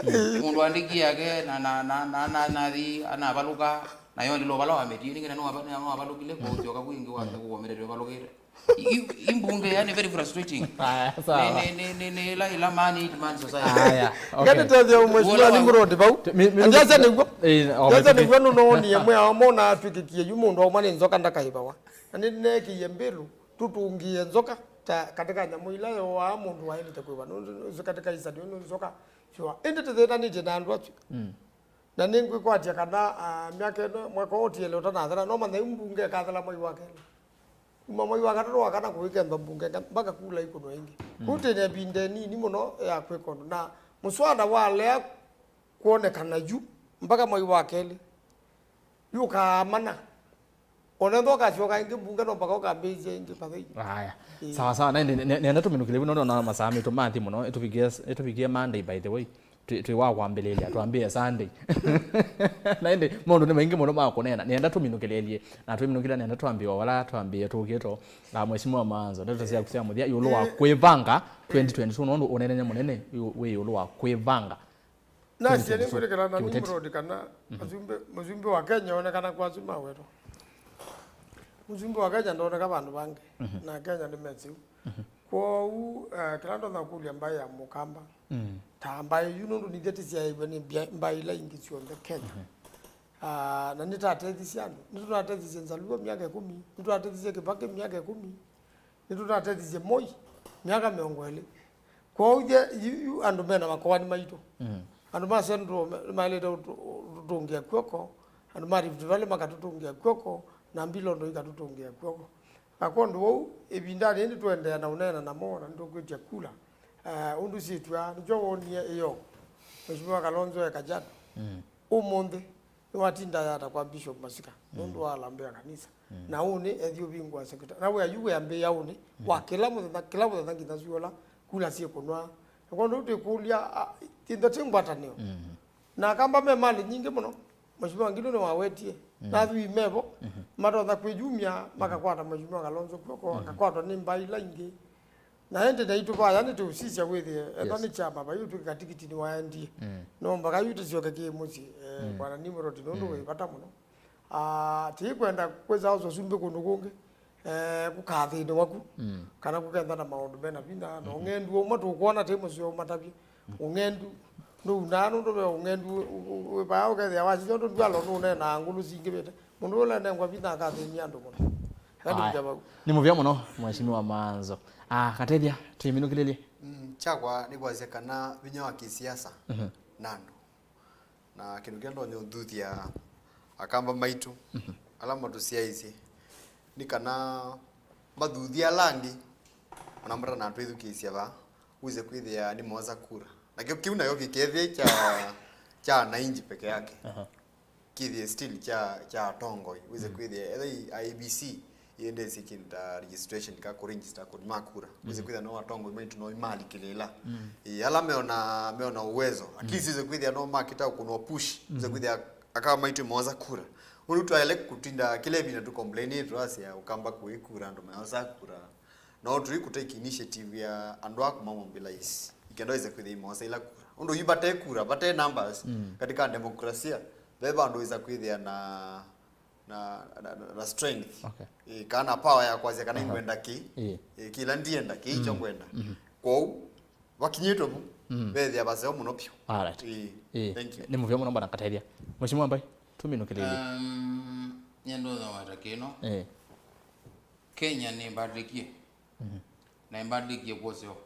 Mũndũ andĩkie ake na, na, na, na, na, nathi anavalũka, na yo ndilo vala wametie, nĩkĩ na nĩwava-, nĩwavalũkile, kwa ũsyoka kwingĩ wa kũkomerete ũvalũkĩte. I, i, imbunge, yani, very frustrating. Aya, sawa. Nĩ, nĩ, nĩ, nĩ, nĩ ĩla, ĩla man eat man society. Aya, okay. Ngatĩtethya mheshimiwa Nimrod vau. Mi, mi, Ndiasa nĩw'o. Eh, okay. Ndiasa nĩw'o nũnoonie mwe ao mona atwĩkĩkie yu mũndũ auma nĩ nzoka ndakaivawa. Na nĩneekie mbĩlũ tũtũngĩe nzoka ta katika nyamũ ila yoaa mũndũ waĩlĩte kwĩva. Nũndũ katika isani nĩ nzoka. Sure. Ĩndĩ tũthĩnanĩtye na andũ asu. Mm. Na nĩngwĩkwatya kana, ah, myaka ĩno, mwaka ũũ ũtiele ũtanathela, no manya yu mbunge ĩkathela mwai wa kelĩ. Kuma mwai wa katatũ, wa kana kũikethwa mbunge nga-, mpaka kula ikũnwa ĩngĩ. Mm. Kũu twĩ na ĩvinda ĩnini mũno ya kwĩka ũndũ. Na mũswada walea kwonekana yu mpaka mwai wa kelĩ, yu ũkaamana. Ona ethwa ũkasyoka ĩngĩ mbunge, no mpaka ũkambĩĩsya ĩngĩ pathei. Aya. Ĩĩ. Sawa, sawa. Na ĩndĩ, ne-, ne-, nenda tũminũkĩle vu, nũndũ ona masaa maitũ mathi mũno. Ĩtũvikie, ĩtũvikie Monday, by the way. twĩ, twĩ wa kwambĩlĩlya, twambĩe Sunday. Na ĩndĩ maũndũ nĩ maingĩ mũno ma kũneena. Nĩenda tũminũkĩlĩlye, na twĩminũkĩlya nĩenda twambĩe o vala twambĩe tũkĩto, na Mheshimiwa Maanzo, ndeto syaku sya mũthya ĩũlũ wa kwĩvanga twenty twenty-two, nũndũ ũneenany'a mũnene yu-, wĩ ĩũlũ wa kwĩvanga. Nasye nĩngwĩtĩkĩlana na Nimrod kana mũsumbĩ, mũsumbĩ wa Kenya onekana kwa asu mawetwa. Mũsumbĩ wa Kenya ndoneka vandũ vangĩ, na Kenya nĩ mesiu. Kwoou, eh, kĩla ndonya kũlya mbaĩ ya Mũkamba, ta mbaĩ yu, nũndũ nithyĩ tĩsyaĩwe nĩ mbia-, mbaĩ ila ingĩ syonthe Kenya. Ah, na nĩtatethisye andũ. Nĩtũnatethisye Nzaluo myaka ĩkũmi, nĩtũnatethisye Kĩvakĩ myaka ĩkũmi, nĩtũnatethisye Moi myaka mĩongo ĩlĩ. Kwoou ithyĩ, yu, yu andũ mena makoani maitũ. Andũ ma Central me-, maĩlĩte ũtũ-, ũtũtũngĩa kw'oko, andũ ma Rift Valley makatũtũngĩa kw'oko, na Mbilondo ikatũtũngĩa kw'oko. Na kwondũ ũu, ĩvindanĩ yĩĩ nĩtũendeea na ũneena namo, na nĩtũkwĩtya kula. Eh, ũndũ syĩtw'a, nĩkyo wonie ĩyo. Mheshimiwa Kalonzo e Kajiado. Ũmũnthĩ, nĩwatinda yata kwa Bishop Masika, nũndũ wa alambĩa kanisa. Na ũnĩ, ethi ũvingũa sekita. Na wĩa yu wĩambĩĩa ũnĩ, wa kĩla mũthenya, kĩla mũthenya nginya syũla, kula syĩkũnwa. Na kwondũ ũu twĩkũlya, a, ĩthe ti ngwatanĩo. Na Akamba me malĩ nyingĩ mũno. Mheshimiwa Ngilu nĩwawetie. Na athui mevo, matonya kwĩyumya, makakwata Mheshimiwa Kalonzo kw'oko, akakwatwa nĩ mbaĩ ila ingĩ. Na ĩndĩ naitũ vaya nĩtũũsisya wĩthĩe, ethwa nĩ kyama vai ũtw'ĩka tikitinĩ waendie. No mbaka yu tũsyoke kĩ mũsyĩ, eh, Bwana Nimrod, nũndũ wĩ vata mũno. Ah, tikwenda kwĩsa ũsumbĩ kũndũ kũngĩ, eh, kũkathĩnĩwa ku, kana kũkethana maũndũ mena vinya, na ũng'endu ũmwe tũkwona tĩ mũseo matavye. Ũng'endu ndũunaa nũndũ ve ũng'endu wĩ, wĩ, wĩ vaa ũkethĩa wasisya ũndũ ndwalo nũneenaa ngũlũ singĩvĩte. Mũndũ ũla ũnengwa vinya akathĩny'a andũ mũno. Aya. Nĩ mũvea mũno, Mheshimiwa Maanzo. Ah, Katethya, twĩminũkĩlĩlye. Mm, kyakwa nĩ kwasya kana vinya wa kĩsiasa na andũ. Na kĩndũ kĩla ndonya ũthuthya Akamba maitũ, ala matũsyaĩĩsye, nĩ kana mathuthye ala angĩ, ona matanatwĩthukĩĩsya vaa, wĩse kwĩthĩa nĩmoosa kura. Na kĩu, kĩu nakyo kĩkethĩe kya, kya wananchi peke yake. Kĩthĩe still kya, kya atongoi, wĩse kwĩthĩa, ethwa I E B C, ĩendesye kĩndũ ta registration ka kũregister kũthi ma kura. Wĩse kwĩthĩa no atongoi maitũ no imalikĩlĩla. Ĩĩ, ala meona, meona uwezo, at least wĩse kwĩthĩa no makĩta kũnwa push. Wĩse kwĩthĩa aka maitũ moosa kura. Ũndũ twaĩle kũtinda kĩla ĩvinda tũcomplainĩte twasya Ũkamba kũĩ kura, andũ mayosa kura. No tũi kũtake initiative ya andũ a kũmamobilize. Ikenda wĩse kwĩthĩa imoosa ila kura. Ũndũ yu vate kura, vate numbers, katika demokrasia, ve vandũ wĩsa kwĩthĩa na na, na, na, na strength. Okay. Ĩ, kana power ya kwasya kana ingwenda kĩ. Ĩ. Ĩ, kĩla ndienda, kĩ icho ngwenda. Kwoou, vakinyĩtwe vu, vethĩa vaseo mũno vyũ. Alright. Ĩ, ĩ, thank you. Nĩ mũvea mũno, Bwana Katethya. Mheshimiwa Mbai, tũminũkĩlĩlye. Um, nyendo thawata kĩno. Ĩ. Kenya nĩ mbadilikie. Na ĩmbadilikie kwoseo.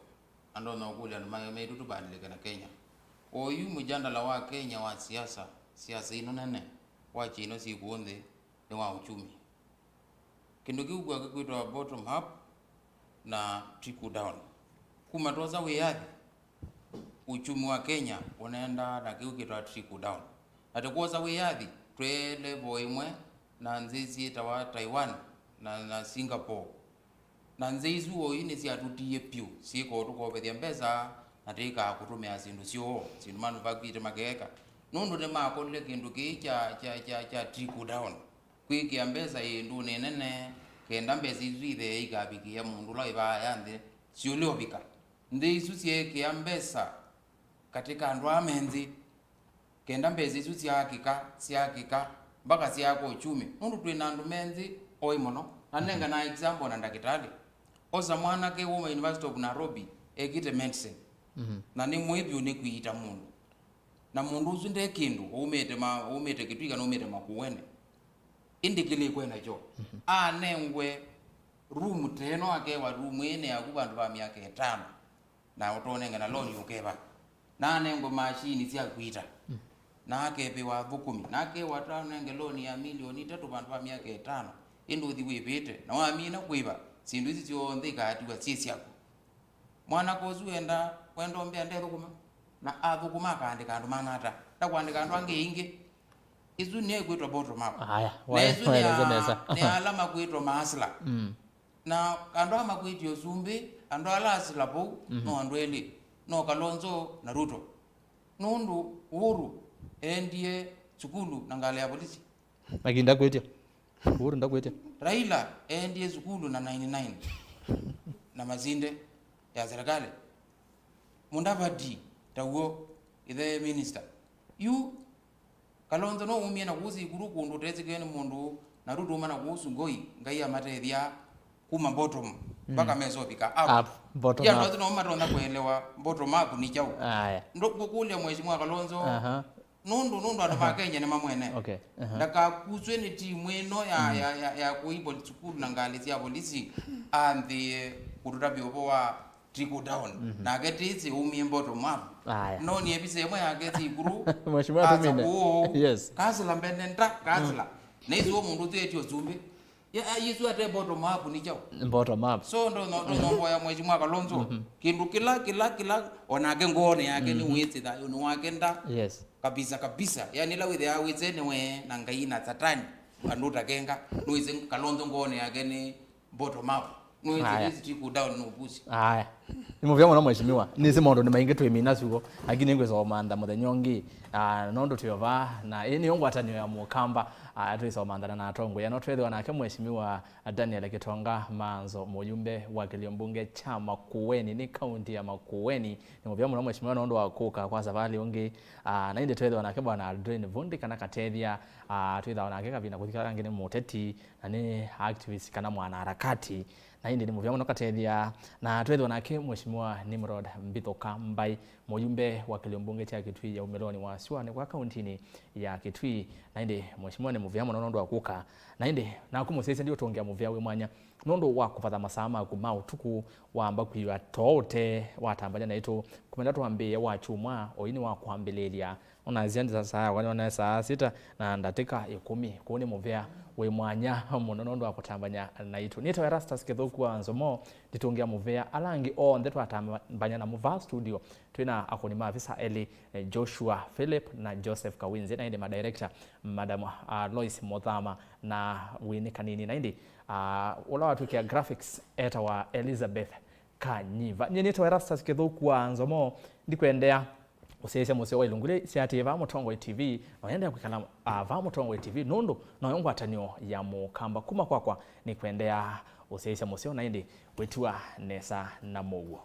Andũ no kũlya andũ mayo metu tũbadilike na Kenya. Oyu mjandala wa Kenya wa siasa, siasa ino nene, wa chino syĩ kũũ nthĩ, nĩ wa uchumi. Kĩndũ kĩu kwa kĩkwĩtwa bottom up na trickle down. Kuma twosa wĩyathi, uchumi wa Kenya ũnaendaa na kĩu kĩtwa trickle down. Na tũkwosa wĩyathi, tweele vo ĩmwe na nthĩ syĩtawa Taiwan na, na Singapore. Na nthĩ isu oyu nĩsyatũtiie vyũ, syĩka o tũkovethya mbesa, na tĩkaa kũtũmĩa syĩndũ syoo, syĩndũ manufactured makeeka. Nũndũ nĩmakolile kĩndũ kĩĩ kya, kya, kya, kya trickle down. Kwĩkĩa mbesa ĩndũnĩ nene, kenda mbesa isu ithee ikavikĩa mũndũ ũla wĩ vaa ya nthĩ, syũlea ũvika. Nthĩ isu syeekĩa mbesa katĩ ka andũ aa me nthĩ, kenda mbesa isu syaakĩka, syaakĩka, mpaka syaaka uchumi. Nũndũ twĩ na andũ me nthĩ oĩ mũno. Na nengana example na ndakĩtalĩ. Osa mwanake wauma University of Nairobi, ekĩte medicine. Na nĩ mũĩ vyũ nĩ kwĩita mũndũ. Na mũndũ ũsu nde kĩndũ, aumĩte ma-, aumĩte Kĩtui kana aumĩte Makueni. Ĩndĩ kĩlĩko e nakyo. Anengwe room ta ĩno, akewa room ĩĩ nĩ yaku vandũ va myaka ĩtano. Na ũtonengana loan ũkeva. Na anengwe mashini sya kwĩita. Na akevĩwa athũkũmi. Na akewa ta ũnenge loan ya milioni itatũ vandũ va myaka ĩtano. Ĩndĩ ũthi wĩvĩte. Na wamina kwĩva, syĩndũ isu syonthe ikaatiwa syĩ syaku. Mwanake ũsu wenda, wenda ũmbĩa ndethũkũma. Na athũkũma akaandĩka andũ manata. Ndakwandĩka andũ angĩ aingĩ. Isu nĩyo ĩkwĩtwa bottom up. Aya, na isu nĩ waeleze ya, nesa. Nĩ ala makwĩtwa maasla. Na andũ aa makwĩtye ũsumbĩ, andũ ala asila vau, no andũ elĩ, no Kalonzo na Ruto. Nũndũ Uhuru eendie sukulu na ngalĩ ya polisi. Lakini ndakwĩtya. Uhuru ndakwĩtya. Raila eendie sukulu na ninety-nine na masinde ya serikali. Mudavadi taw'o, ĩthe minister. Yu Kalonzo no umie na kũu Sikuru kũndũ ũtesĩkĩwe nĩ mũndũ, na Ruto uma na kũu Sugoi, Ngai amatethya kuma bottom mpaka mesovika up. Up, bottom Pia up. Ndothi no matonya kuelewa bottom up ni kyaũ. Aya. Ndo kũkũlya Mheshimiwa Kalonzo, aha, nũndũ, nũndũ andũ ma Kenya nĩ mamwene. Okay. Aha. Ndakakuswe nĩ timu ĩno ya, ya, ya, ya kũi poli-, sukulu na ngalĩ sya polisi, anthĩe kũtũtavya ũvoo wa trickle down. Mhm. Nake tĩsĩ umie bottom up. Aya. No nĩ ebisa ĩmwe yake Sikuru. Mheshimiwa asa Tumine. Kũũ. Yes. Kasla mbene nda, kasla. Na isu mũndũ ũtwĩtio zumbĩ. Ya, ya, Yesu ate bottom up ni kyaũ. Bottom up. So ndo no, ndo no ya Mheshimiwa Kalonzo. Mhm. Kindu kila, kila, kila, onake ngoone yake ni, mhm, wĩsĩ thayũ nĩ wake nda. Yes. Kabisa, kabisa. Yani ila wĩthĩa wĩsĩ nĩ we na Ngai na Satani. Andũ takenga, nĩ wĩsĩ Kalonzo ngoone yake ni bottom up. No, it's, aya, it's trickle down, no push. Aya. Nĩ mũvea mũno mheshimiwa. Nĩsĩ maũndũ nĩ maingĩ twĩmina suko, lakini ngwĩsa ũmantha mũthenya ũngĩ. Ah, nũndũ twĩ ova, na ĩĩ nĩyo ngwatanĩo ya Mũkamba, ah, twĩsa ũmanthana na atongoi. No twethĩwa nake mheshimiwa Daniel Kitonga Manzo, mũyumbe wa kĩlio mbunge kya Makueni, nĩ kaunti ya Makueni. Nĩ mũvea mũno mheshimiwa nũndũ wa kũka kwa savalĩ ũngĩ. Ah, na ĩndĩ twethĩwa nake bwana Aldrin Vundi kana Katethia, ah, twĩthawa nake kavina kũthika kangĩ nĩ mũteti, na nĩ activist kana mwanaharakati. Na ĩndĩ nĩ mũvea mũno Katethia, na twethĩwa nake Mheshimiwa Nimrod Mbithuka Mbai, mũyumbe wa kĩlio mbunge kya Kitui ya umĩlonĩ wa syũa nĩ kwa kauntinĩ ya Kitui. Na ĩndĩ Mheshimiwa nĩ mũvea mũno nũndũ wa kũka. Na ĩndĩ naku mũsyaĩĩsya ndiũtũngĩa mũvea wĩ mwanya nũndũ wa kũvatha masaa maku ma ũtukũ, wamba kwĩw'a too ũte watambany'a naitũ. Kũmenda twambĩĩe wa kyumwa, ũini wa kwambĩlĩĩlya. Nũnasya nĩ saa, saa, nĩwona saa sita na ndatĩka ĩkũmi. Kũu nĩ mũvea wĩ mwanya mũno nũndũ wa kũtambany'a naitũ. Nĩtawa Erastus Kĩthũku wa Nzomo, nditũngĩa mũvea ala angĩ onthe twatambany'a namo vaa studio. Twĩ na akũni ma visa elĩ, eh, Joshua Philip na Joseph Kawinzi, na ĩndĩ ma director, Madam, ah, Lois Mũthama na Winnie Kanini, na ĩndĩ, ah, ũla watwĩkĩa graphics etawa Elizabeth Kanyiva. Nyie nĩtawa Erastus Kĩthũku wa Nzomo, ndikwendea ũsyaĩĩsya mũseo wa ilungu ila syaatĩĩe vaa Mũtongoi T V, na ũyendea kwĩkala, ah, vaa Mũtongoi T V, nũndũ noyo ngwatanĩo ya Mũkamba. Kuma kwakwa nĩ kwendea ũsyaĩĩsya mũseo, na ĩndĩ wĩtiwa nesa na mũuo.